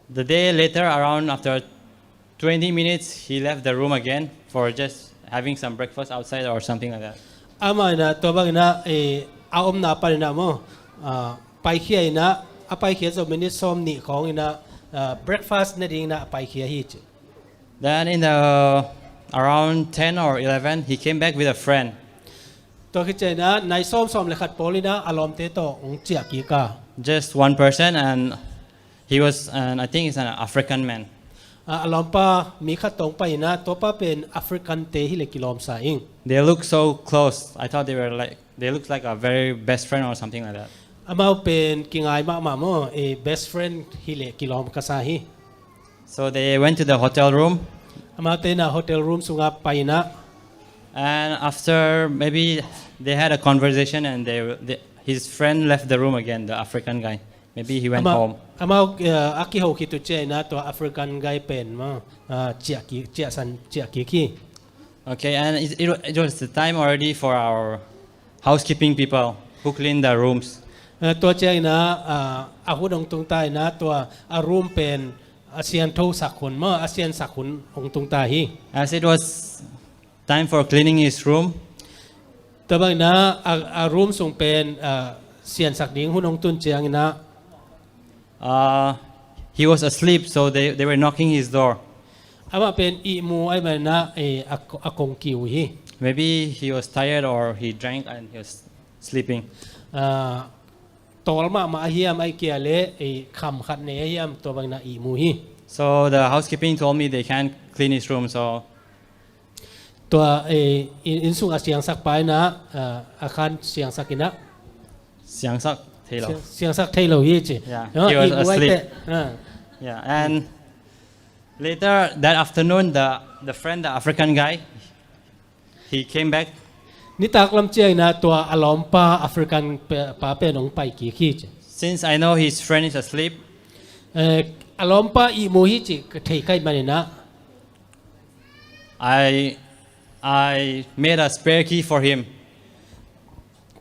the day later, around after twenty minutes, he left the room again for just having some breakfast outside or something like that. Amah inah tua bang inah, eh, a omna pan inah maw, ah, paikhia inah, a paikhia zo minit sawm nih khawng inah, ah, breakfast ne ding inah a paikhia hi ci. Then in the around ten or eleven, he came back with a friend. Tua khit ciang inah nai sawm sawm le khat pawl inah a lawmte tawh hong ciah kik a. Just one person, and he was, and I think he's an African man. Ah, a lawmpa mi khat tawh hong pai inah tua pa pen African te hi leh kilawm sa ing. They look so close. I thought they were like, they look like a very best friend or something like that. Amau pen kingai mahmah maw, eh, best friend hi leh kilawm ka sa hi. So they went to the hotel room. Amaute inah hotel room sungah pai inah. And after maybe they had a conversation and they, they, his friend left the room again, the African guy. Maybe he went home. Amau, eh, a kiho khit uh ciang inah tua African guy pen maw, ah, ciah kik, ciahsan, ciah kik hi. Okay, and it, it, it was the time already for our housekeeping people who clean the rooms. Eh, tua ciang inah, ah, a hun hong tung ta inah tua a room pen a siantho sak hun maw, a siansak hun hong tung ta hi. As it was time for cleaning his room, tua bang inah a, a room sung pen, ah, siansak ding hun hong tun ciang inah, uh, he was asleep, so they, they were knocking his door. Amah pen ihmu ahih man inah, eh, a, a kong kiu hi. Maybe he was tired or he drank and he was sleeping. Ah, tawl mahmah ahiam ahih kei leh, eh, kham khat nei ahiam tua bang inah ihmu hi. So the housekeeping told me they can't clean his room, so tua, eh, inn, inn sung a siangsak pa inah, ah, a khan siangsak inah. Siangsak thei lo. Siang-, siangsak thei lo hi ci. Yeah, he was asleep. Ah. Yeah, and later that afternoon, the, the friend, the African guy, he came back. Nitak lam ciang inah tua a lawmpa African pe-, pa pen hong pai kik hi ci. Since I know his friend is asleep, eh, a lawmpa ihmu hi ci ka thei ka hih man inah, I, I made a spare key for him.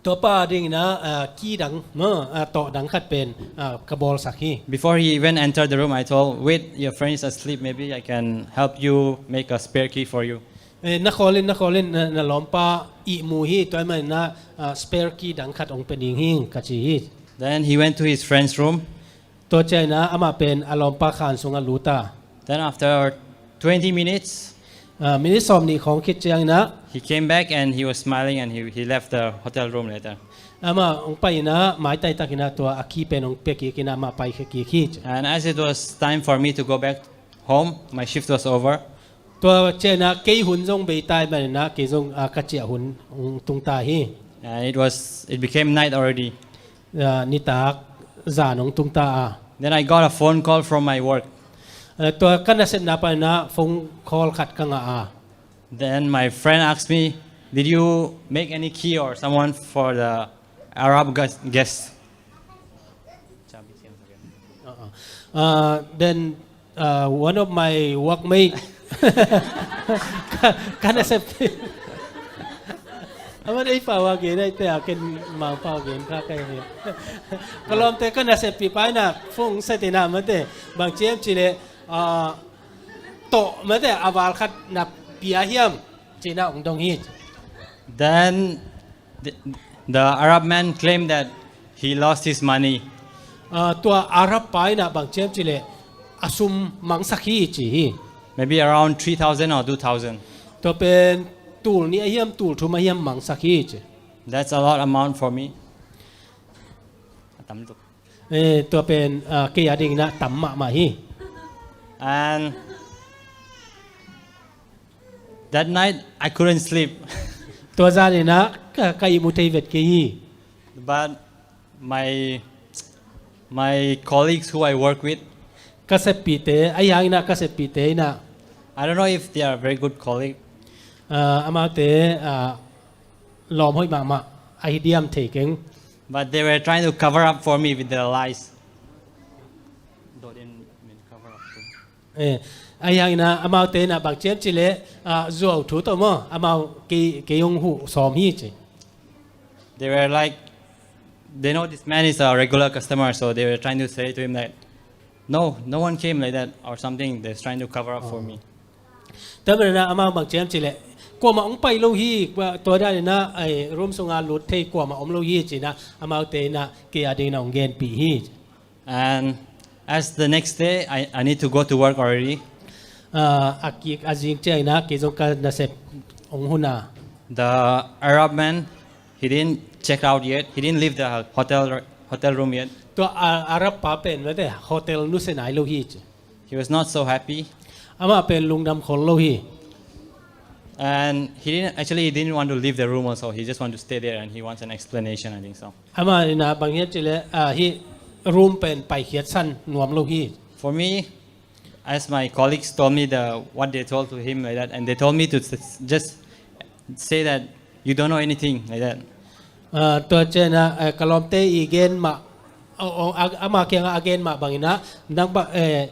Tua pa ding inah, ah, key dang, no, ah, tawh dang khat pen, ah, ka bawlsak hi. Before he even entered the room, I told, "Wait, your friend is asleep. Maybe I can help you make a spare key for you." Eh, na khawl in, na khawl in, na, na lawmpa ihmu hi, tua ahih man inah, ah, spare key dang khat hong pia ding hi ka ci hi. Then he went to his friend's room. Tua ciang inah amah pen a lawmpa khan sungah lut a. Then after twenty minutes, ah, minit sawm nih khawng khit ciang inah, he came back and he was smiling and he, he left the hotel room later. Amah hong pai inah maitai tak inah tua a key pen hong pia kik inah amah pai kik hi ci. And as it was time for me to go back home, my shift was over. Tua ciang inah kei hun zong bei ta ahih man inah kei zong, ah, ka ciah hun hong tung ta hi. And it was, it became night already. Ah, nitak zan hong tung ta a. Then I got a phone call from my work. Ah, tua ka nasepna pan inah phone call khat ka ngah a. Then my friend asked me, "Did you make any key or someone for the Arab gu-, guest?" Uh-uh. Ah, then, ah, one of my workmate, ka, ka nasep, Aman ei pau a gen ai te a ken Mangpau gen kha kai hi. Ka lawmte ka nasep pi pai na phung sa te na mate bang ciam ci le, ah, to mate a val khat na pia hiam ci na ong dong hi. Then the, the Arab man claimed that he lost his money. Ah, tua Arab pai na bang ciam ci le a sum mangsak hi ci hi. Maybe around three thousand or two thousand. Tua pen tul ni a hiam tul thum a hiam mangsak hi ci. That's a lot amount for me. A tam tuk. Eh, tua pen, ah, kei a ding na tam mahmah hi. And that night I couldn't sleep. Tua zan ina ka, ka i mu thei vet kei hi. But my, my colleagues who I work with, ka seppite, a hiang ina ka seppite ina. I don't know if they are very good colleague. Ah, amaute, ah, lawm hoih mahmah a hi diam thei keng. But they were trying to cover up for me with their lies. Dot in mean cover up too. Eh, a hiang ina amaute ina bang ciam ci le, ah, zuau thu to maw, amau kei, kei ong huh sawm hi ci. They were like, they know this man is a regular customer, so they were trying to say to him that, no, no one came like that or something. They're trying to cover up for me. Tua mana amau bang ciam ci le, kuama ong pai lo hi, tua dan ina ai room sunga lut thei kuama om lo hi ci na amaute ina kei a ding na ong gen pi hi. And as the next day, I, I need to go to work already. Ah, a kik a zing ciang ina kei zong ka nasep ong hun a. The Arab man, he didn't check out yet. He didn't leave the hotel, hotel room yet. Tua, ah, Arab pa pen mate hotel nusia nai lo hi ci. He was not so happy. Amah pen lungdam khol lo hi. And he didn't, actually, he didn't want to leave the room also. He just want to stay there and he wants an explanation, I think so. Amah ina bang hiam ci le, ah, hi room pen paikhiat san nuam lo hi. For me, as my colleagues told me the, what they told to him like that, and they told me to s-, just say that you don't know anything like that. Ah, tua ciang ina, eh, ka lawmte i gen mah, o, o, a, ama kianga a gen mah bang ina, nang ba, eh,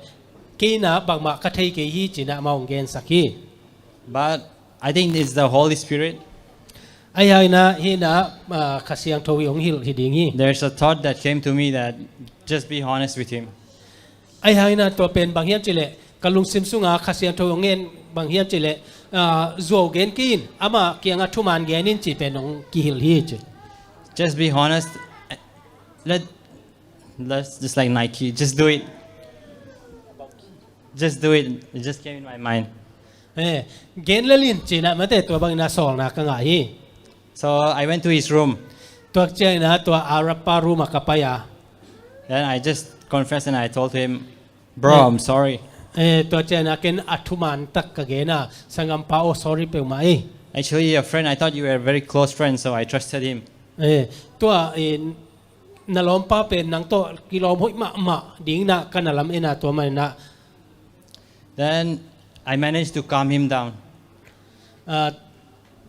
kei ina bangmah ka thei kei hi ci na amau ong gensak hi. But I think it's the Holy Spirit. A hiang ina hi ina, ah, Kha Siangtho i ong hilh hi ding hi. There's a thought that came to me that just be honest with him. A hiang ina tua pen bang hiam ci le, ka lungsim sunga Kha Siangtho ong ngen bang hiam ci le, ah, zuau gen kei in, ama kianga thuman gen in ci pen ong kihilh hi ci. Just be honest. Let, let's just like Nike, just do it. Just do it. It just came in my mind. Eh, gen lel in ci na mate tua bang ina sawlna ka ngah hi. So I went to his room. Tua ciang ina tua Arab pa room a ka pai a. Then I just confessed and I told him, bro, I'm sorry. Eh, tua ciang ina ken a thuman tak ka gen a, sanggam pa, oh, sorry peuhmah ei. Actually, a friend, I thought you were a very close friend, so I trusted him. Eh, tua, eh, na lawmpa pen nang tawh kilawm hoih mahmah ding ina ka na lam en a tua mana. Then I managed to calm him down. Ah,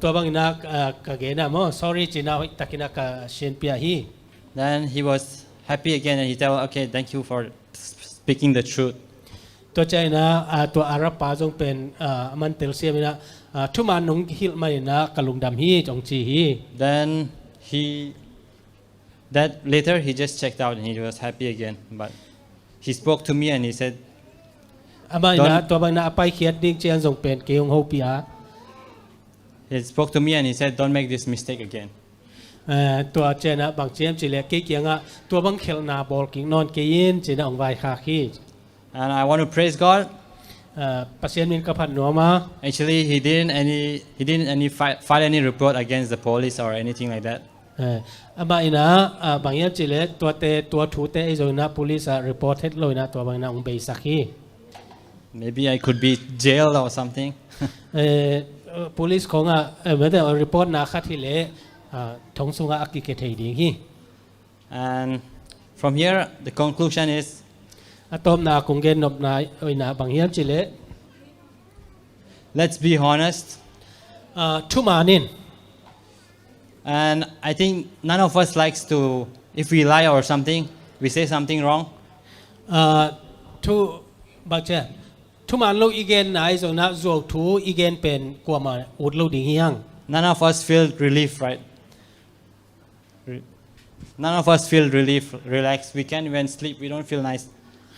tua bang ina, ah, ka gen a maw, sorry ci na hoih tak ina ka sian pia hi. Then he was happy again and he tell, okay, thank you for s-, speaking the truth. Tua ciang ina, ah, tua Arab pa zong pen, ah, aman telsiam ina, ah, thuman nong hilh man ina ka lungdam hi ong ci hi. Then he That later he just checked out and he was happy again. But he spoke to me and he said, amah ina tua bang ina a paikhiat ding ciang zong pen kei ong hopih a. He spoke to me and he said, don't make this mistake again. Eh, tua ciang ina bang ciam ci le kei kianga tua bang khelhna bawl kik nawn kei in ci na ong vaikhak hi. And I want to praise God. Ah, Pasian min ka phat nuam a. Actually, he didn't any, he didn't any fi-, file any report against the police or anything like that. Eh, amah ina, ah, bang hiam ci le tuate, tua thute ei zong ina police ah report het lo ina tua bang ina ong beisak hi. Maybe I could be jailed or something. Eh, police khong ah, eh, mate report na khat hi le, ah, thong sunga a kikhe thei ding hi. And from here, the conclusion is, a tawpna kong gen nopna ina bang hiam ci le, let's be honest. Ah, thuman in. And I think none of us likes to, if we lie or something, we say something wrong. Ah, thu, bang ci a, thuman lo i gen nai zong ina zuau thu i gen pen kuama ut lo ding hi hang. None of us feel relief, right? Re- None of us feel relief, relaxed. We can't even sleep. We don't feel nice.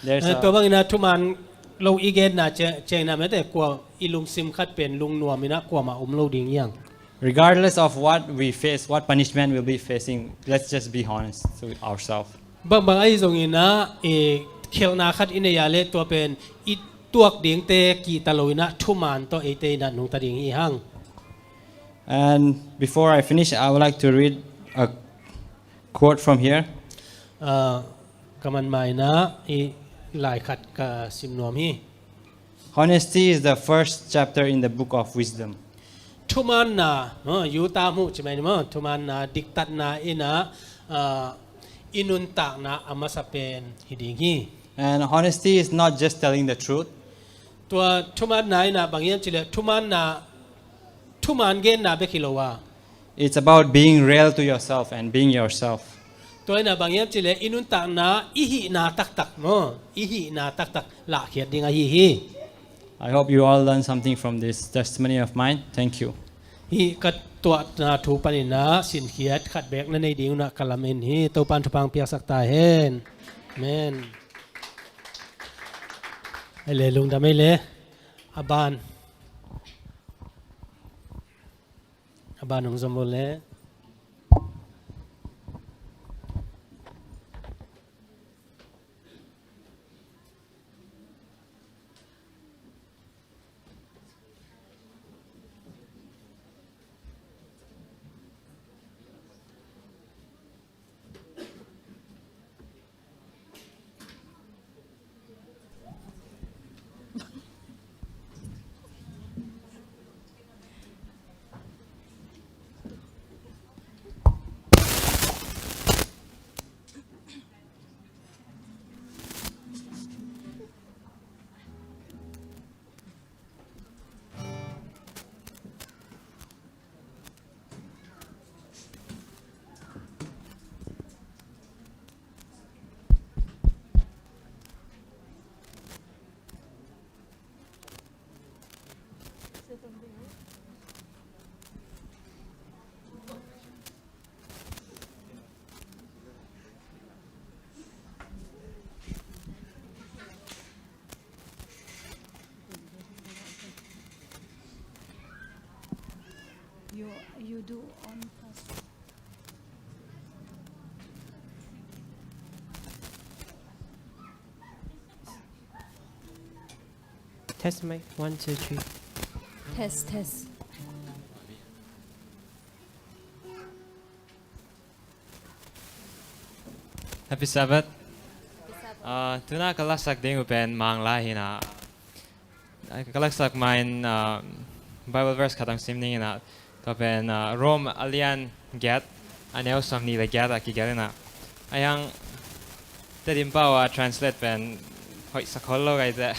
There's Eh, a tua bangin ah thuman lo i genna ciang, ciangin ah mete kua i lungsim khat pen lungnuam in ah kuamah om lo ding hi hang. Regardless of what we face, what punishment we'll be facing, let's just be honest with ourselves. Bangbang ahi zongin ah, eh, khialhna khat i nei a leh tua pen i tuak dingte kihta lo in ah thuman tawh eite in ah nungta ding hi hang. And before I finish, I would like to read a quote from here. Ah, ka man ma in ah i lai khat ka sim nuam hi. Honesty is the first chapter in the book of wisdom. Thumanna, maw, yuta mu ci mai ni maw, thumanna, diktatna in ah, ah, i nuntakna a masa pen hi ding hi. And honesty is not just telling the truth. Tua thumanna in ah bang hiam cih leh, thumanna, thuman genna bek hi lo a. It's about being real to yourself and being yourself. Tua in ah bang hiam cih leh, i nuntakna, i hihna taktak maw, i hihna taktak lahkhiat ding ahi hi. I hope you all learn something from this testimony of mine. Thank you. Hih ka tuahna thu panin ah sinkhiat khat bek na nei ding un ah ka lamen hi. Topan thupha piaksak ta hen. Amen. Ei le, lungdam ei le. A ban. A ban hong zom vo le. You, you do on first. Test mic, one, two, three. Test, test. Happy Sabbath. Ah, tuna ka laksak ding uh pen Manglai hi in ah, ka laksak ma in, ah, Bible verse khat hong sim ning in ah, tua pen, ah, Rom a lian giat, a neu sawmnih le giat ah kigelh in ah. Ahi hang Tedim pau ah translate pen hoih sak khol lo ka hi teh.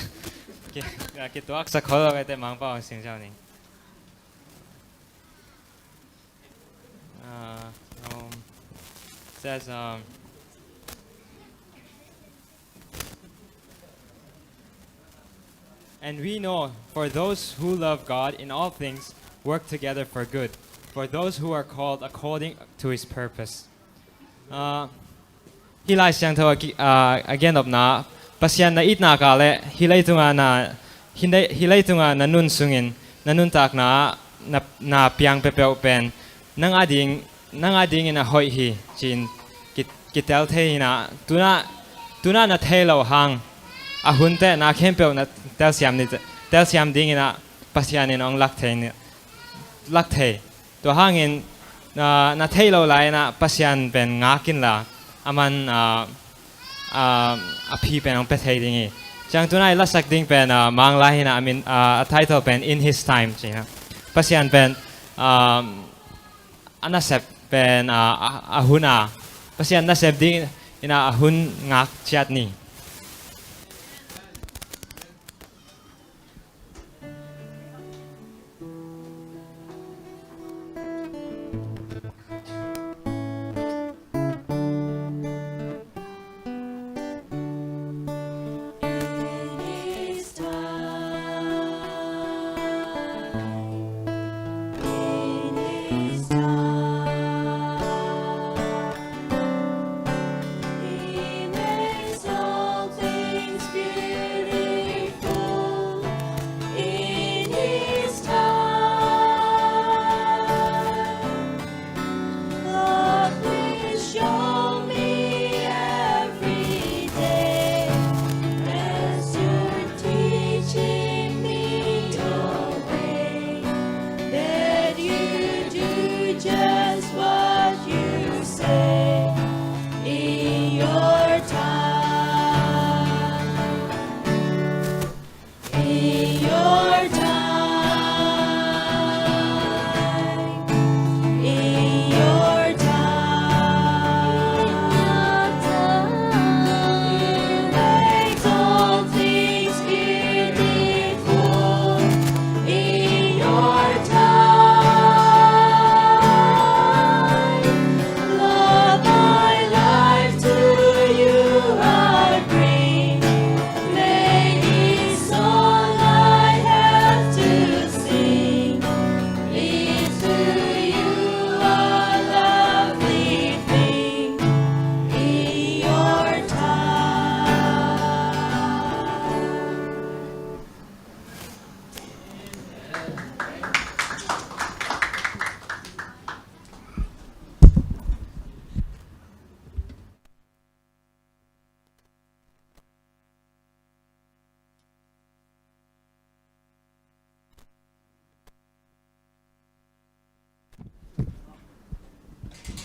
Ki, ah, kituak sak khol lo ka hi teh, Mangpau hong sim ziau ning. Uh, um, says, um, "And we know, for those who love God, in all things work together for good, for those who are called according to his purpose." Uh, Hih Lai Siangtho a ki-, a, a gennopna, Pasian na itna kah le hih leitungah na, hih lei-, hih leitungah na nun sungin na nuntakna na, na piang peuhpeuh pen nang a ding, nang a dingin a hoih hi, ci-in ki, kitel thei hi in ah, tuna, tuna na thei loh hang a hun teh na khempeuh na telsiam ni, telsiam dingin ah Pasian in hong lak thei ni, lak thei. Tua hangin, ah, na theih loh lai-in ah Pasian pen ngak inla, aman, ah, ah, a phi pen hong pia thei ding hi. Ciang tuna i lasak ding pen, ah, Manglai hi in ah, a min, ah, a title pen In His Time ci hi in ah. Pasian pen, ah, a nasep pen, ah, a, a hun a, Pasian nasep dingin ah a hun ngak ciat ni.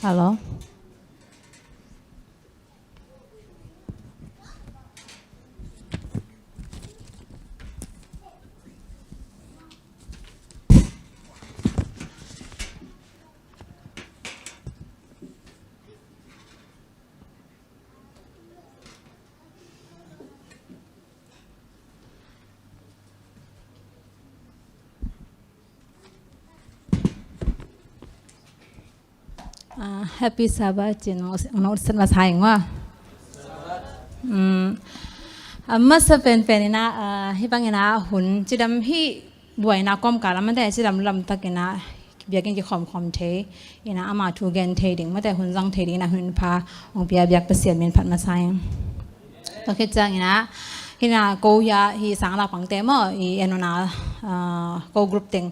Hello. Ah, Happy Sabbath ci-in nong, nong utsat masa ing maw. Mm. Ah, masa penpen in ah, ah, hih bangin ah hun cidam hih buaina kawmkal ah mate cidam lamtak in ah biakinn kikhawmkhawm thei in ah ama thu gen thei ding mate hun zang thei ding in ah hun pha hong pia biak Pasian min phat masa ing. Tua khit ciangin ah hih na ko hia hih sang lak pangte maw i en un ah, ah, ko group teng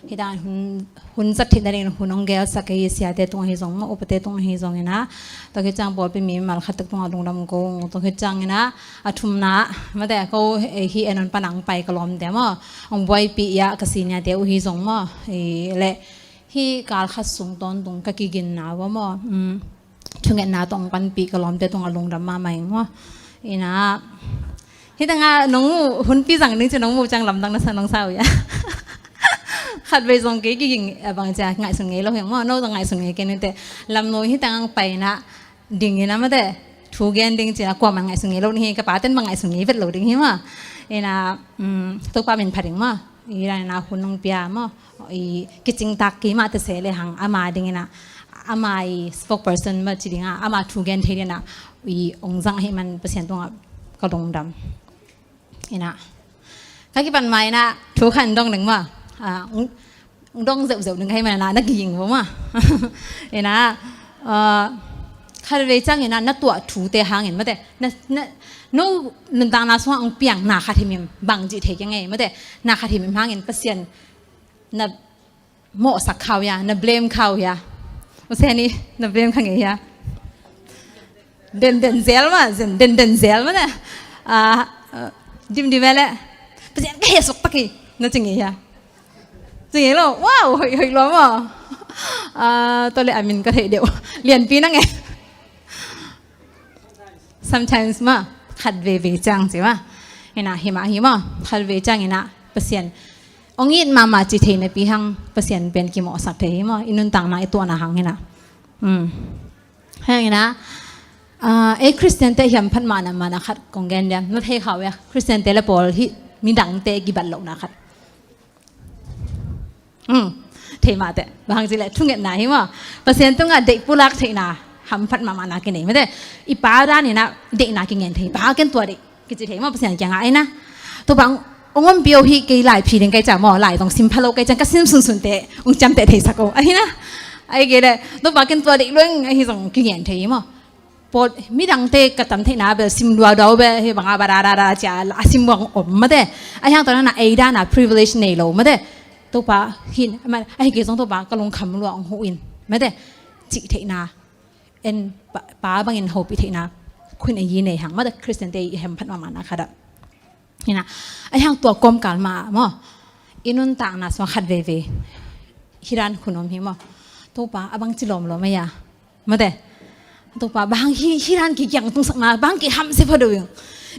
hih dan hun, hun zat theihna dingin hun hong gelsak hi, siate tung ahi zong maw, upate tung ahi zongin ah, tua khit ciang pawlpi mimal khat tek tungah lungdam ko ung. Tua khit ciangin ah a thumna mate ko, eh, hih en un pan a hong pai ka lawmte maw, hong buaipih ah ka seniorte uh hi zong maw, eh, le hih kal khat sung tawntung ka kiginna uh ah maw, um, thungetna tawh hong panpih ka lawmte tungah lungdam mahmah ing maw. In ah hih tengah nong hunpi zang ding ci nong mu ciang lamdang na sa nong sa uh hia. Khatvei zong kei kiging, a, bang cia ngaihsun ngei lo hi ing maw, no zong ngaihsun ngei kei ni teh. Lamnu hih tengah hong pai in ah ding in ah mate thu gen ding ci in ah kuaman ngaihsun ngei lo ding hi, ka paten bang ngaihsun ngei vet lo ding hi maw. In ah, um, Topa min phat ing maw. Hih dan in ah hun hong pia maw, i kicingtak kei mah tase le hang ama ding in ah, ama i spokesperson mah ci ding ah ama thu gen thei ding in ah i hong zang ahih man Pasian tungah ka lungdam. In ah ka kipan ma in ah thu khat dong ding maw. Ah, hong, hong dong zeuhzeuh ding ka hih man in ah na kiging vo maw. In ah, ah, khatvei ciangin ah na tuah thute hangin mate na, na, no nuntakna sungah hong piang na khat himhim bang cih thei kei ngei mate, na khat himhim hangin Pasian na mawhsak kha uh hia, na blame kha uh hia? Use ni, na blame kha ngei hia? Denden zel maw, zen, denden zel maw na. Ah, ah, dimdim e le. Pasian ka hehsuak tak hi na ci ngei hia? Ci ngei lo. Wow, hoih, hoih lua maw. Ah, tua le a min ka theih deuh. Lianpi na ngei. Sometimes maw, khat veve ciang ci maw. In ah himah hi maw, khat veve ciangin ah Pasian hong it mahmah ci thei napi hang Pasian pen kimawhsak thei hi maw, i nuntakna i tuahna hang in ah. Um. Hang in ah, ah, ei Khristiante hiam phat mahmah na khat kong gen diam, na thei kha uh hia, Khristiante le pawl hih midangte kibat lohna khat. Um, thei mah teh, bang hang cih leh thungetna hi maw. Pasian tungah deih pulak theihna hamphat mahmahna kinei mate. I pa dan in ah deihna kingen thei, pa ken tua deih kici thei maw, Pasian kiangah ai na. Topa hong ompih o hih, kei lai phi ding ka hih ciang maw, lai tawh sim pha lo ka hih ciang ka sim sunsun teh hong ciamteh theisak o ahi na. Ahih kei leh Topa ken tua deih lua ing ahi zong kingen thei hi maw. Pawl, midangte ka tam theihna bel sim duadua uh bel hih bangah ba da da da cia a sim buang om mate. Ahi hang tua na ei dan a privilege nei lo mate. Topa hin, ahi kei zong Topa ka lungkham lua hong huh in mate, cih theihna, en pa, pa bangin hopih theihna khuin a yi nei hang mate, Khristiante i hemphat mahmahna khat ah. Hi na, ahi hang tua kawmkal mah maw, i nuntakna sungah khat veve hih dan hun om hi maw. Topa, a bang ci lawmlawm a hia mate. Topa, bang hih, hih dan kikiang tungsakna bang kihamsia pha deuh ing.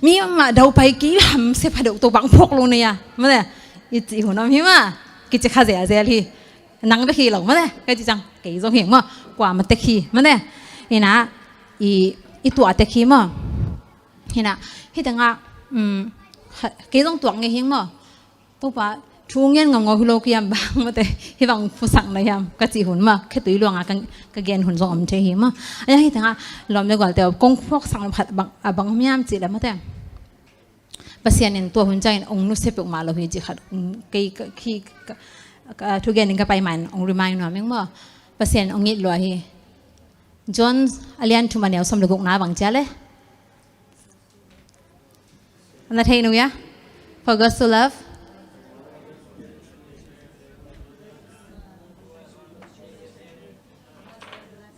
Mi mah daupai kihamsia pha deuh, Topa hong phawk lo na hia mate. I cih hun om hi maw. Kici kha zelzel hi. Nang bek hi lo mate, ka cih ciang kei zong hi maw. Kuamah tek hi mate. Hi na, i, i tuah tek hi maw. Hi na, hih tengah, um, kei zong tuak ngei hi maw. Topa, thu ngen ngamngaw hi lo kiam bang mate, hih bang phusak na hiam ka cih hun maw, khetui luangah ka, ka gen hun zong om thei hi maw. Ahi hang hih tengah lawm le gualte aw, kong phuaksak nop khat bang, a bang om hiam cih leh mate, Pasian in tua hun ciangin hong nusia peuhmah lo hi cih khat, um, kei ka, khi, ka, ka, thu gen ding ka pai ma in hong remind nuam ing maw. Pasian in hong it lua hi. John a lian thum a neu sawm le gukna bang cia le. Na thei uh hia? For God so loved.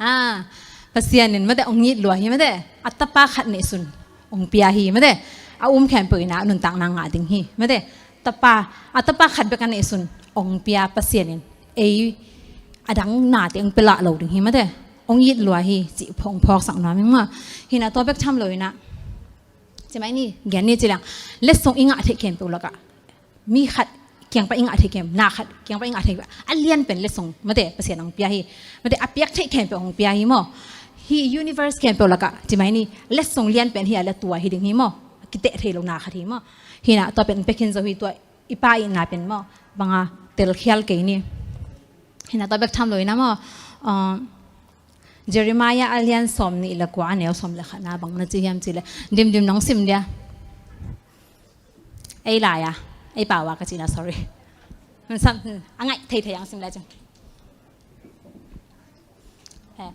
Ah, Pasian in mate hong it lua hi mate. A tapa khat neihsun hong pia hi mate. A um khempeuh in a nuntakna ngah ding hi mate. Tapa, a tapa khat bek a neihsun hong pia Pasian in ei a dang nate hong pia lah lo ding hi mate. hong it lua hi cih hong phawksak nuam ing maw. Hi-in ah tua bek tham lo-in ah, ci mai ni, gen ni ci leng, letsong i ngah theih khempeuh lakah mi khat kiang pan i ngah theih khempeuh, na khat kiang pan i ngah theih khempeuh, a lian pen letsong, mate, Pasian hong pia hi. Mate, a piak theih khempeuh hong pia hi maw. Hih universe khempeuh lakah, ci mai ni, letsong lian pen hi a, le tua hi ding hi maw. Kiteh thei lo na khat hi maw. Hi-in ah tua pen pia khin zo hi, tua i Pa itna pen maw, bang a, telkhial kei ni. Hi-in ah tua bek tham lo-in ah maw, uh, Jeremiah a lian sawmnih le kua, a neu sawm le khatna bang na ci hiam cih leh, Dimdim nong sim dia. Ei lai-a, ei pau-a ka cihna, sorry. Sam, a ngaih theithei ang sim lai cing. Eh,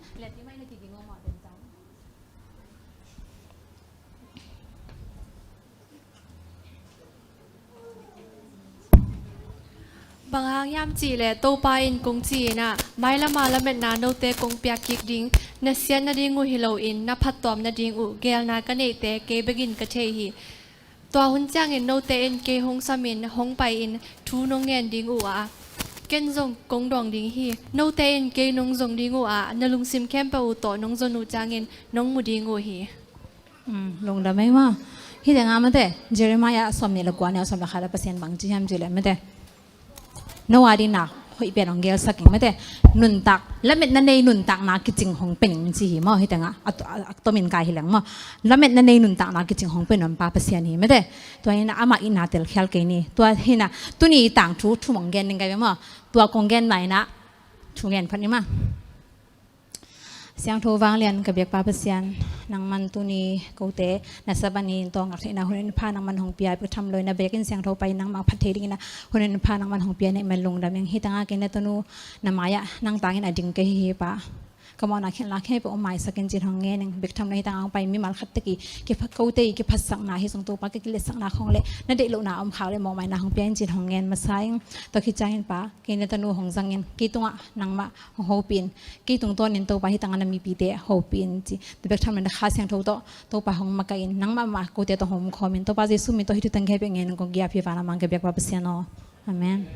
Bang hang hiam cih leh Topa in kong ci-in ah, mailam a lametna note kong piak kik ding, na siat nading uh hi loin na phattuam nading uh geelna ka neihte kei bekin ka thei hi. Tua hun ciangin note in kei hong samin hong pai-in thu nong ngen ding uh a, ken zong kong dawng ding hi. Note in kei nong zong ding uh a, na lungsim khempeuh uh tawh nong zon uh ciangin nong mu ding uh hi. Um, lungdam ei maw. Hih tengah mate, Jeremiah sawmnih le kua, neu sawm le khat ah Pasian bang ci hiam cih leh mate, no a ding na hoih pen hong geelsak ing mate. Nuntak, lametna nei nuntakna kicing hong pia ning ci hi maw. Hih tengah a, a, a tomin kai hi leng maw, lametna nei nuntakna kicing hong pia nuam pa Pasian hi mate. Tua hi-in ah amah itna telkhial kei ni. Tua hi-in ah tuni tangthu thum hong gen ning ka hi ve maw. Tua kong gen ma-in ah thu ngen phot ni maw. Siangtho vanglian ka biakpa Pasian, nangman tuni kote na Sabbath ni tawh ngak theihna hun in pha nangman hong pia, bek tham lo-in ah biakinn siangtho pai-in nangmah phat thei dingin ah hun in pah nangman hong pia na hih man lungdam ing. Hih tengah kei na tanu na mai-ah nang tangin a ding ka hi hi pa. Ka mawhna khelhna khempeuh hong maisak in ci-in hong ngen ing. Bek tham lo-in hih tengah hong pai mimal khat tek i kipha, kote i kiphatsakna hi zong Topa ka kiletsakna khawng le na deih lohna om khak leh mawhmaina hong pia in ci-in hong ngen masa ing. Tua khit ciangin pa, kei na tanu hong zangin kei tungah nangmah hong hopih in, kei tungtawnin Topa hih tengah na mipite hopih in ci. Bek tham lo-in na Kha Siangtho tawh Topa hong makaih in, nangmah mah kote tawh hong omkhawm in. Topa Jesu min tawh hih thuteng khempeuh ngen in kong ki-ap hi, vanah mang ka biakpa Pasian aw. Amen.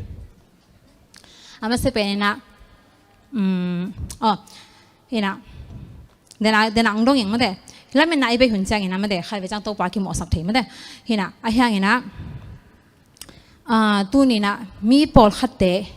A masa pen in ah, um, aw, hi-in ah, den a, den a ang dong ing mate. Lametna i bei hun ciangin ah mate, khatvei ciang Topa kimawhsak thei mate. Hi-in ah, a hiangin ah, ah, tuni-in ah mi pawlkhatte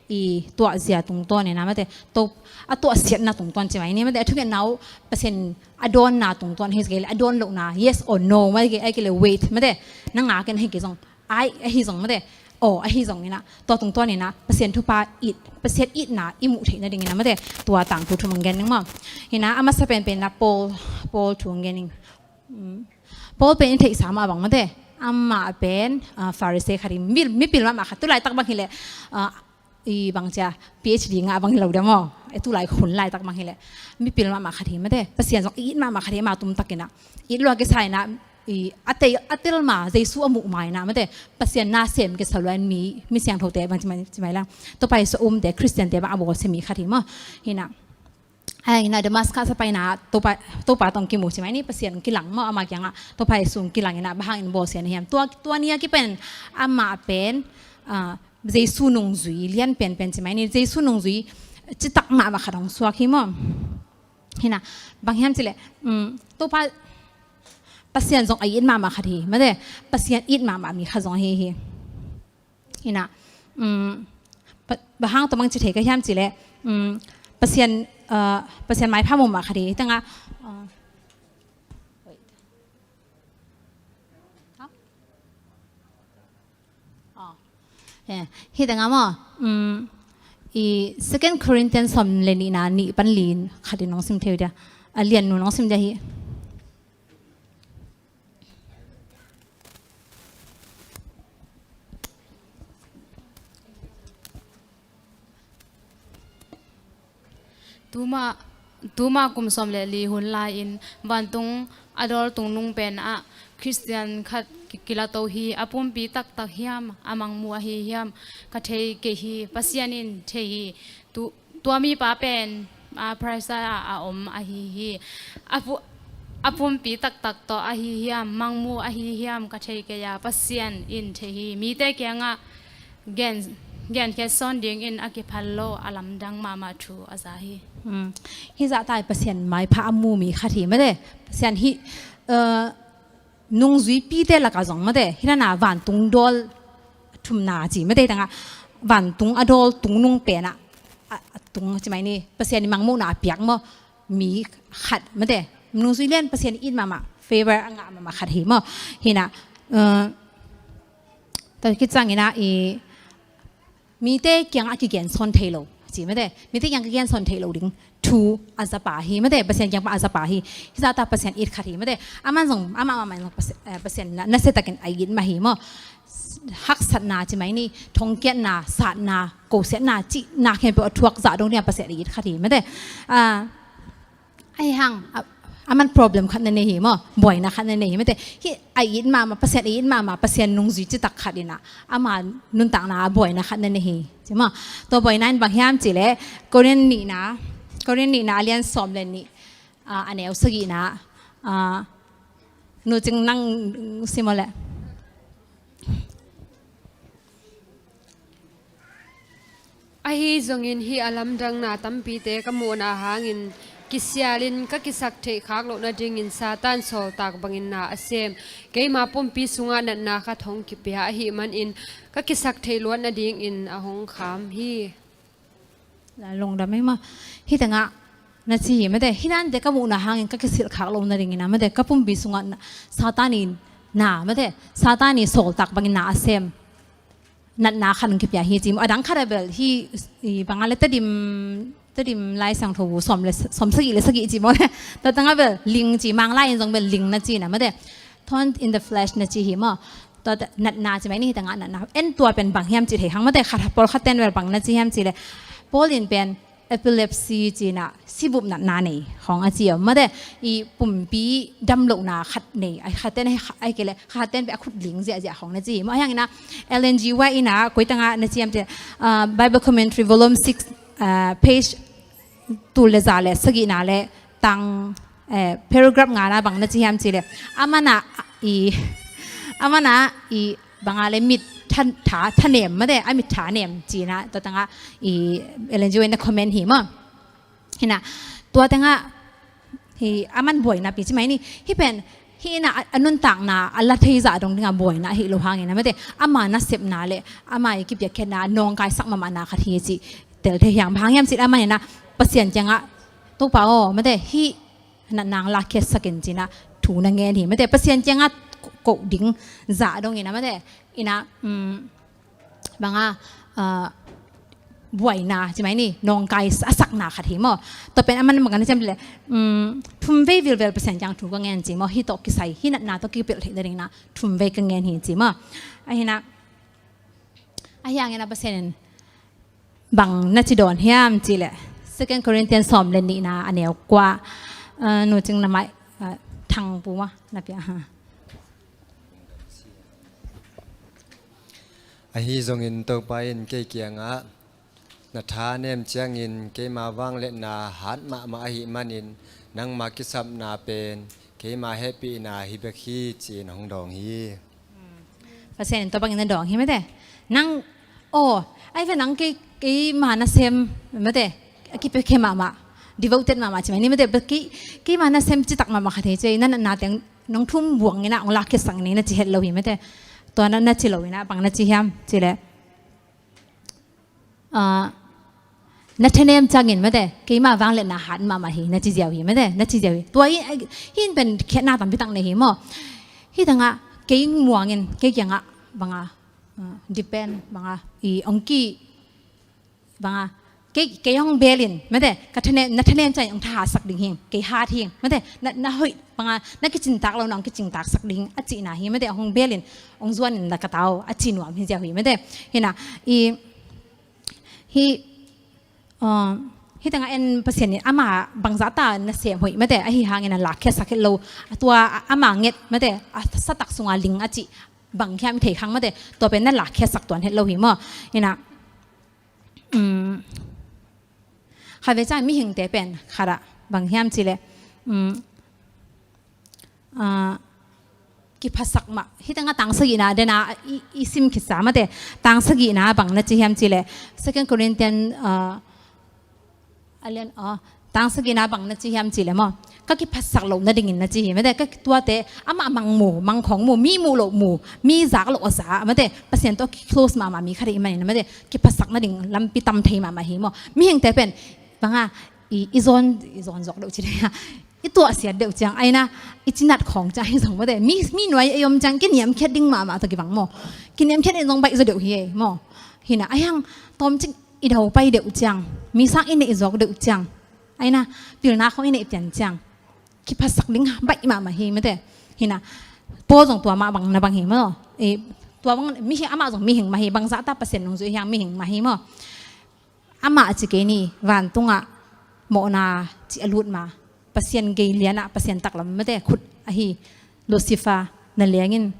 i tuahzia tungtawnin ah mate, to, a tuahsiatna tungtawn ci mai ni mate, a thungetna uh Pasian a dawnna tungtawn hi kei leh a dawn lohna, yes or no mate, ahi kei leh wait mate, na ngak in, ahi kei zong, ai, ahi zong mate, aw, ahi zongin ah tua tungtawnin ah Pasian thupha it, Pasian itna i muh theih nadingin ah mate, tua tangthu thum hong gen ning maw. Hi-in ah a masa penpen in ah Paul, Paul thu hong gen ning. Um, Paul pen i theihsa mah bang mate, amah pen, ah, Pharisee khat hi, mi, mipil mahmah khat, tu laitak bang hi leh, ah, i bang cia, P H D ngah bang hi lo dia maw. E, tu lai hun laitak bang hi leh mipil mahmah khat hi mate, Pasian zong it mahmah khat hi, amah tumtakin ah it lua kisa-in ah, i, a tel, a tel ma, Jesu a muh ma-in ah mate, Pasian na sem kisa lua-in mi, mi siangthote bang ci mai, ci mai leng, Topa Jesu a umte, Khristiante bang a bawlsia mi khat hi maw. Hi-in ah, a hiangin ah Damascus a paina Topa, Topa tawh hong kimu ci mai ni, Pasian hong kilang maw, amah kiangah Topa Jesu hong kilang in ah bang hangin bawlsia na hiam. Tua, tua ni a kipan amah pen, ah, Jesu nungzui lian penpen ci mai ni, Jesu nungzui citak mahmah khat hong suak hi maw. Hi-in ah, bang hiam cih leh, um, Topa Pasian zong a it mahmah khat hi mate, Pasian it mahmah mi khat zong ahi hi. Hi-in ah, um, pa, bang hang tua bang ci thei ka hiam cih leh, um, Pasian, uh, Pasian maipha mahmah khat hi. Hih tengah, uh, wait. Huh? Oh. Eh, hih tengah maw, um, i Second Corinthians sawm le nihna nih pan li khat in hong sim thei uh dia. A lian nu hong sim dia hi. Tuma, tuma kum sawm le li hun lai-in vantung a dawl tungnung pen ah Khristian khat ki, kilato hi. A pumpi taktak hiam, a mangmu ahi hiam ka thei kei hi, Pasian in thei hi. Tu, tua mipa pen, ah, Paradise ah a om ahi hi. A pu, a pumpi taktak tawh ahi hiam, mangmu ahi hiam ka thei kei a, Pasian in thei hi. Mite kiangah gen, Genkhiat sawn dingin a kiphal lo a lamdang mahmah thu a za hi. Hmm. Hih zahta Pasian maipha a mu mi khat hi mate. Pasian hih, eh, nungzuipite lakah zong mate, hih dana vantung dawl thumna ci mate, tangah vantung a dawl tungnung penah a, a tung ci mai ni, Pasian i mangmuhna a piak maw, mi khat mate, nungzui lian Pasian i it mahmah, favor a ngah mahmah khat hi maw. Hih na, eh, tua khit ciangin ah i mite kiangah a kigen sawn thei lo ci mate, mite kiangah kigen sawn thei lo ding thu a zapa hi mate, Pasian kiang pan a zapa hi. Hih zahta Pasian it khat hi mate. Aman zong, amah mahmah in zong Pasian, eh, Pasian na, nasia takin a it mah hi maw. Haksatna ci mai ni, thongkiatna, satna, kosiatna cihna khempeuh a thuak zah dong dingah Pasian a it khat hi mate. Ah, Ahi hang, a, aman problem khat na nei hi maw, buaina khat na nei hi mate. Hih a it mahmah, Pasian a it mahmah, Pasian nungzui citak khat inah ama nuntakna ah buaina khat na nei hi ci maw. Tua buaina in bang hiam cih leh, Korin nihna, Korin nihna a lian sawm le nih, ah, a neu sagihna, ah, Nu Cing nang sim aw leh. Ahi zongin hih a lamdangna tampite ka muhna hangin kisialin ka kisak theih khak loh nadingin Satan sawltak bangin na a sem. Keima pumpi sungah natna khat hong kipia ahih manin ka kisak theih luat nadingin a hong kham hi. Lungdam ei maw. Hih tengah na ci hi mate. Hih dante ka muhna hangin ka kisilh khak loh nadingin ah mate, ka pumpi sungah na, Satan i na mate, Satan i sawltak bangin na a sem natna khat hong kipia hi ci maw. A dang khat ah bel hih, i bang a leh Tedim, Tedim Lai Siangtho bu sawm le, sawm sagih le sagih ci maw leh. Tua tengah bel ling ci, Manglai in zong bel ling na ci na mate. Thorn in the flesh na ci hi maw. Tua natna ci mai ni, hih tengah natna. En tua pen bang hiam ci thei hang mate, khat pawlkhat ten bel bang na ci hiam ci leh, Paul in pen epilepsy ci na, sibup natna nei khawng a ci om mate, i pumpi damlohna khat nei, a khat ten a, a kei leh khat ten pen a khut ling ziahziah khawng na ci hi maw. Ahi hangin ah Ellen G. White inah koi tengah na ci hiam ci, ah, Bible Commentary Volume six, ah, page tul le za le sagihna le tang, eh, paragraph ngana bang na ci hiam ci leh, aman ah i, aman ah i bang a leh mit tha, tha, thanem mate, a mit thanem ci na, tua tengah i Ellen G. White na comment hi maw. Hih na, tua tengah hih aman buaina pi ci mai ni, hih pen hih na a, a nuntakna a la thei zah dong dingah buaina ahi lo hangin ah mate, ama nasepna le ama i kipiakkhiatna nawngkaisak mahmahna khat hi ci tel thei hi hang. Bang hang hiam ci leh aman inah Pasian kiangah, Topa aw mate, hih natna hong lakkhiatsak in ci na thu na ngen hi mate, Pasian kiangah ko, ko ding zah dong inah mate, inah, um, bang a, ah, buaina ci mai ni, nawngkai a sakna khat hi maw. Tua pen aman bang na ci hiam leh, um, thumvei vilvel Pasian kiang thu ka ngen ci maw, hih tawh kisai, hih natna tawh kipelh theih nadingin ah thumvei ka ngen hi ci maw. Ahi na, ahi hangin ah Pasian in bang na ci dawn hiam ci leh, Second Corinthians sawm le nihna a neu kua, ah, Nu Cing na mai, ah, thang pu maw, na pia ha. Ahi zongin Topa in kei kiangah, na tha nem ciangin keima vangliatna hat mahmah ahih manin nangma kisapna pen keima hehpihna hi bek hi, ci-in hong dawng hi. Pasian in tua bangin na dawng hi mate. Nang, aw, ahi ve nang kei, keima nasem mate, a kipiakkhiat mahmah, devoted mahmah ci mai ni mate, kei, keima nasem citak mahmah khat hi ci, na natna teng nong thum buang inah hong lakkhiatsak ni na ci het lo hi mate. Tua na, na ci lo inah bang na ci hiam ci leh, ah, na thanem ciangin mate, keima vangliatna hat mahmah hi na ci ziau hi mate, na ci ziau hi. Tua hi, hih in pen khiatna tampi tak nei hi maw. Hih tengah kei muangin, kei kiangah bang a, ah, depend bang a, i hong ki bang a, kei, kei hong belin mate, ka thanem, na thanem ciangin hong thahatsak ding hi, kei hat hi mate, na, na hoih bang a, na kicingtak lohna hong kicingtaksak ding a cihna hi mate, hong belin, hong zuanin na ka tau a ci nuam hi ziau hi mate. Hih na, i, hih, ah, hih tengah en Pasian in ama bangzah ta nasem hoih mate, ahi hangin a lakkhiatsak het lo, a tua a, ama nget mate, a satak sunga ling a cih bang hiam i thei khang mate, tua pen na lakkhiatsak tuan het lo hi maw. Hih na, um, khat vei ciang mihingte pen khat ah bang hiam ci leh, um, ah, kiphasak mah. Hih tengah tang sagihna dena i, i sim khitsa mate. Tang sagihna bang na ci hiam cih leh Second Corinthian, uh, a lian, uh, tang sagihna bang na ci hiam cih leh maw, ka kiphasak loh nadingin na ci hi mate. Ka tuate amah mang mu, mang khong mu, mi muh loh mu, mi zak loh a za mate. Pasian tawh ki close mahmah mi khat hi manin mate, kiphasak nading lampi tam thei mahmah hi maw. Mihingte pen banga i, i zawn, i zawn zawk deuh ci deuh a, i tuahsiat deuh ciang, aina i cinat khawng ciang hi zong mate, mi, mi nuai ei om ciang kiniamkhiat ding mahmah tawh kibang maw. Kiniamkhiat in zong baih zaw deuh hi ei maw. Hina a hiang tawmcik i dau pai deuh ciang, mi sang i neih zawk deuh ciang, aina pilna khawng i neih pian ciang kiphasak ding baih mahmah hi mate. Hina Paul zong tua mah bang na bang hi maw. E, tua bang mihing, amah zong mihing mah hi, bangzah ta Pasian nungzui hiang mihing mah hi maw. Amah a ci kei ni, vantungah mawhna cih a lut ma, Pasian gei lianah Pasian taklam mate khut ahi Lucifer na liangin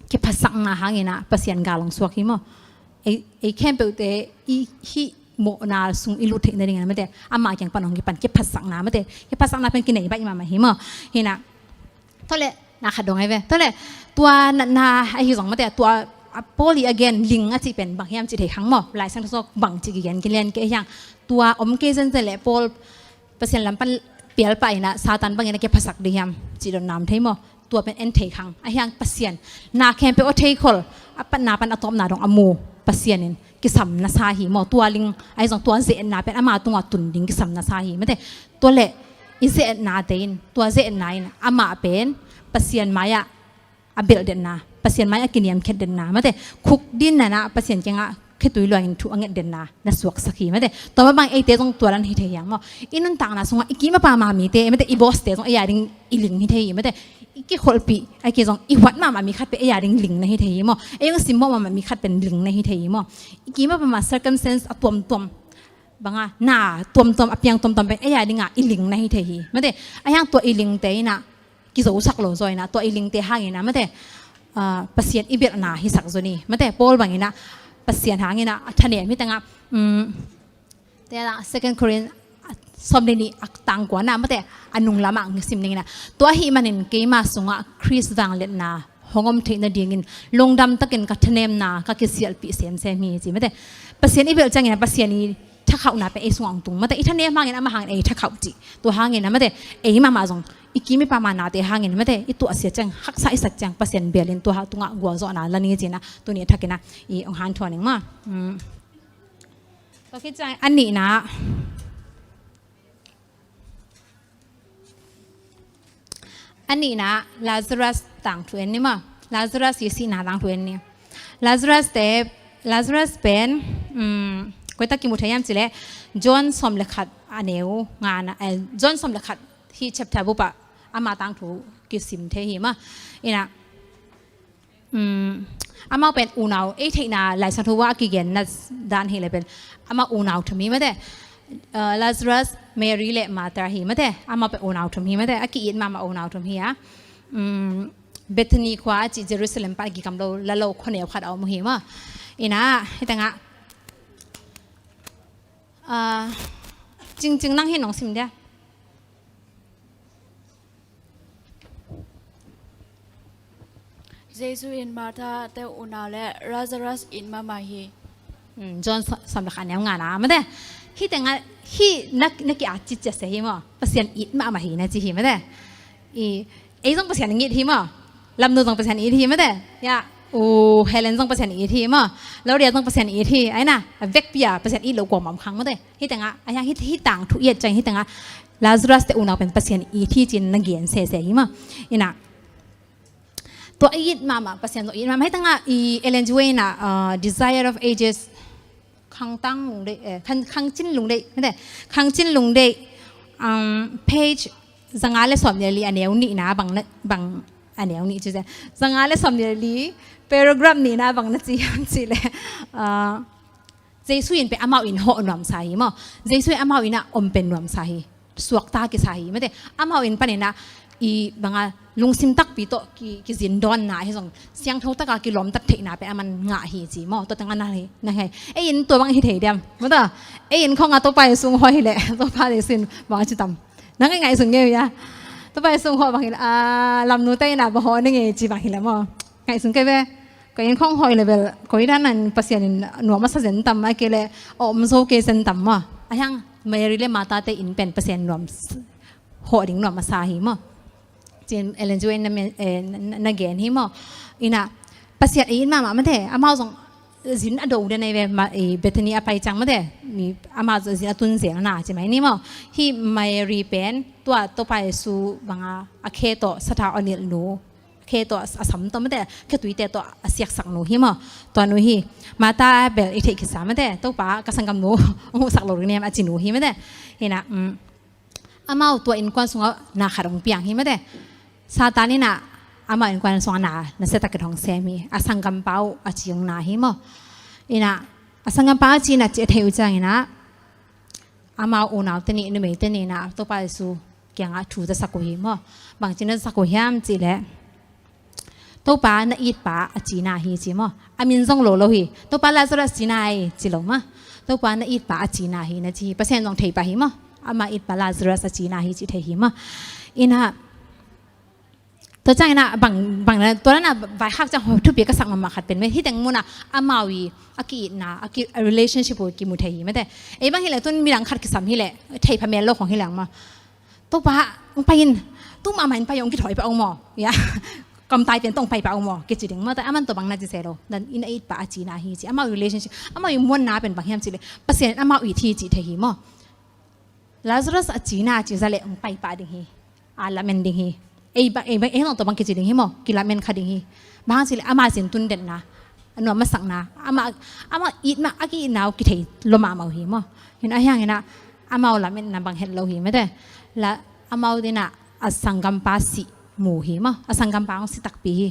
kiphasakna hanginah Pasian gal hong suak hi maw. Ei, ei khempeuhte i hih mawhna sung i lut theih nadingin mate, amah kiang pan hong kipan kiphasakna mate, kiphasakna pen kinei baih mahmah hi maw. Hina Tawleh na khat dong ai ve. Tawleh tua natna ahi zong mate, tua a Paul i a gen ling a cih pen bang hiam cih thei khang maw. Lai Siangtho sung bang cih kigen kilian kei hiang. Tua om kei zenzen leh Paul Pasian lam pan pial pah inah Satan bangin a kiphasak dih hiam cih dot nam thei maw. Tua pen en thei khang. A hiang Pasian na khempeuh a thei khol, a patna pan a tawpna dong a mu Pasian in kisam na sa hi maw. Tua ling ahi zong tua ze-etna pen ama tungah tun ding kisam na sa hi mate. Tua leh i ze-etnate in, tua ze-etna in amah pen Pasian mai-ah a belh detna, Pasian mai-ah kiniamkhiat detna mate, khuk din nanah Pasian kiangah khitui luangin thu a nget detna na suaksak hi mate. Tua mah bang eite zong tua dan hi thei hiang maw. I nuntakna sungah i kim a pama mite mate, i boss te zong ei a ding i ling hi thei hi mate. I kikholhpih a kizong i huat mahmah mi khat pen ei a ding ling na hi thei hi maw. Ei zong simmawh mahmah mi khat pen ling na hi thei hi maw. I kim a pama circumstance a tuamtuam banga na tuamtuam a piang tuamtuam pen ei a dinga i ling na hi thei hi mate. A hiang tua i lingte inah kizosak lo zaw inah tua i lingte hanginah mate, ah, Pasian i belhna hisak zaw ni mate. Paul banginah Pasian hanginah a thanem hi tengah, um, te Second Corinth, ah, sawm le nih a tangkuanah mate, a nunglamah sim ninginah, tua ahih manin keima sungah Khrist vangliatna hong om theih nadingin lungdam takin ka thanemna ka kisialhpih semsem hi ci mate. Pasian i belh ciangin a Pasian i thakhauhna pen ei sungah hong tung mate. I thanem hangin amah hangin ei thakhauh cih. Tua hangin a mate, ei mahmah zong i kim i pama nate hangin mate, i tuahsia ciang haksa i sak ciang Pasian belin tua tungah gualzawhna la ni cinah tuni a thakinah i hong hanthawn ning maw. Um. Tua khit ciang a nihna A nihna Lazarus tangthu en ni maw. Lazarus i sihna tangthu en ni. Lazarus te, Lazarus pen, um, koitak kimu thei hiam cileh John sawm le khat a neu ngana, eh, John sawm le khat hi chapter bup ah ama tangthu kisim thei hi maw. Ina, um, amau pen unau, ei theihna Lai Siangtho ah a kigenna dan hi le pen amau unau thum hi mate. Uh, Lazarus, Mary le Martha hi mate. Amau pen unau thum hi mate. A ki-it mahmah unau thum hi a. Um, Bethany khua a cih Jerusalem pan a kikam lo, la lo khuaneu khat a om uh hi maw. Ina, hi tengah, uh, Cingcing nang hi nong sim dia. Jesu in Martha te unau le Lazarus it mahmah hi. Hmm, John sa-, sawm le khat a neu ngana mate. Hi tengah, hi na, na ki-at citciat se hi maw. Pasian it mahmah hi na ci hi mate. I, ei zong Pasian it hi maw. Lamnu zong Pasian it hi mate. Ya, u Helen zong Pasian it hi maw. Lauria zong Pasian it hi. Ai na, a vekpi a Pasian it lo kua mawk khang mate. Hi tengah, a hiang hi, hi tangthu i et ciang hi tengah Lazarus te unau pen Pasian it hi cin na gen sese hi maw. Ina, tua it mahmah, Pasian zong it mahmah. Hi tengah i Ellen G. White in a, uh, Desire of Ages, Khangtang Lungdeih, eh, Khang, Khangcin Lungdeih, mate, Khangcin Lungdeih, um, page zanga le sawm le li a neu nihna bang na, bang a neu nih ci se. Zanga le sawm le li, paragraph nihna bang na ci hiam cileh, uh, Jesu in pen amau in hawh nuamsa hi maw. Jesu in amau in a om pen nuamsa hi. Suakta kisa hi mate. Amau in panin a i banga lungsim takpi tawh ki, kizindawnna hi zong siangtho taka kilawmtat theihna pen aman ngah hi ci maw. Tua tengah na hi, na hi. Ei in tua bang hi thei diam. Mata, ei in khawng a Topa Jesu hong hawi hileh Topa Jesu in bang a ci tam. Na ngaih ngaih sun ngei uh hia. Topa Jesu hong hawh bang hi leh, a, lamnute in a bang hawh ning ei ci bang hi leh maw. Ngaihsun kei ve. Koi in khong hawh leh bel, koi dan in Pasian in nuam a sa zen tam, a kei leh a om zo kei zen tam maw. A hiang Mary leh Martha te in pen Pasian nuam s-, hawh ding nuam a sa hi maw. Cin Ellen G. White na men-, eh, na, na gen hi maw. In a Pasian a it mahmah mate, amau zong zin a do den ei ve, ma, i Bethany a pai ciang mate, mi, amau zong zin a tun zel na ci mai ni maw. Hih Mary pen tua Topa Jesu bang a, a khe tawh sathau a nilh nu, khe tawh a sam tawh mate, khetuite tawh a siaksak nu hi maw. Tua nu hi. Martha bel i theih khitsa mate, Topa ka sanggamnu hong huhsak lo ding ni hiam a ci nu hi mate. Hi na, um, amau tua innkuan sungah na khat hong piang hi mate. Satan in a amau innkuan sungah na, nasia takin hong sem hi. A sanggampa uh a ci hong na hi maw. In a, a sanggampa a ci na ci a theih uh ciangin a, amau unaute nih, numeite nih in a Topa Jesu kiangah thu zasak uh hi maw. Bang ci na zasak uh hiam cih leh, Topa na itpa a ci na hi ci maw. A min zong lo lo hi. Topa Lazarus ci na hi ci lo maw. Topa na itpa a ci na hi na ci hi. Pasian zong thei pah hi maw. Ama itpa Lazarus a ci na hi ci thei hi maw. In a, tua ciangin a bang, bang na, tua na vaikhak ciang thupi ka sak mahmah khat pen mate, hih teng mun a amau i a ki-itna, a ki, a relationship uh kimu thei hi mate. Ei bang hi leh tun midang khat kisam hi leh thei pha mel lo khong hi leng maw. Topa, hong pai in, tu mahmah in pai ung, kithawi pah ung maw. Ya. Kamtai pen tawh hong pai pah ung maw, kici ding maw. Tua aman tua bang na ci se lo. Dan in a itpa a ci na hi ci. Amau relationship, amau i muanna pen bang hiam cih leh, Pasian in amau it hi cih thei hi maw. Lazarus a ci na ci zah leh hong pai pah ding hi. A lamen ding hi. Ei bang, ei bang, ei hong tua bang kici ding hi maw. Kilamen kha ding hi. Bang hang cih leh ama zin tun denna, a nuam a sakna, ama, ama it mah, a ki-itna uh kithei lua mahmah uh hi maw. Hi na, a hiang hi na, amau lametna bang het lo hi mate. La, amau in a a sanggampa sih mu hi maw. A sanggampa hong si takpi hi.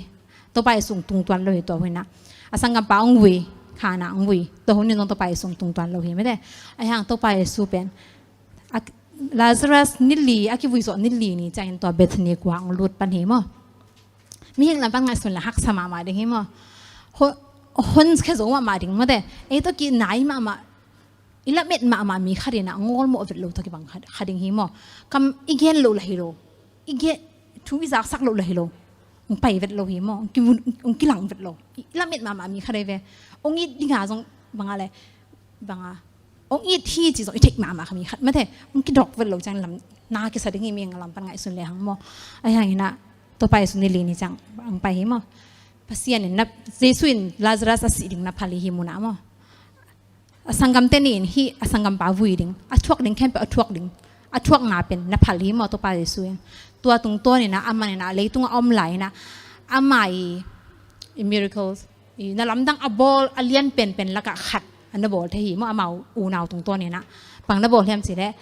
Topa Jesu hong tung tuan lo hi tua hun in a. A sanggampa hong vui, khan a hong vui. Tua hun in zong Topa Jesu hong tung tuan lo hi mate. A hiang Topa Jesu pen, a, Lazarus ni li, a kivui zawh ni li ni ciangin tua Bethany khua hong lut pan hi maw. Mihing lam pan ngaihsun leh haksa mahmah ding hi maw. Ho-, honkhia zo mahmah ding mate. Ei tawh kinai mahmah, i lamet mahmah mi khat in a ngawlmawh vet lo tawh kibang kha, kha ding hi maw. Kam i gen loh lah hi lo. I gen, thu i zaksak loh lah hi lo. Hong pai vet lo hi maw. Hong ki, hong kilang vet lo. I lamet mahmah mi khat ei ve. Hong it ding a zong bang a leh, bang a, hong it hi ci zong i theih mahmah kha mi khat mate. Hong kidawk vet lo ciang lam na kisa ding hi, mihing lam pan ngaihsun lehang maw. A hiang hi na, Topa Jesu ni li ni ciang hong pai hi maw. Pasian in na, Jesu in Lazarus a sih ding na phal hi hi mu na maw. A sanggamte nih in hih a sanggampa vui ding, a thuak ding khempeuh a thuak ding, a thuakna pen na phal hi maw Topa Jesu in. Tua tungtawn in a, aman in a, leitung a om lai in a, ama i, i miracles, i na lamdang a bawl a lian penpen lakah khat a na bawl thei hi maw, amau unau tungtawn in a. Bang na bawl hiam cih leh,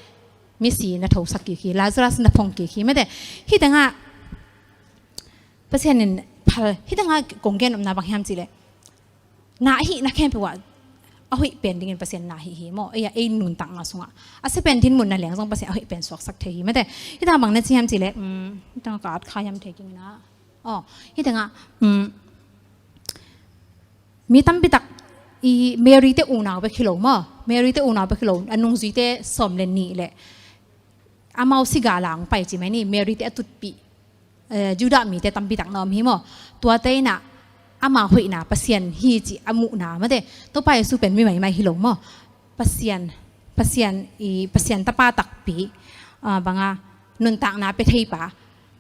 misi na thosak kik hi, Lazarus na phong kik hi mate. Hih teng ah Pasian in phal, hih teng ah kong gen nopna bang hiam cih leh, na hih na khempeuh ah a hoih pen dingin Pasian na hih hi maw. Ei a, ei nuntakna sungah a sia pen dinmun na leng zong Pasian a hoih pen suaksak thei hi mate. Hih teng ah bang na ci hiam cih leh, um, hih teng ah ka at kha hiam thei keng in a. Aw, hih teng ah, um, mi tampi tak i Mary te unau bek hi lo maw. Mary te unau bek hi lo. A nungzuite sawm le nih leh amau si gala hong pai ci mai ni. Mary te a tutpih, eh, Judah mite tampi tak na om hi maw. Tuate in a ama hoihna Pasian hi ci a muhna mate. Topa Jesu pen mi maimai hi lo maw. Pasian, Pasian i, Pasian tapa takpi, ah, bang a nuntakna pia thei pa,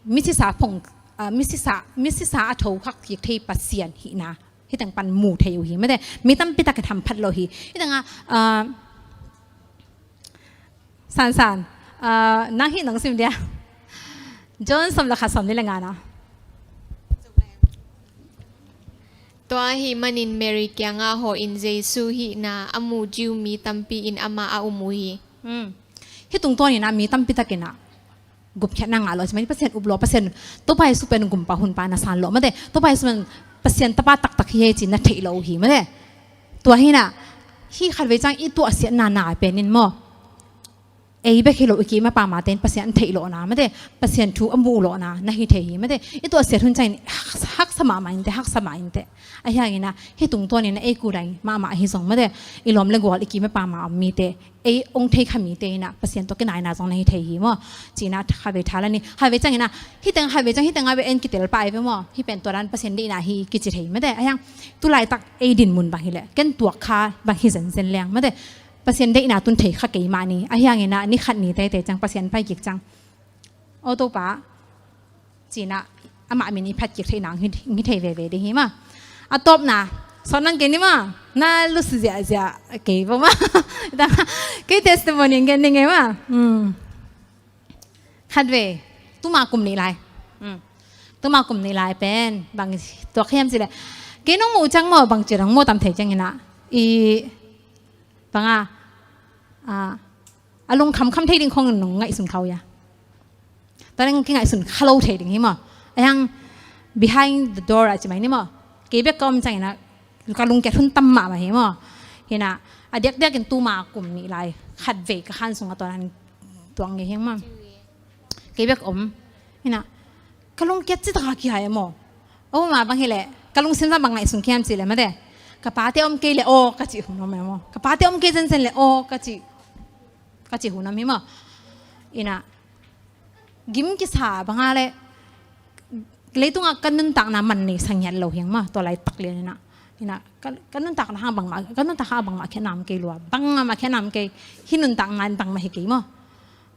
misisa phong, ah, misisa, misisa a tho khak kik thei Pasian hihna hih teng pan mu thei uh hi mate. Mi tampi tak in hamphat lo hi. Hih teng ah, ah, San San, ah, nang hih nang sim dia. John sawm le khat, sawm nih le nga na. Tua ahih manin Mary kiangah hawhin Jesu hihna a mu Jew mi tampi in amah a um uh hi. Hmm. Hih tungtawn in a mi tampi tak in a gupkhiatna ngah lo a ci mai ni. Pasian up lo, Pasian, Topa Jesu pen gumpa hunpa na san lo mate. Topa Jesu pen Pasian tapa taktak hi hi ci na theih lo uh hi mate. Tua hi na, hih khatvei ciang i tuahsiatna na pen in maw, ei bek hi lo, i kim a pamate in Pasian an theih lawhna mate, Pasian thu a muh lawhna na hi thei hi mate. I tuahsiat hun ciangin haksa mahmah inteh, haksa mah inteh. Ahi hangin ah hih tungtawnin ah ei kudai mahmah ahi zong mate, i lawm le gual, i kim a pama om mite, ei hong thei kha mite in ah Pasian tawh kinaina zong na hi thei hi maw. Ci-in ah khatvei tha la ni, khatvei ciangin ah hih teng, khatvei ciang hih teng a ve en kitel pah ei ve maw. Hih pen tua dan Pasian deihna hi kici thei mate. Ahi hang tu laitak ei dinmun bang hileh ken tuak kha bang hi zenzen leng mate, Pasian deihna tun thei kha kei mah ni. Ahi hangin ah ni khat ni teitei ciang Pasian pai kik ciang, aw Topa, ci-in ah amah min i phat kik theih nang hi, hi thei veve ding hi maw. A tawpna, sawt nang kei ni maw. Na lus ziahziah kei vo maw. Kei testimony gen ding ei maw. Hmm. Khatvei, tuma kum nih lai. Hmm. Tuma kum nih lai pen bang tuak hiam cih leh, kei nong muh ciang maw, bangci nong muh tam thei ciangin ah, i bang a, a, a lungkham kham thei ding khong nong ngaihsun kha uh hia? Tua leng kingaihsun kha lo thei ding hi maw. Ahi hang behind the door a ci mai ni maw. Kei bek ka om ciangin ah ka lungkiat hun tam mahmah hi maw. Hi in ah a diakdiakin tuma kum nih lai khatvei ka han sungah tua dan tuak ngei hi maw. Kei bek om. Hi in ah ka lungkiat ci taka kihai maw. Aw, mah bang hileh ka lungsim zah bang ngaihsun kiam cih leh mate, ka pate om kei leh aw ka cih hun om ei maw. Ka pate om kei zenzen leh aw ka cih, ka cih hun om hi maw. Hi in ah gim kisa bang a leh leitungah ka nuntakna man nei sa ngiat lo hi ing maw. Tua laitak lian in ah, hi in ah ka, ka nuntakna hang bangmah, ka nuntak hang bangmah khiatna om kei lua, bangmah khiatna om kei. Hih nuntakna in bangmah hi kei maw.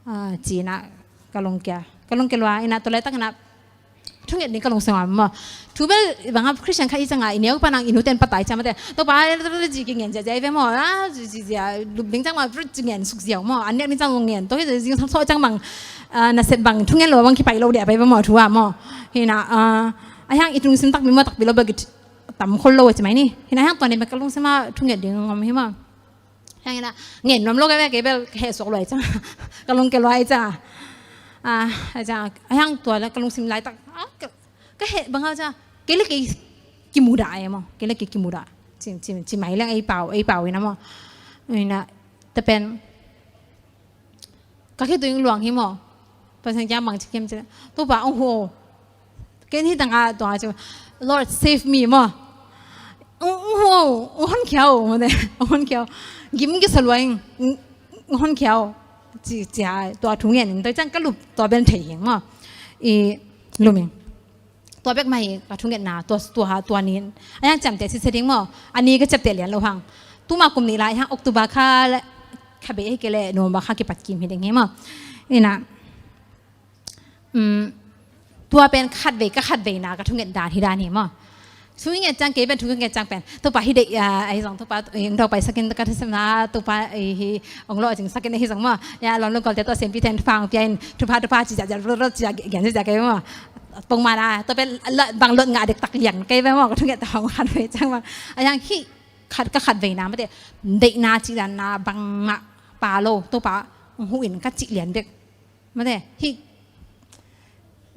Ah, ci-in ah ka lungkia, ka lungkia lua. Hi in ah tua laitak in ah thunget ding ka lungsim ah maw. Thu bel bang a Christian khat i ciangah i neu pan ang i nute in patai ciang mate, Topa, ci kingen ziahziah ei ve maw. Ah, ci, ci, ci, lup ding ciang maw, ci ngen suk ziau maw. An nek ding ciang ngen. Tua hi zingsang sawh ciang bang, ah, nasep bang thungen lo bang kipai lo diah pai ve maw thu ah maw. Hi in ah, ah, ahi hang i lungsim takpi maw, takpi lo bel ki tam khol lo a ci mai ni. Hi in ah ahi hang tua ni bek ka lungsim ah thunget ding om hi maw. Hi hangin ah ngen nuam lo ka ve, kei bel ka heh suak luai ciang, ka lungkia luai ciang. Ah, ahi ciang, ahi hang tua leh ka lungsim laitak, ah, ka, ka heh bang a ciang, kei leh kei kimudah ei maw, kei leh kei kimudah. Ci, ci, ci mai leng ei pau, ei pau hi in ah maw. Hi in ah tua pen ka khitui luang hi maw. Pasian kiang bang ci kiam cih leh, Topa, ong hu o. Ken hih tangah tua ci, Lord, save me maw. Ong, ong hu o, ong honkhia o, mate, ong honkhia o. Gim kisa lua ing, ong, ong honkhia o. Ci, ci a, tua thu ngen in, tua ciang ka lup, tua bel thei hi ing maw. I lum ing. Tua bek mah hi ka thungetna, tua, tua, tua ni. Ahi hang ciamteh sitset ding maw. A ni ka ciapteh lian lo hang. Tuma kum nih lai hang October kha, kha bei ahi kei leh November kha kipat kim hi ding hi maw. Hi in ah, um, tua pen khatvei, ka khatveina ka thunget dan hi dan hi maw. Thunget ciang kei pen, thunget ciang pen, Topa, hih deih, ah, ahi zong Topa, eh, ong dawk paisak in ka thasemna, Topa, eh, hih ong lawhcingsak in ahi zong maw. Hi a, lawm le gualte tawh siampi ten thupha ong pia in, thupha, thupha ci ziahziah, ci ziah, gen ci ziah kei maw. Pongman a, tua pen bang lot ngah dektak lian kei ve maw, ka thunget ta hong khatvei ciang maw. Ahi hang hih khat, ka khatveina mate, deihna cih danna bangmah pha lo, Topa, ong huh in ka cih lian bek. Mate, hih,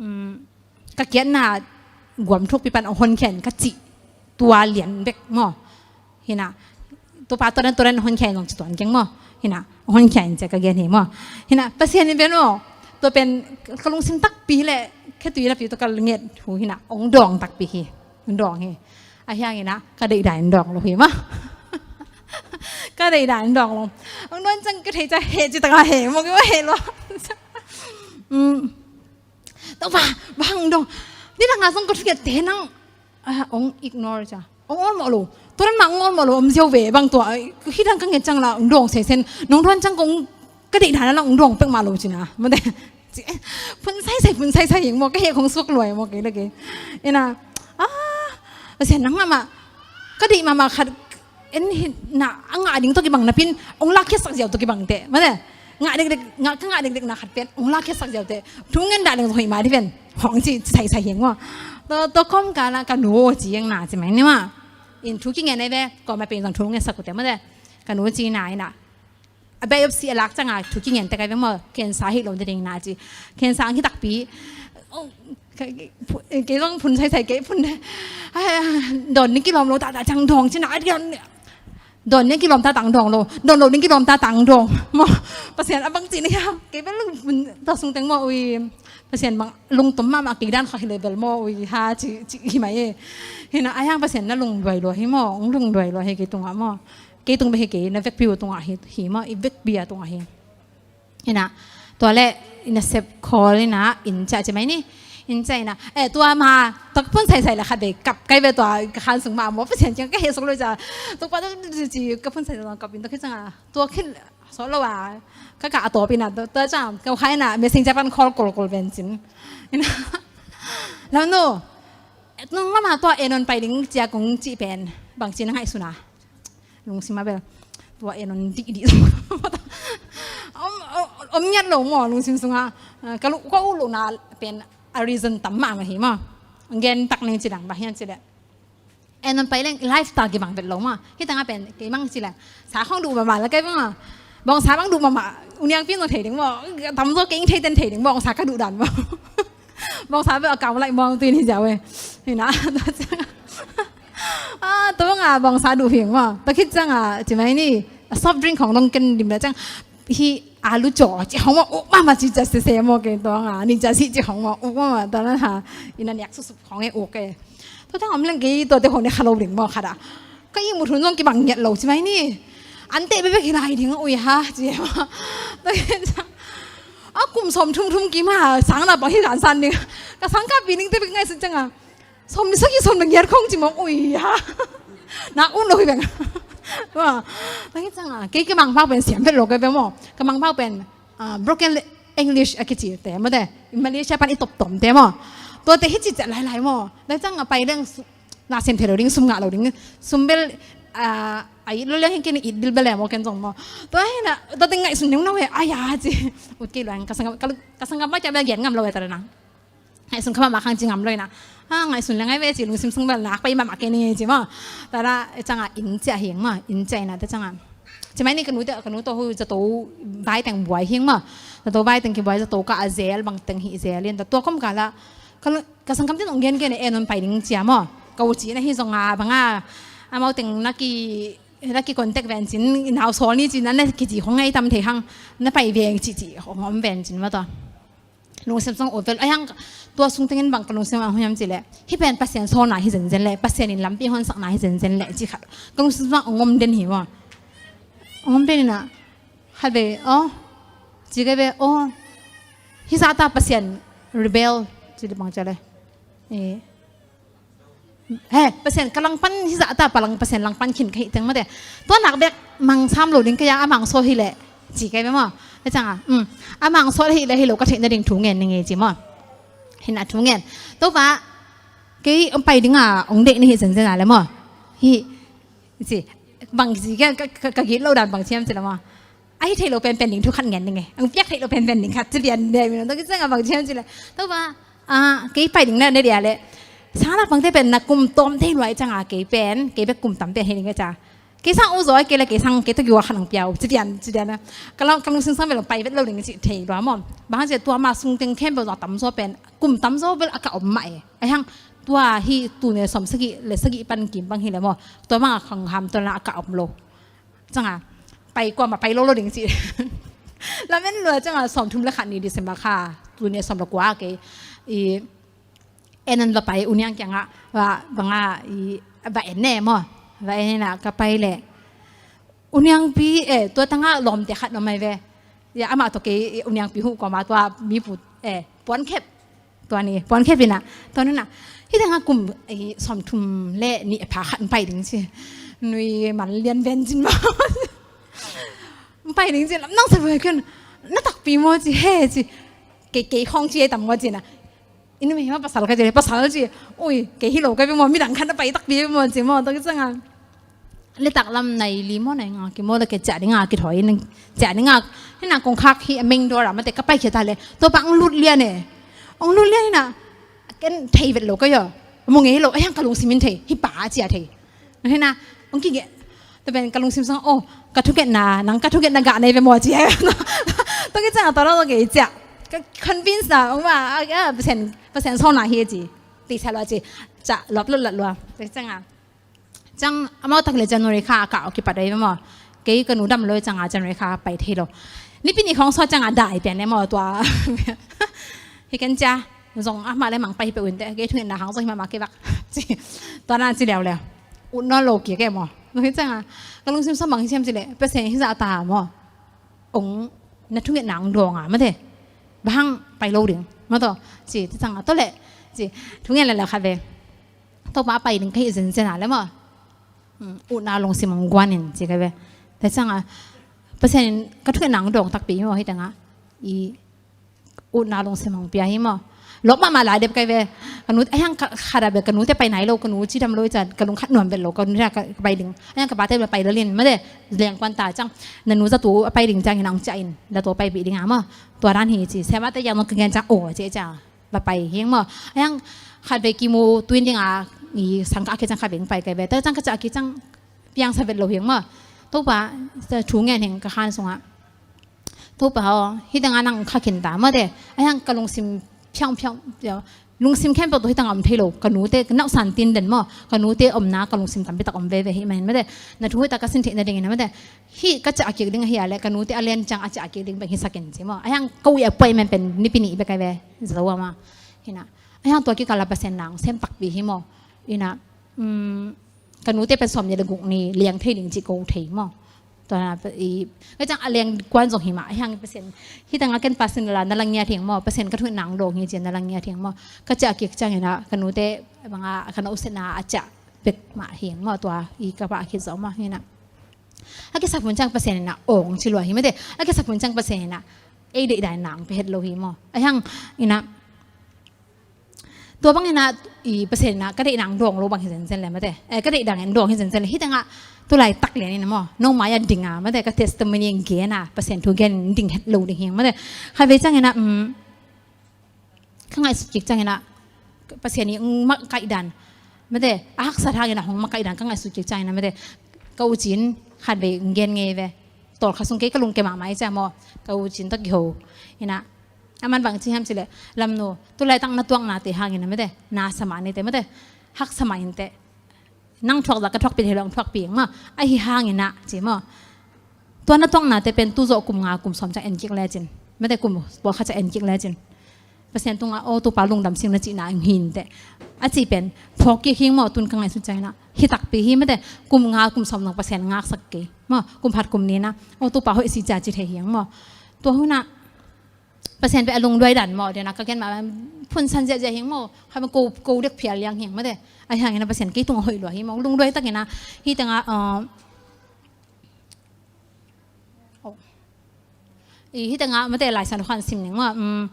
um, ka kiatna guam thukpi pan ong honkhia in ka cih tua lian bek maw. Hi in ah, Topa, tua dan, tua dan honkhia in zong ci tuan keng maw. Hi in ah, honkhia in ci a ka gen hi maw. Hi in ah, Pasian in pen maw, tua pen ka lungsim takpi leh, khetui napi tua ka nget hu hi in ah, ong dawng takpi hi. Ong dawng hi. Ahi hangin ah, ka deih dan in dawng lo hi maw. Ka deih dan in dawng lo. Ong nuan ciang ka thei ciang heh ci taka heh maw, kei maw heh lo. Um. Topa, bang dong. Nidang a zong ka thunget te nang, ah, ong ignore cia. Ong ol mawh lo. Tua dan mah ong ol mawh lo, om ziau ve bang tua. Hih dan ka nget ciang la ong dawng sesen. Nong thuan ciang kong ka deih dan la ong dawng pek mah lo cina. Mate. Phun saisai, phun saisai hi ing maw, ka heh khong suak luai maw kei le kei. Ina, ah, Pasian nang mahmah. Ka deih mahmah khat en hi na, a ngah ding tawh kibang napin, ong lakkhiatsak ziau tawh kibang teh. Mate, ngah dekdek, ngah, ka ngah dekdek na khat pen, ong lakkhiatsak ziau teh. Thu ngen dah leng zong hoih mah dih pen, hong ci, ci saisai hi ing maw. Tua, tua kawmkal ah ka nu ci ing na ci mai ni maw. In thu kingen ei ve, kawmah pen zong thu ngetsak uh teh mate. Ka nu ci na ina. A biopsy a lak ciangin thu kingen tek ai ve maw, cancer hi lo ding na ci. Cancer ang hi takpi. Oh, ka, kei zong phun saisai kei phun. Ai, dawn ni kilawm lo taktak ciang dawng cina. Ai, dawn ni. Dawn ding kilawm ta tang dawng lo, dawn lo ding kilawm ta tang dawng maw. Pasian a bang cih ni ha, kei bel lung ta sung teng maw ui. Pasian bang lungtom mahmah kei dan kha hi level maw ui ha ci, ci hi mai e. Hi na a hiang Pasian na lungduai lua hi maw, hong lungduai lua hi kei tungah maw. Kei tung bek hi kei, na vekpi uh tungah hi, hi maw, i vekpi a tungah hi. Hi na, tua le, i nasep call hi na, inn ciah ci mai ni. Inn ciah hi na, eh, tua ma, tua ka phun saisai le khat vei kap kai ve tua, ka khan sung ma maw, Pasian kiang ka heh sok lo cia. Tua pa tua ci, ka phun saisai tua kap in tua khit ciang a, tua khit sawt lo a, ka ka a tawp hi na, tua, tua ciang, ka khai na, messenger pan call, call, call ven cin. Hi na, lam no, nung lama tua en on pai ding cia kong ci pen, bang ci na ngaihsun a. Lungsim a bel tua en on dihdih om, om, om ngiat lo maw lungsim sungah. Ka lu, ka uh lohna pen a reason tam mahmah hi maw. Gen tak ning ci dang bang hiam ci leh, en on pai leng lifestyle kibang vet lo maw. Hi tangah pen kei mang ci leh sa khong duh mahmah la kai bang maw. Bawngsa bang duh mahmah, u niangpi in zong thei ding maw. Tamzaw kei ing thei ten thei ding, bawngsa ka duh dan maw. Bawngsa bel a kau laih mawng tui ni ziau e. Hi na, tua ciang a, tua bang a bawngsa duh hing maw. Tua khit ciang a, ci mai ni, a soft drink khong dong ken dim le ciang, hi alu caw ci khong maw, uk mahmah ci cia sese maw kei tua nga, ni cia si ci khong maw, uk mahmah tua na ha, i na niak susup khong e uk e. Tua ciang om leng kei tua te khong ne kha lo ding maw khat a. Ka ihmut hun zong kibang ngiat lo ci mai ni. An teh bekbek hi lai ding a ui ha ci e maw. Tua khit ciang a kum sawm thum thum kim a sang na bang hi kan san ding. Ka sang ka pi ning te bek ngaihsun ciang a, sawm ni sagih sawm na ngiat khong ci mawk ui ha. Na un lo hi beng. Tua khit ciang a, kei ka mangpau pen siam vet lo ka beng maw. Ka mangpau pen, ah, broken English a kici te maw te. Malaysia pan i toptom te maw. Tua te hi ci ciat lailai maw. Lai ciang a pai deng su-, na sem thei lo ding, sum ngah lo ding. Sum bel, ah, a it lo liang hi ken it dil bel e maw ken zong maw. Tua hi na, tua te ngaihsun ding na we, aya ci. Ut kei lo ang, ka sanggam, ka, ka sanggam ma cia bel gen ngam lo e ta na. Ngaihsun kha mahmah khang ci ngam lo hi na. Ha, ngaihsun le ngai ve ci lungsim sung bel nak pai mahmah kei ni ci maw. Tua na, ciang a inn ciah hing maw, inn ciah hi na, tua ciang a. Ci mai ni ka nu te, ka nu tawh hu zato vai teng buai hing maw. Zato vai teng kibuai, zato ka a zel, bang teng hi zel in. Tua tua kom ka la, ka lu-, ka sanggam te nong gen gen e, en on pai ding cia maw. Ka u ci na hi zong a, bang a, amau teng na ki, na ki contact ven cin, nau sawl ni cin, na, na kici khong ngai tam thei hang, na pai veng ci ci khong om ven cin maw tua. Lungsim sung ut vet lo. A hiang tua sung tengin bang ka lungsim a hong hiam ci leh, hi pen Pasian sawlna hi zenzen leh, Pasian in lampi hong sakna hi zenzen leh ci khat ka lungsim sung a hong om den hi maw. Hong om den hi na, khat ve, aw, ci kei ve, aw, hi zah ta Pasian rebel ci leh bang ci leh. Eh. He, Pasian ka langpan hi zah ta, pa lang, Pasian langpan khin ka hih teng maw te. Tua nak bek mang sam lo ding ka ya, a mang sawl hi leh ci kei ve maw. He ciang a, um, a mang sawl hi leh hi lo ka theih nading thu ngen ning e ci maw. Hi na thu ngen. Topa, kei hong pai ding a, hong deih na hi zenzen a leh maw. Hi, ci, bang ci ka, ka, ka, ka git lo dan bang ci hiam ci leh maw. A hi thei lo penpen ding thu khat ngen ning e. Ang piak thei lo penpen ding khat ci pian de mi no. Tua khit ciang a bang ci hiam ci leh. Topa, ah, kei pai ding na ne dia leh. Sang lak pang te pen na kum tawm thei luai ciang a kei pen, kei bek kum tam pen hi ding e cia. Kei sang u zaw kei leh kei sang kei tawh kiwa khat nang piau. Ci pian, ci pian na. Ka lau, ka lungsim sang bel pai vet lo ding ci thei lua maw. Bang hang ci tua ma sung teng khempeuh zaw tamzaw pen, kum tamzaw bel a ka om mah e. A hiang tua hi tu ne sawm sagih le sagih pan kim bang hi leh maw. Tua ma khang ham tua na a ka om lo. Ciang a, pai kuamah pai lo lo ding ci. Lamen lua ciang a sawm thum le khat ni December kha, tu ni a sawm le kua kei. I, en an va pai, U Niang kiangah, va, bang a, i, va en ne maw. Va en in a ka pai leh. U Niangpi, eh, tua tangah lawmte khat na mai ve. Ya, amah tawh kei, U Niangpi huh kuamah tua mi pu, eh, puankhep. Tua ni, puankhep in a, tua nun a. Hi tangah kum, eh, sawm thum le nih a pha khat pai ding ci. Nui man lian ven cin maw. Pai ding ci, lam nang sa ve ken. Na takpi maw ci, he ci. Kei, kei khong ci, he tam maw ci na. Inn mi maw pasal ka ci, pasal ci. Ui, kei hi lo ka ve maw, midang khat na pai takpi maw ci maw, tua khit ciang a. Letak lam nai li maw nai nga ki maw, tua kei ciah ding a kithawi in, ciah ding a, hi na kong khak hi a main door a mate ka pai khia ta leh, tua pa ong lut lian e. Ong lut lian hi na, ken thei vet lo ka yo. Mu ngei lo, a hiang ka lungsim in thei, hi pa a cia thei. Hi na, ong kige, tua pen ka lungsim sang, oh, ka thugenna, nang ka thugenna gah nei ve maw ci. Tua khit ciang a tua lo kei ciah. Ka convince na, ong ma, a, a, Pasian, Pasian sawlna hi ci. Ti sa lo ci, ciah lop lop lop lua. Tua khit ciang a. Ciang amau tak le January kha a kah kipat ahi ve maw. Kei ka nu dam lo ciang a January kha pai thei lo. Nipi ni khawng sawt ciang a dai pian e maw tua. Hi ken cia zong amah le mang pai hi peuh in te kei thungetna hang zong hi mahmah kei bak. Tua na ci leuleu. Ut nawn lo kik e maw. Hi ciang a ka lungsim sawm bang hi siam ci le Pasian hi zah ta maw. Ong na thungetna ong dawng a mate. Bang hang pai lo ding maw taw. Ci ti ciang a taw le ci thunget le le khat ve. Topa a pai ding ka hih zenzen a le maw. Utna lungsim hong guan in ci ka ve. Tua ciang a Pasian in ka thungetna hong dawng takpi hi maw hi teng a i utna lungsim hong pia hi maw. Lawp mahmah lai dep ka hi ve. Ka nu a hiang khat a bel ka nute pai nai lo ka nu cidam lo i can ka lung khat nuam vet lo ka nute ka pai ding a hiang ka pate bel pai lel in mate. Lengkuan ta ciang na nu zatu a pai ding ciangin a hong ciah in zatu a paipih ding a maw. Tua dan hi ci siamahte yang nong ka gen ciang aw ci ciang va pai hiang maw. A hiang khat vei kimu tuin ding a i sang ka a khe ciang khat vei pai kai ve ta ciang ka ciah kik ciang piang sa vet lo hiang maw. Topa thu ngen hiang ka khan sungah Topa aw hi dang a nang kha khin ta maw te. A hiang ka lungsim phiang phiang lungsim khempeuh tawh hi dang a om thei lo ka nute nausan tin den maw ka nute omna ka lungsim tampi tak om veve hi mahin maw te. Na thu hi ta ka sin theih na ding in maw te. Hih ka ciah kik ding ahi a le ka nute a len ciang a ciah kik ding bek hi sakin ci maw a hiang ko i appointment pen nipi nih bek ai ve. Zo ama hina a hiang tua kikal a Pasian nang sem takpi hi maw. Ina ka nute pen sawm nih le guk ni liang thei ding ci ko thei maw. Tua na i ka ciang a leng kuan zong hi mah a hiang Pasian hi tang a ken Pasian la na lang ngiat hiang maw Pasian ka thuih nang dong hi cian na lang ngiat hiang maw. Ka ciah kik ciang ina ka nute banga ka na usen a a ciah bek mah hiang maw tua i ka pah khit zo maw hina. A kisak hun ciang Pasian ina ong ci lua hi mate. A kisak hun ciang Pasian ina ei deih dai nang pe het lo hi maw a hiang ina. Tua bang ina i Pasian ina ka deih nang dawng lo bang hi zenzen le mate. Eh, ka deih dang en dawng hi zenzen le hi teng a tulai tak lian ina maw no mai a ding a mate ka testimony en gen a Pasian thu gen ding het lo ding hi mate. Khat vei ciang ina um, ka ngaihsut kik ciang ina Pasian i mak kaih dan mate a haksat hang ina hong mak kaih dan ka ngaihsut kik ciang ina mate. Ka ucin khat vei gen ngei ve. Tawlkhat sung kei ka lungke mahmah i ciah maw ka ucin tak i ho ina. Aman bang ci hiam ci le lamnu tulai tang na tuaknate hangin a mete na sama nite mete haksa mah inte. Nang thuak zah ka thuakpih thei lo ang thuakpih ang maw ahi hangin ah ci maw. Tua na tuaknate pen tu zawh kum nga kum sawm ciang en kik lecin mete kum pawlkhat ciang en kik lecin Pasian tungah aw Topa lungdam sing na cihna ang hi inteh a cih pen phawk kik hi ang maw. Tun ka ngaihsut ciangin ah hi takpi hi mete kum nga kum sawm zong Pasian ngaksak kei maw. Kum phat kum ni-in ah aw Topa hoih si cia ci thei hi ang maw. Tua hunah Pasian pen a lungduai dan maw dena ka gen mah phunsan ziahziah hi ang maw. Kha ko ko dek phial liang hi ang mete ahi hangin ah Pasian kei tungah hoih lua hi maw. Lungduai takin ah hi tengah Aw. I hi tengah mate Lai Siangtho khan sim ning maw. Um,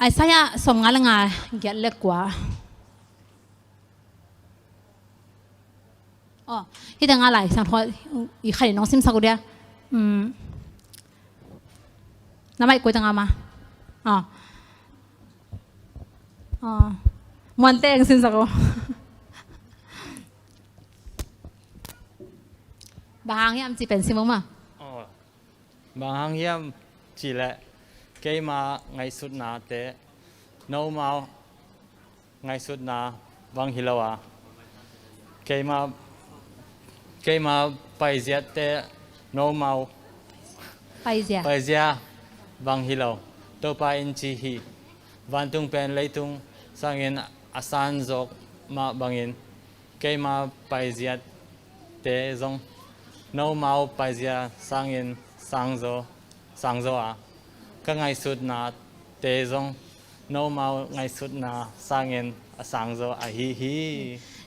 Isaiah sawmnga le nga giat le kua. Aw, hi tengah Lai Siangtho i khan i nong simsak uh dia. Um, na maih kua tengah ma. Aw. Aw. Muante eng simsak uh. Bang hang hiam ci pen sim uh ma. Aw. Bang hang hiam ci leh keima ngaihsutnate nomau ngaihsutna bang hi lo a keima keima paiziatte nomau paizia paizia bang hi lo. Topa in ci hi. Vantung pen leitung sangin a san zawk mah bangin keima paiziatte zong nomau paizia sangin sangzaw sangzaw a ka ngaihsutnate zong nomau ngaihsutna sangin a sangzaw ahi hi.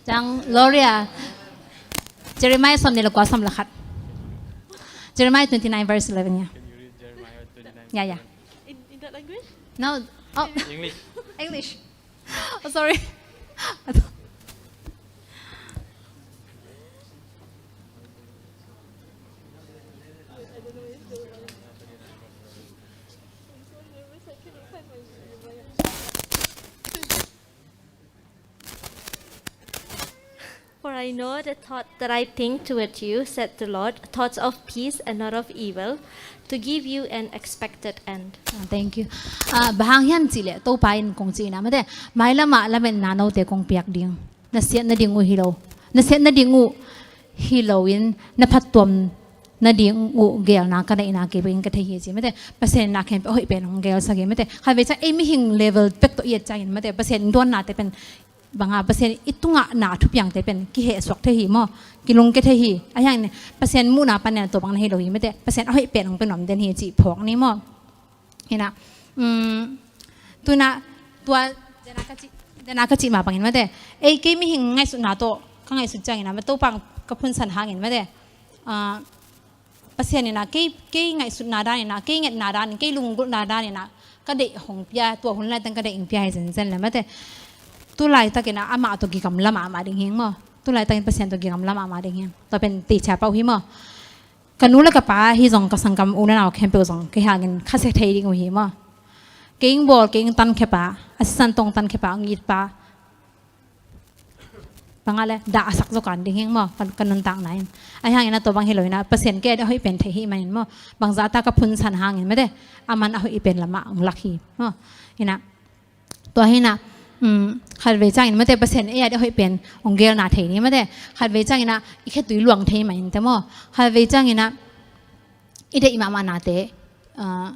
Tang Gloria Jeremiah sawm ni le kua sawm le khat. Jeremiah twenty nine verse eleven ya. Can you read Jeremiah twenty nine? Yeah, yeah. In, in that language? No. Oh. English. English. Oh, sorry. For I know the thought that I think toward you, said the Lord, thoughts of peace and not of evil, to give you an expected end. Ah, thank you. Ah, bang hang hiam ci leh Topa in kong ci ina mate mailam ah lametna note kong piak ding. Na siat na ding uh hi lo. Na sep nading uh hi loin na phattuam nading uh geelna ka neihna kei bangin ka thei hi ci mate. Pasian in na khempeuh a hoih pen hong geelsak hi mate. Khatvei ciang ei mihing level bek tawh i et ciangin mate, Pasian in duannate pen banga Pasian i tungah na thupiangte pen kihehsuak thei hi maw? Kilungkia thei hi. Ahi hangin Pasian muhna panin tua bang na hi lo hi mate. Pasian a hoih pen hong pia nuam den hi cih phawk ni maw? Hi na, um, tu-in ah tua dena ka cih, dena ka cih mah bangin mate, ei kei mihing ngaihsutna tawh ka ngaihsut ciangin ah, ma Topa ka phunsan hangin mate, ah, Pasian in ah kei, kei ngaihsutna danin ah, kei ngetna danin, kei lunggulhna danin ah ka deih hong pia, tua hun laitakin ka deih hong pia hi zenzen le mate. Tu laitakin ah amah tawh kigamla mahmah ding hi maw? Tu laitakin Pasian tawh kigamla mahmah ding hi. Tua pen teichia pah uh hi maw? Ka nu le ka pa hi zong, ka sanggam u le nau khempeuh zong kei hangin khasia thei ding uh hi maw? Kei ing bawl, kei ing tankhia pa, a sisan tawh ing tankhia pa, ing it pa, bangah le dah a sak zaw kan ding hi maw? Ka, ka nuntakna in. Ahi hangin ah tua bang hi loin ah Pasian kei a hoih pen thei hi manin maw? Bangzah ta ka phunsan hangin mate, aman a hoih pen lamah ong lak hi maw? Hi na, tua hi na, um, khatvei ciangin mate Pasian ei a ding a hoih pen ong geelna thei ni mate. Khatvei ciangin ah i khetui luang thei mah in te maw? Khatvei ciangin ah i deih mahmah nate, ah,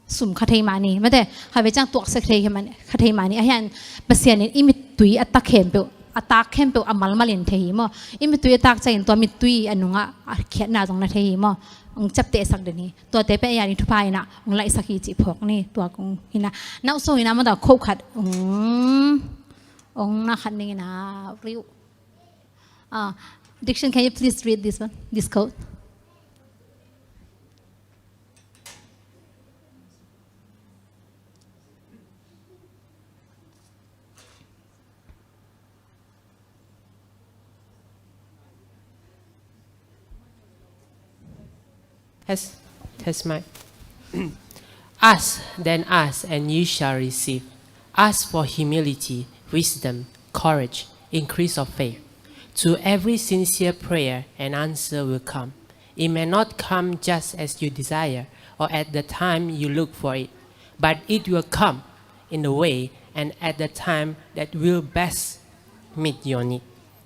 sum kha thei mah ni mate. Khatvei ciang tuaksak thei kha mah ni, kha thei mah ni. Ahi hangin Pasian in i mittui a tak khempeuh, a tak khempeuh a malmal in thei hi maw? I mittui a tak ciangin tua mittui a nungah a khiatna zong na thei hi maw? Ong ciaptehsak den hi. Tuate pen ei a ding thupha in ah ong laihsak hi cih phawk ni. Tua kong hi na. Na uh sung in ah mata khoh khat ong, ong na khat ning in ah riu. Ah, Diction, can you please read this one, this quote? Test, test mic. Ask, then ask, and you shall receive. Ask for humility, wisdom, courage, increase of faith. To every sincere prayer, an answer will come. It may not come just as you desire or at the time you look for it, but it will come in the way and at the time that will best meet your need.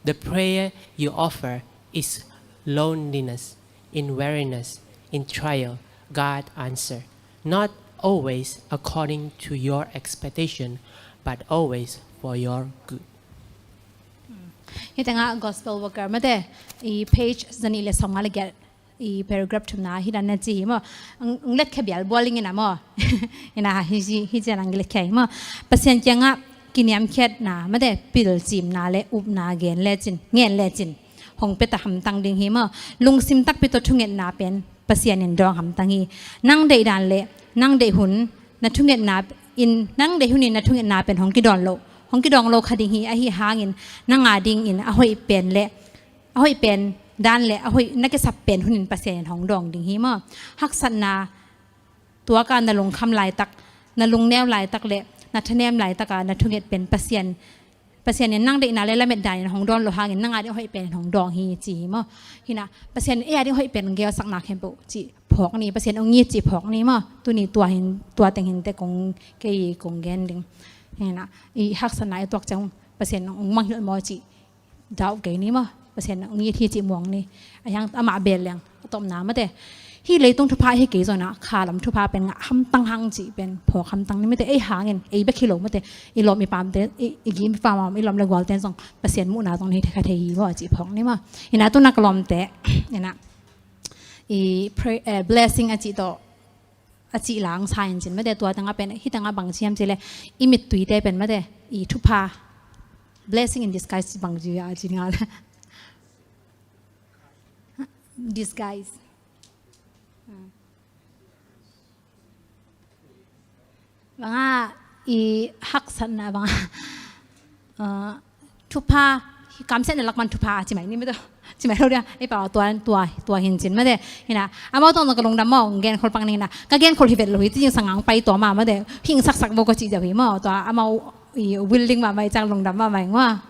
The prayer you offer is loneliness, in weariness, in trial, God answer. Not always according to your expectation, but always for your good. Hih tengah gospel worker mate, i page zanih le sawmnga le giat, i paragraph thumna hi dan na ci hi maw? Ang, ang letkhia bial bual ing ina maw? Ina hi ci, hi cian ang letkhia hi maw? Pasian kiangah kiniamkhiatna mate, pilcimna le upna gen lecin, ngen lecin hong pia ta hamtang ding hi maw? Lungsim takpi tawh thungetna pen Pasian in dawng hamtang hi. Nang deih dan le nang deih hun na thungetna in, nang deih hun in na thungetna pen hong kidawn lo, hong kidawng lo kha ding hi. Ahi hangin nang a dingin a hoih pen le a hoih pen dan le a hoih na kisap pen hunin Pasian in hong dawng ding hi maw? Haksatna tuaka na lungkham laitak, na lungneu laitak le na thanem laitaka na thunget pen Pasian, Pasian in nang deihna le lamet danin hong dawn lo hangin nang a ding a hoih pen hong dawng hi ci hi maw? Hi na, Pasian in ei a ding a hoih pen geelsakna khempeuh cih phawk ni, Pasian hong it cih phawk ni maw? Tuni tua hin, tua teng hin te kong, kei kong gen ding. Hi na, i haksatna i tuak ciang Pasian hong mangngilh maw cih dau kei ni maw? Pasian hong it hi cih muang ni. A hiang amah bel leng a tawpna mate. Hih leitung thupha hi kei zong a, kha lam thupha pen ngah hamtang hang cih pen phawk hamtang ni mate. Ei hangin, ei bek hi lo mate. I lawm i pamte, i, i gim i pam, i lawm le gualte zong Pasian muhna zong nei thei kha thei hi maw cih phawk ni maw? Hi na, tuna ka lawmte, hi na, i pray, eh, blessing a cih tawh a cih lang sa in cin mate, tua tengah pen, hih tengah bang ci hiam cih leh, i mittuite pen mate, i thupha, blessing in disguise bang ci a ci ngal. Disguise. Banga i haksatna banga, ah, thupha, hi kamsiatna lak pan thupha ci mai ni mate. Ci mai lo dia, ei pau tua, tua, tua hin cin mate. Hi na, amau tawh ka lungdam maw, gen khol pak ning na. Ka gen khol hi vet lo hi, ci jing sangang pai tua ma mate. Hing saksak bo ka ci deuh hi maw, tua amau i willing ma mai cang lungdam ma mai ngua.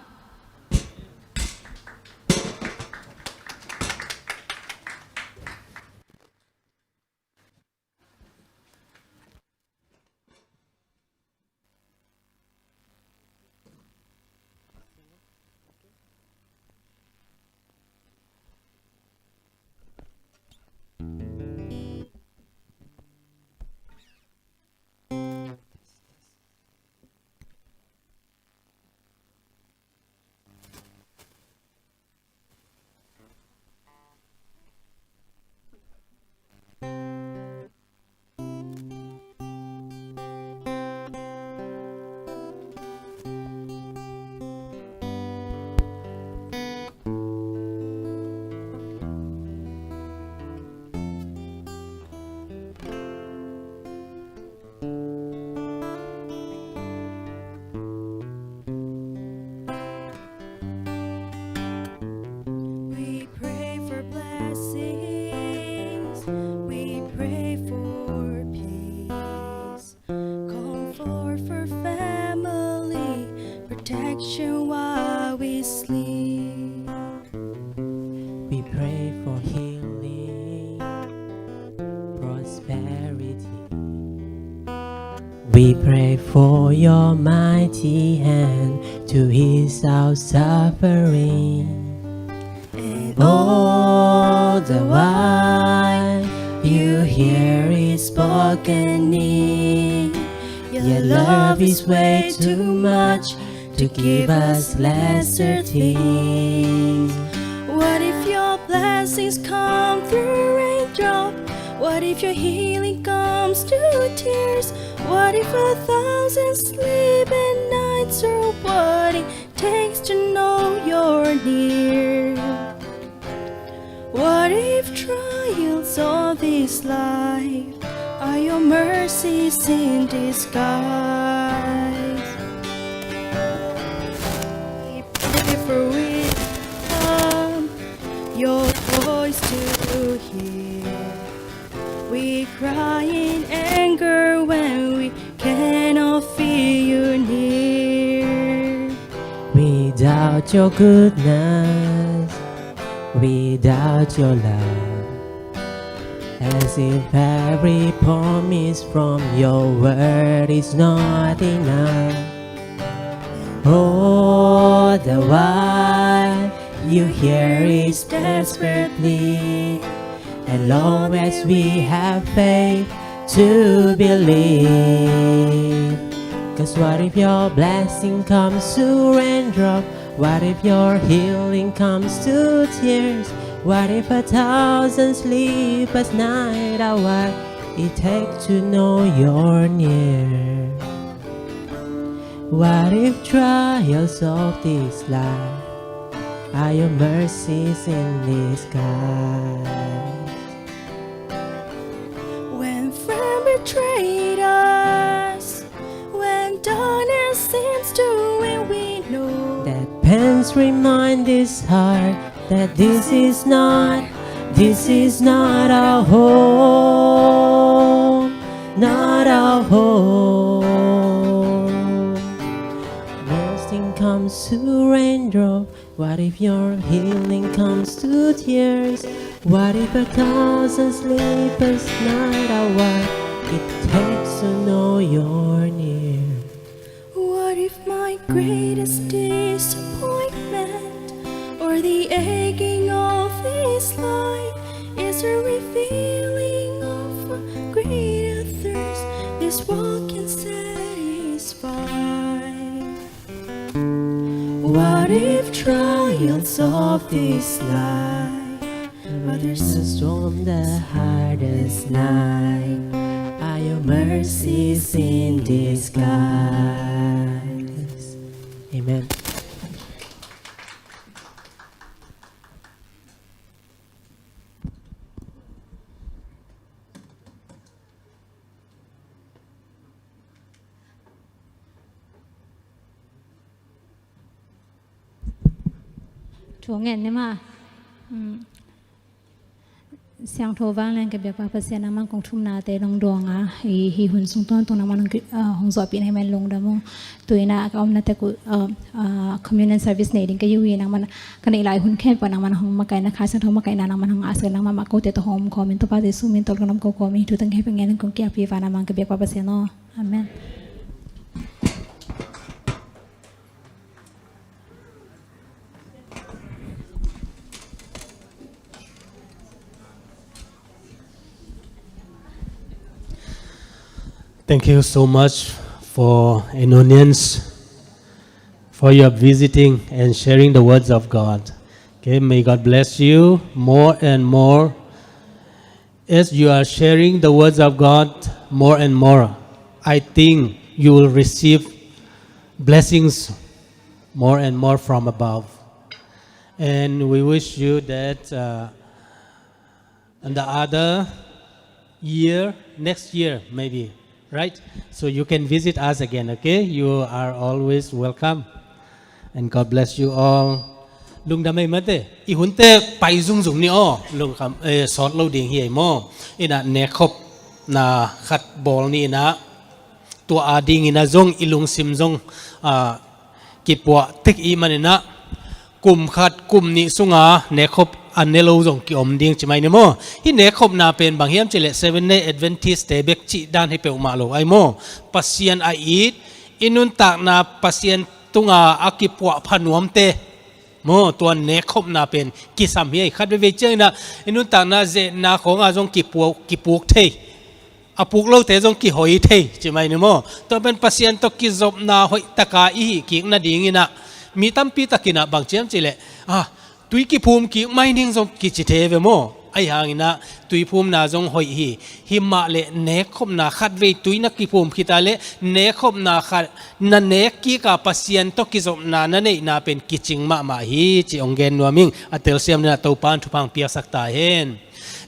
While we sleep, we pray for healing, prosperity. We pray for your mighty hand to ease our suffering. And all the while you hear his spoken need. Your love is way too much to give us lesser things. What if your blessings come through raindrop? What if your healing comes to tears? What if a thousand sleepless nights are what it takes to know you're near? What if trials of this life are your mercies in disguise? We pray for wisdom, your voice to hear. We cry in anger when we cannot feel you near. Without your goodness, without your love, as if every promise from your word is not enough. All the while you hear his desperate plea, as long as we have faith to believe. 'Cause what if your blessing comes to raindrop? What if your healing comes to tears? What if a thousand sleepless nights are what it takes to know you're near? What if trials of this life are your mercies in disguise? When friends betrayed us, when darkness seems to win, we know that pains remind this heart that this is not, this is not our home, not our home. Blessing comes to raindrop. What if your healing comes to tears? What if a thousand sleepless nights are what it takes to know you're near? What if my greatest disappointment or the aching of this life is a revealing of a greater thirst this world can satisfy? What if trials of this life, whether the storm, the hardest night, are your mercies in disguise? Amen. Thu ngen ni ma. Siangtho vanglian ka biakpa Pasian, nangman kong thumnate lungdong a, hi, hi hun sung tawntung nangman hong ki-, ah, hong zuahpih na hi man lungdam ung. Tu-in ah ka omna tek uh, ah, ah, communion service nei ding ka hi uh hi, nangman ka neih lai hun khempeuh nangman hong makaihna, Kha Siangtho makaihna nangman hong ngahsak in, nangmah mah kote tawh hong om kawmin Topa Jesu min tawh lungdam ko kawmin thu teng khempeuh ngen in kong ki-ap hi, vanah mang ka biakpa Pasian aw. Amen. Thank you so much for Anonians, for your visiting and sharing the words of God. Okay, may God bless you more and more. As you are sharing the words of God more and more, I think you will receive blessings more and more from above. And we wish you that, uh, and the other year, next year maybe, right? So you can visit us again, okay? You are always welcome. And God bless you all. Lungdam ei mate. I hunte pai zungzung ni aw. Lungkam, eh, sawt lo ding hi ei maw. Ina nekhop na khat bawl ni ina. Tua a ding ina zong i lungsim zong, ah, kipuah tek i hih maninah kum khat kum nih sunga nekkhop a ne lo zong kiom ding ci mai ni maw. Hih nekkhopna pen bang hiam cihleh Seven Day Adventist te bek cih dan hi peuhmah lo ai maw. Pasian a it, i nuntakna Pasian tunga a kipuah pha nuamte maw, tua nekkhopna pen kisam hi ai. Khat veivei cianginah i nuntakna zetna khawnga zong kipuk, kipuk thei, a puk lote zong kihoi thei ci mai ni maw. Tua pen Pasian tawh kizopna hoihtaka i hih kik nadinginah mi tampi takinah bang ci hiam cihleh, ah, tui kiphum kik mai ning zong kici thei ve maw. Ahi hanginah tuiphumna zong hoih hi. Himah le nekkhopna khat vei tui na kiphum khita le nekkhopna khat na nek kika Pasian tawh kizopna na neihna pen kicing mahmah hi ci hong gen nuam ing. A telsiam dinah Topa in thupha hong piaksak ta hen.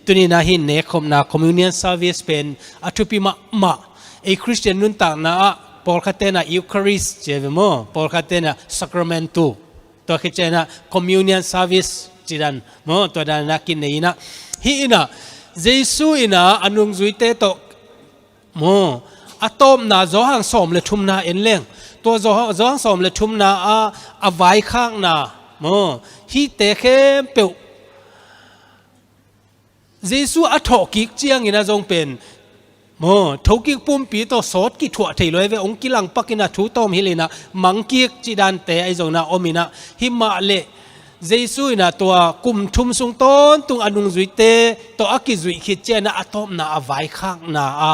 Tuninah hih nekkhopna communion service pen a thupi mahmah. Ei Khristian nuntakna ah pawlkhat tenah Eucharist ci ve maw, pawlkhat tenah Sacramentu, tua khit cianginah communion service ci dan maw, tua danah kinei inah, hih inah Jesu inah a nungzuite tawh maw, a tawpna Johan sawm le thumna en leng, tua Johan, Johan sawm le thumna a, a vaikhakna maw, hihte khempeuh Jesu a thawhkik ciangin a zong pen maw, thokik pumpi tawh sawt kithuah thei lo ai ve, hong kilangpakin a thu tawm hilhinah mangkik ci dante ahi zonginah ominah, himah le Jesu inah tua kum thum sung tawntung a nungzuite tawh a kizuih khit cianginah a tawpna a vaikhakna a,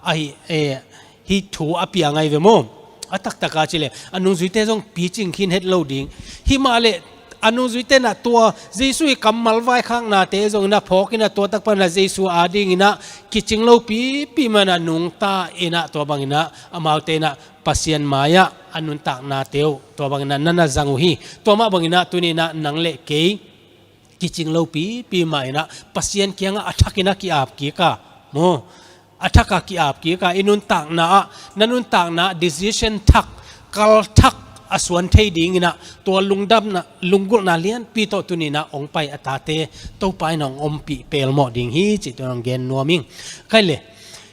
ahi, eh, hih thu a piang ai ve maw. A taktaka cileh a nungzuite zong picing khin het lo ding. Himah le a nungzuite nah tua Jesu i kammal vaikhaknate zong inah phawk inah tua takpanah Jesu adinginah kicing lo pipi manah nungta inah tua banginah amaute inah Pasian mai-ah a nuntaknate uh tua banginah nana zang uh hi. Tua mah banginah tuninah nang le kei kicing lo pipi mah inah Pasian kiangah a thakin a ki-ap kik a maw, a thaka ki-ap kik a, i nuntakna ah, na nuntakna ah decision thak, kal thak a suan thei dinginah tua lungdamna, lunggulhna lianpi tawh tuninah hong pai a tate Topa in hong ompih pelmawh ding hi cih tuan hong gen nuam ing. Khaile,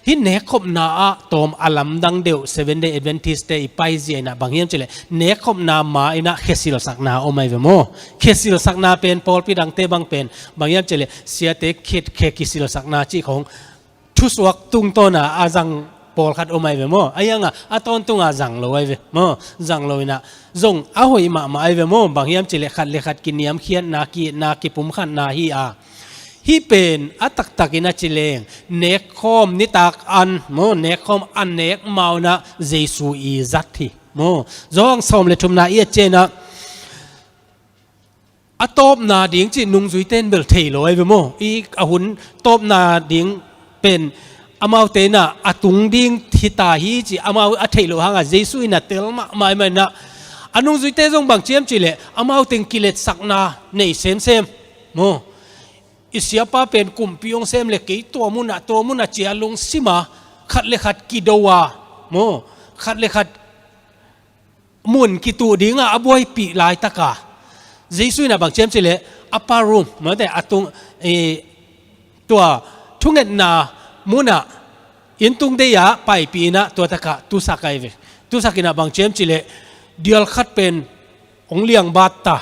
hih nekkhopna ah tawm a lamdang deuh Seven Day Adventist te i paizia inah bang hiam cileh nekkhopna ma inah khesilsakna om ai ve maw. Khesilsakna pen pawlpi dangte bang pen bang hiam cileh siate khe, khe kisilsakna cih khong thusuak tungtawna a zang pawlkhat om ai ve maw. A hiangah a tawntunga zang lo ai ve maw. Zang lo inah zong a hoih mahmah ai ve maw. Bang hiam cileh khat le khat kiniamkhiatna, ki-itna, kipumkhatna hi a, hih pen a taktakin a cileng nekkhawm nitak an maw, nekkhawm a nek maunah Jesu i zat hi maw. Zawhang sawm le thumna i et cianginah a tawpna ding cih nungzuite in bel thei lo ai ve maw. I a hun tawpna ding pen amaute inah a tung ding hita hi cih amau a theih loh hangah Jesu inah tel mahmah ai mah inah a nungzuite zong bang ci hiam cileh amaute in kiletsakna nei semsem maw. I siapa pen kumpi hong sem le kei tua munah, tua munah cia lungsima khat le khat kido a maw, khat le khat mun kituh dinga a buaipih laitaka Jesu inah bang ci hiam cileh upper room, mate a tung, eh, tua thungetna munah inntung dei-ah paipih inah tua takah tusak ai ve. Tusak inah bang ci hiam cileh dial khat pen hong liangbat ta.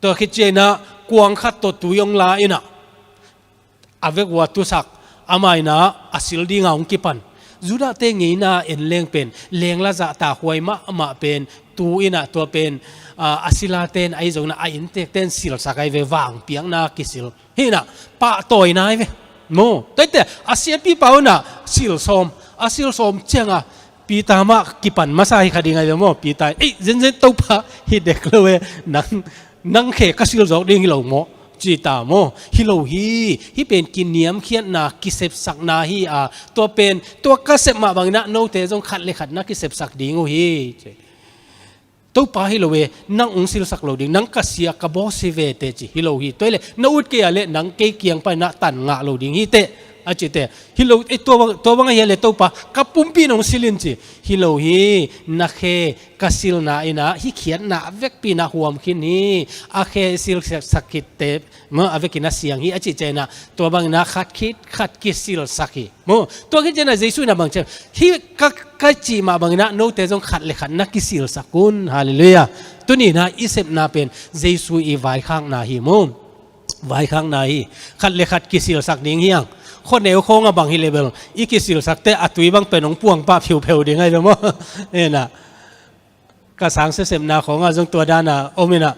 Tua khit cianginah kuang khat tawh tui hong la inah a vek uh a tusak, amah inah a sil dinga hong kipan. Judahte ngeina en leng pen lengla zahtakhuai mahmah pen tu inah tua pen, ah, a silate in ahi zonginah a inntekte in silsak ai ve, vangpiakna kisil. Hih inah pahtawina ai ve maw. Tuaite a siapipa unah silsawm, a silsawm cianga Peter mah kipan masa hi kha ding ai ve maw. Peter in, ei, zenzen Topa, hi dek lo e, nang, nang khe ka silzawk ding hi lo maw, ci ta maw. Hi lo hi. Hih pen kiniamkhiatna, kisepsakna hi a, tua pen tua ka sep mah banginah note zong khat le khat na kisepsak ding uh hi. Topa hi lo e, nang hong silsak lo ding, nang ka sia ka bawsi ve teh ci hi lo hi. Tua hileh na ut kei a leh nang kei kiang paninah tan ngah lo ding hi teh. A cite, hi lo, eh, tua bang, tua bang ahi a le Topa, ka pumpi nong sil in ci. Hi lo hi, na khe ka silna in ah, hih khiatna a vekpi in ah huam khin hi, a khe silsak khit te, maw, a vekin a siang hi, a cih ciangin ah, tua bangin ah khat khit, khat kisilsak hi. Maw, tua khit ciangin ah Jesu in ah bang ci hiam, hih ka, ka cih mah bangin ah, note zong khat le khat na kisilsak un, halleluiah. Tuni in ah, i sepna pen, Jesu i vaikhakna hi, maw. Vaikhakna hi, khat le khat kisilsak ding hi hang. Khuaneu khawng a bang hi le bel, i kisilsak teh a tui bang pen hong puang pah phiupheu ding ahi ve maw. Ena, ka sang sepsepna khawng a zong tua dan a om in ah,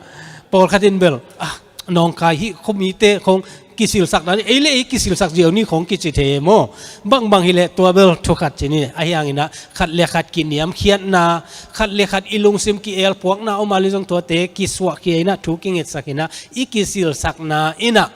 pawlkhat in bel, ah, nawngkai hih khuamite khawng kisilsak dan, ei le ei kisilsak ziau ni khawng kici thei maw. Bangbang hi le tua bel thu khat ci ni, ahi hangin ah, khat le khat kiniamkhiatna, khat le khat i lungsim ki-elpuakna om a le zong tuate kisuahkhia in ah, thu kingetsak in ah, i kisilsakna in ah,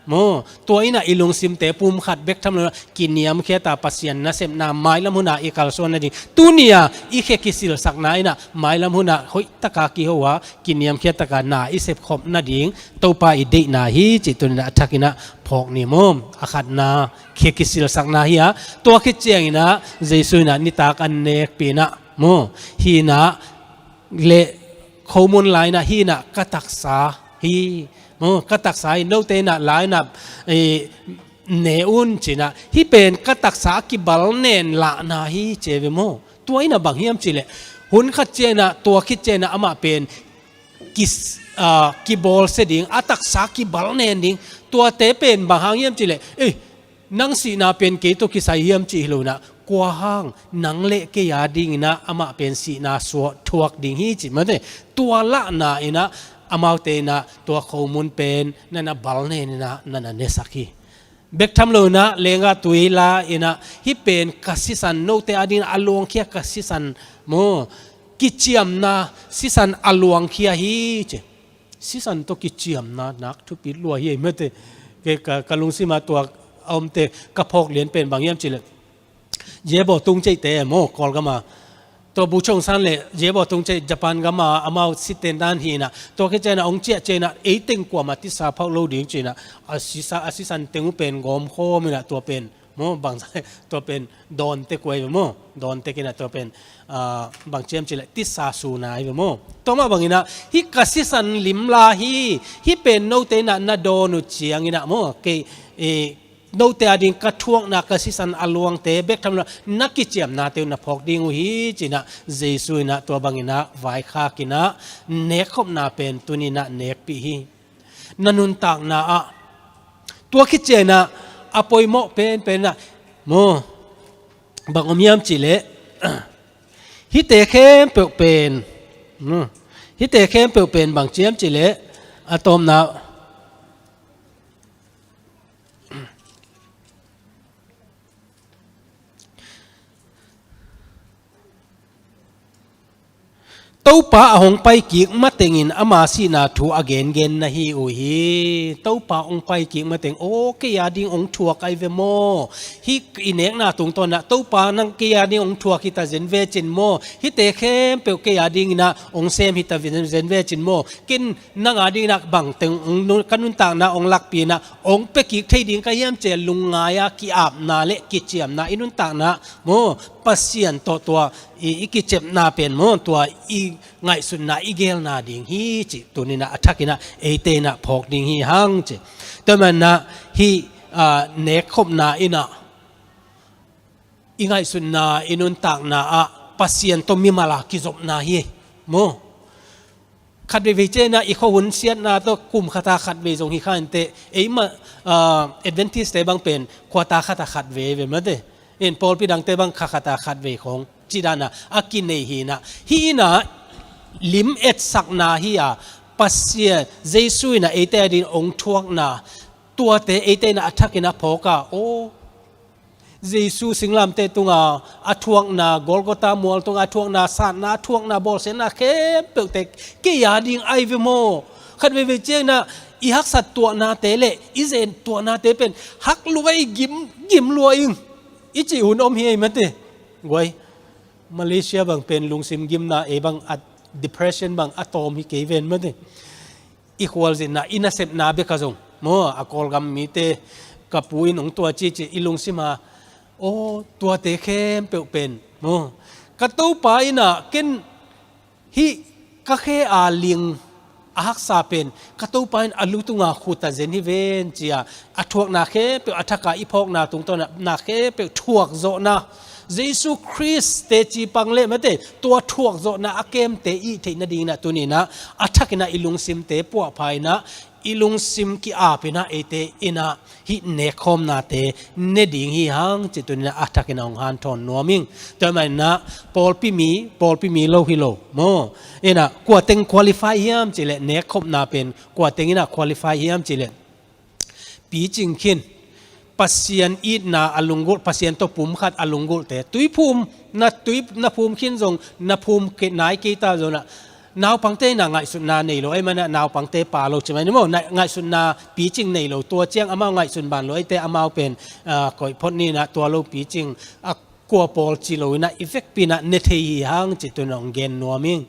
maw, tua in ah i lungsimte pumkhat bek tham lo in ah, kiniamkhiat a Pasian nasepna mailam hun ah i kalsuan nading. Tuni a i khe kisilsakna in ah, mailam hun ah hoihtaka kiho a, kiniamkhiat taka na i sepkhop nading, Topa i deihna hi cih tuni in ah a thakin ah phawk ni maw. A khatna, khe kisilsakna hi a, tua khit ciangin ah, Jesu in ah nitak an nekpih in ah, maw, hih in ah le khomun la in ah, hih in ah ka taksa hi, maw, ka taksa hi, note in ah la in ah, eh, ne un ci in ah, hih pen ka taksa a kibalnen lahna hi ci ve maw. Tua in ah bang hiam cih leh, hun khat ciangin ah, tua khit ciangin ah amah pen kis-, ah, kibawlsia ding, a taksa kibalnen ding, tuate pen bang hang hiam cih leh, eh, nang sihna pen kei tawh kisai hiam cih hi lo in ah, kua hang, nang le kei a ding in ah, amah pen sihna suak thuak ding hi cih mate. Tua lahna in ah, amaute in ah, tua khomun pen, na na balnen in ah, na na nesak hi. Bek tham lo in ah, lenggah tui la in ah, hih pen ka sisan, note a ding in ah, a luangkhia ka sisan, maw, kiciamna, sisan a luangkhia hi ci. Sisan tawh kiciamna nak thupi lua hi ei mate. Kei ka, ka lungsim a tua a omte ka phawk lian pen bang hiam cih leh, Yebo Tung Ceih te maw, Kawlgam a. Tua Bu Chong San le Yebo Tung Ceih Japan gam a amau sitten dan hi in ah. Tua khit ciangin ah hong ciah ciangin ah, ei teng kuamah tisa phawk lo ding ci in ah. A sisa, a sisan teng uh pen gawmkhawm in ah tua pen maw, bangzah, tua pen dawn tek uh ahi ve maw. Dawn tek in ah tua pen, ah, bang ci hiam cih leh tisa suna ahi ve maw. Tua mah bangin ah, hih ka sisan lim la hi, hih pen note in ah na dawn uh ciangin ah maw, kei, eh, note a ding ka thuakna ka sisan a luangte, bek tham lo in ah na kiciamnate uh na phawk ding uh hi ci in ah, Jesu in ah tua bangin ah vaikhak in ah, nekkhopna pen tuni in ah nekpih hi. Na nuntakna ah, tua khit ciangin ah, a poimawh penpen in ah, maw, bang om hiam cih leh, hihte khempeuh pen, maw, hihte khempeuh pen bang ci hiam cih leh, a tawpna, Topa a hong paikik matengin ama sihna thu a gengen na hi uh hi. Topa hong paikik mateng, aw, kei a ding hong thuak ahi ve maw? Hih i nekna tungtawn ah, Topa nang kei a ding hong thuak hi ta zen ve cin maw? Hihte khempeuh kei a dingin ah hong sem hi ta zen ve cin maw? Ken nang a dingin ah bangteng hong nun-, ka nuntakna hong lakpih in ah hong piakik thei ding ka hiam ci a lungngai a ki-apna le kiciamna i nuntakna maw, Pasian tawh tua i, i kicepna pen maw, tua i ngaihsutna i gelna ding hi cih tuni in ah a thakin ah eite in ah phawk ding hi hang ci. Tua manin ah hih, ah, nekkhopna in ah i ngaihsutna i nuntakna ah Pasian tawh mimal a kizopna hi maw. Khat veivei ciangin ah i khuahun siatna tawh kum khat a khat vei zong hi kha inteh, eimah, ah, Adventist te bang pen quarter khat a khat vei ve mate. In pawlpi dangte bang kha khat a khat vei khawng cih dan a a kinei hi in ah. Hih in ah lim etsakna hi a, Pasian, Jesu in ah eite a dingin hong thuakna, tuate eite in ah a thakin ah phawk a, aw, Jesu singlamteh tunga a thuakna, Golgotha mual tunga a thuakna, satna, a thuakna, bawlsiatna khempeuhte kei a ding ahi ve maw? Khat veivei ciangin ah i haksat tuahnate le i zen tuahnate pen hak lua i gim, gim lua ing, i cih hun om hi ei mate. Guai, Malaysia bang pen lungsim gimna, ei bang a depression bang a tawm hi kei ven mate. I khualzinna, i nasepna bek a zong maw, a Kawlgam mite, ka pu in hong tua ci ci i lungsim a, aw, tuate khempeuh pen maw, ka Topa in ah ken hih ka khe a ling a haksa pen ka Topa in a lu tunga khut a zen hi ven ci a, a thuakna khempeuh a thak a i phawkna tungtawn a na khempeuh thuak zawhna, Jesu Khrist teci pang le mate tua thuak zawhna a kemte i theih nadingin ah tuni in ah a thakin ah i lungsimte puahpha in ah i lungsim ki-ap in ah eite in ah hih nekkhawmnate ne ding hi hang ci tuni in ah a thakin ah hong hanthawn nuam ing. Tua ahih manin ah pawlpi mi, pawlpi mi lo hi lo maw, in ah kua teng qualify hiam cih leh, nekkhopna pen kua teng in ah qualify hiam cih leh, picing khin, Pasian itna a lunggulh, Pasian tawh pumkhat a lunggulhte, tuiphum, na tui, na phum khin zong, na phum ke-, nai kei ta zong ah, naupangte in ah ngaihsutna nei lo ahih manin ah naupangte pha lo ci mai ni maw, na, ngaihsutna picing nei lo, tua ciang amau ngaihsun ban lo ahih teh amau pen, ah, koih phot ni in ah tua lo picing, a kua pawl ci lo in ah i vekpi in ah ne thei hi hang ci tuni in ah hong gen nuam ing.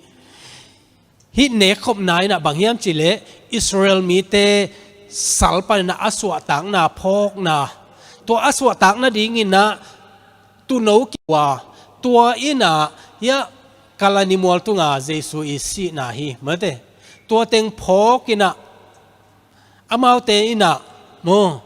Hih nekkhopna in ah bang hiam cih leh Israel mite sal panin ah a suahtakna phawkna, tua a suahtak nadingin ah tuuno kikua, tua in ah hiah Kalvari mual tunga Jesu i sihna hi mate, tua teng phawk in ah amaute in ah maw,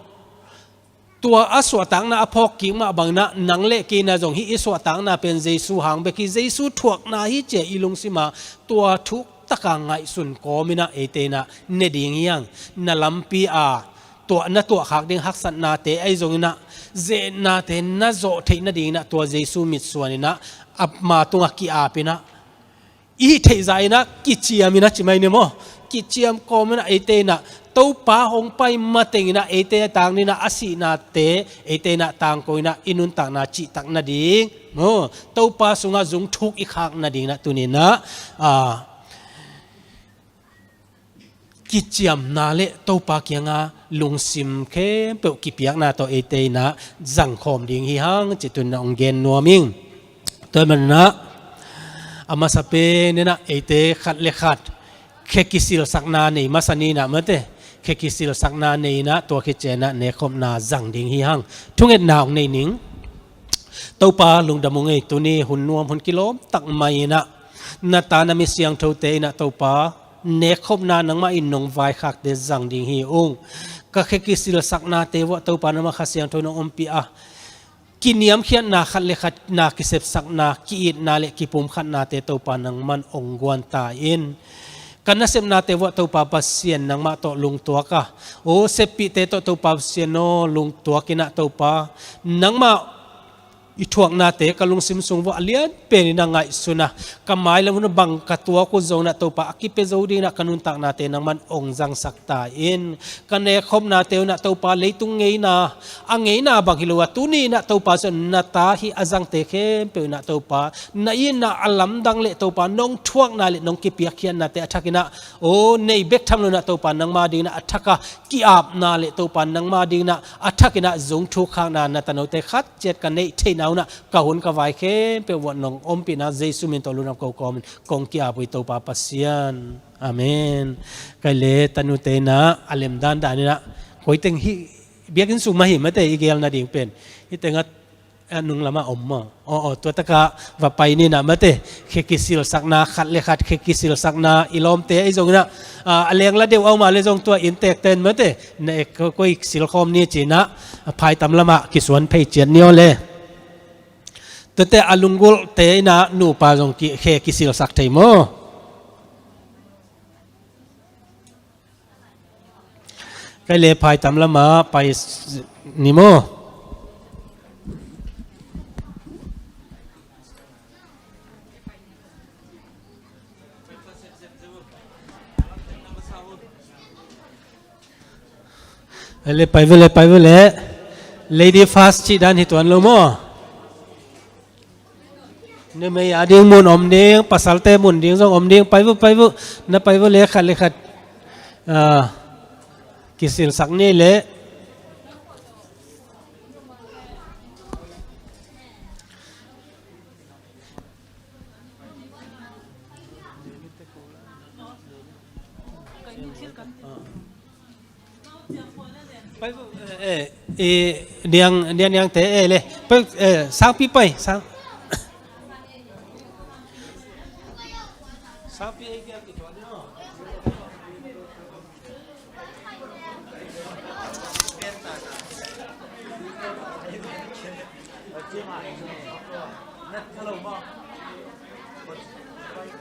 tua a suahtakna a phawk kik mah bangin ah nang le kei in ah zong hih i suahtakna pen Jesu hang bek hi, Jesu thuakna hi ci a i lungsim a tua thuk taka ngaihsun kawm in ah eite in ah ne ding hi hang. Na lampi a tua na tuahkhak ding haksatnate ahi zongin ah, zehnate na zawh theih nadingin ah tua Jesu mitsuan in ah ama tungah ki-ap in ah i hih theih zah in ah kiciam in ah ci mai ni maw, kiciam kawm in ah eite in ah Topa hong pai mateng in ah eite a tang in ah a sihnate eite in ah tangko in ah i nuntakna cihtak nading maw, Topa sungah zung thuk i khak nading in ah tuni in ah, ah, kiciamna le Topa kianga lungsim khempeuh kipiakna tawh eite in ah zangkhawm ding hi hang ci tuni in ah hong gen nuam ing. Tua ahih manin ah a masa pen in ah eite khat le khat khe kisilsakna nei masa ni in ah mate, khe kisilsakna nei in ah tua khit ciang in ah nekkhopna zang ding hi hang. Thungetna hong nei ning. Topa lungdam ung ei, tuni hun nuam hun kilawm tak mai in ah na ta na mi siangthote in ah Topa nekkhopna nangmah in nong vaikhakte zang ding hi ung. Ka khe kisilsaknate vuah Topa nangmah Kha Siangtho nong ompih a, kiniamkhiatna khat le khat na kisepsakna, ki-itna le kipumkhatnate Topa nangman ong guan ta in. Ka nasepnate vuah Topa Pasian nangmah tawh lungtuak a, o seppihte tawh Topa Pasian aw lungtuak in ah Topa nangmah i thuaknate ka lungsim sung vuah a lian pen in ah ngaihsun a, ka mailam hun ah bang ka tuak uh zong in ah Topa a kipia zo ding in ah ka nuntaknate nangman ong zangsak ta in. Ka nekkhopnate uh in ah Topa leitung ngeina, a ngeina bang hi lo a tuni in ah Topa sung na ta hi a zangte khempeuh in ah Topa na itna a lamdang le Topa nong thuakna le nong kipiakkhiatnate a thak in ah, o nei bek tham lo in ah Topa nangma ding in ah a thak a ki-apna le Topa nangma ding in ah a thak in ah zung thuk khakna na tanote khat ciat ka neih theihna un ah ka hun ka vai khempeuh vuah nong ompihna Jesu min tawh lungdam ko kawmin kong ki-ap uh hi Topa Pasian. Amen. Kai le tanute in ah a lemdan dan in ah koi teng hih biakinn sung mah hi mate i gelna ding pen. Hih teng ah a nung lamah om maw? Aw, aw, tua takah va pai ni in ah mate. Khe kisilsakna khat le khat khe kisilsakna i lawmte ahi zongin ah, a, a lengla deuh a om a le zong tua inntekte in mate na ek ko, koi silkhawm ni ci in ah a phaitam lamah kisuan phei ciat ni aw le. Tuate a lunggulhte in ah nupa zong ki, khe kisilsak thei maw? Kai le phaitam lamah pai s-, ni maw? Kai le pai ve le, pai ve le. Lady first cih dan hi tuan lo maw? Numei a ding mun om ding, pasalte mun ding zong om ding, pai vut, pai vut, na pai vut le khat le khat, ah, kisilsak ni le. Pai, eh, eh, niang, niang, niangte, eh, le. Pai, eh, sangpi pai, sang,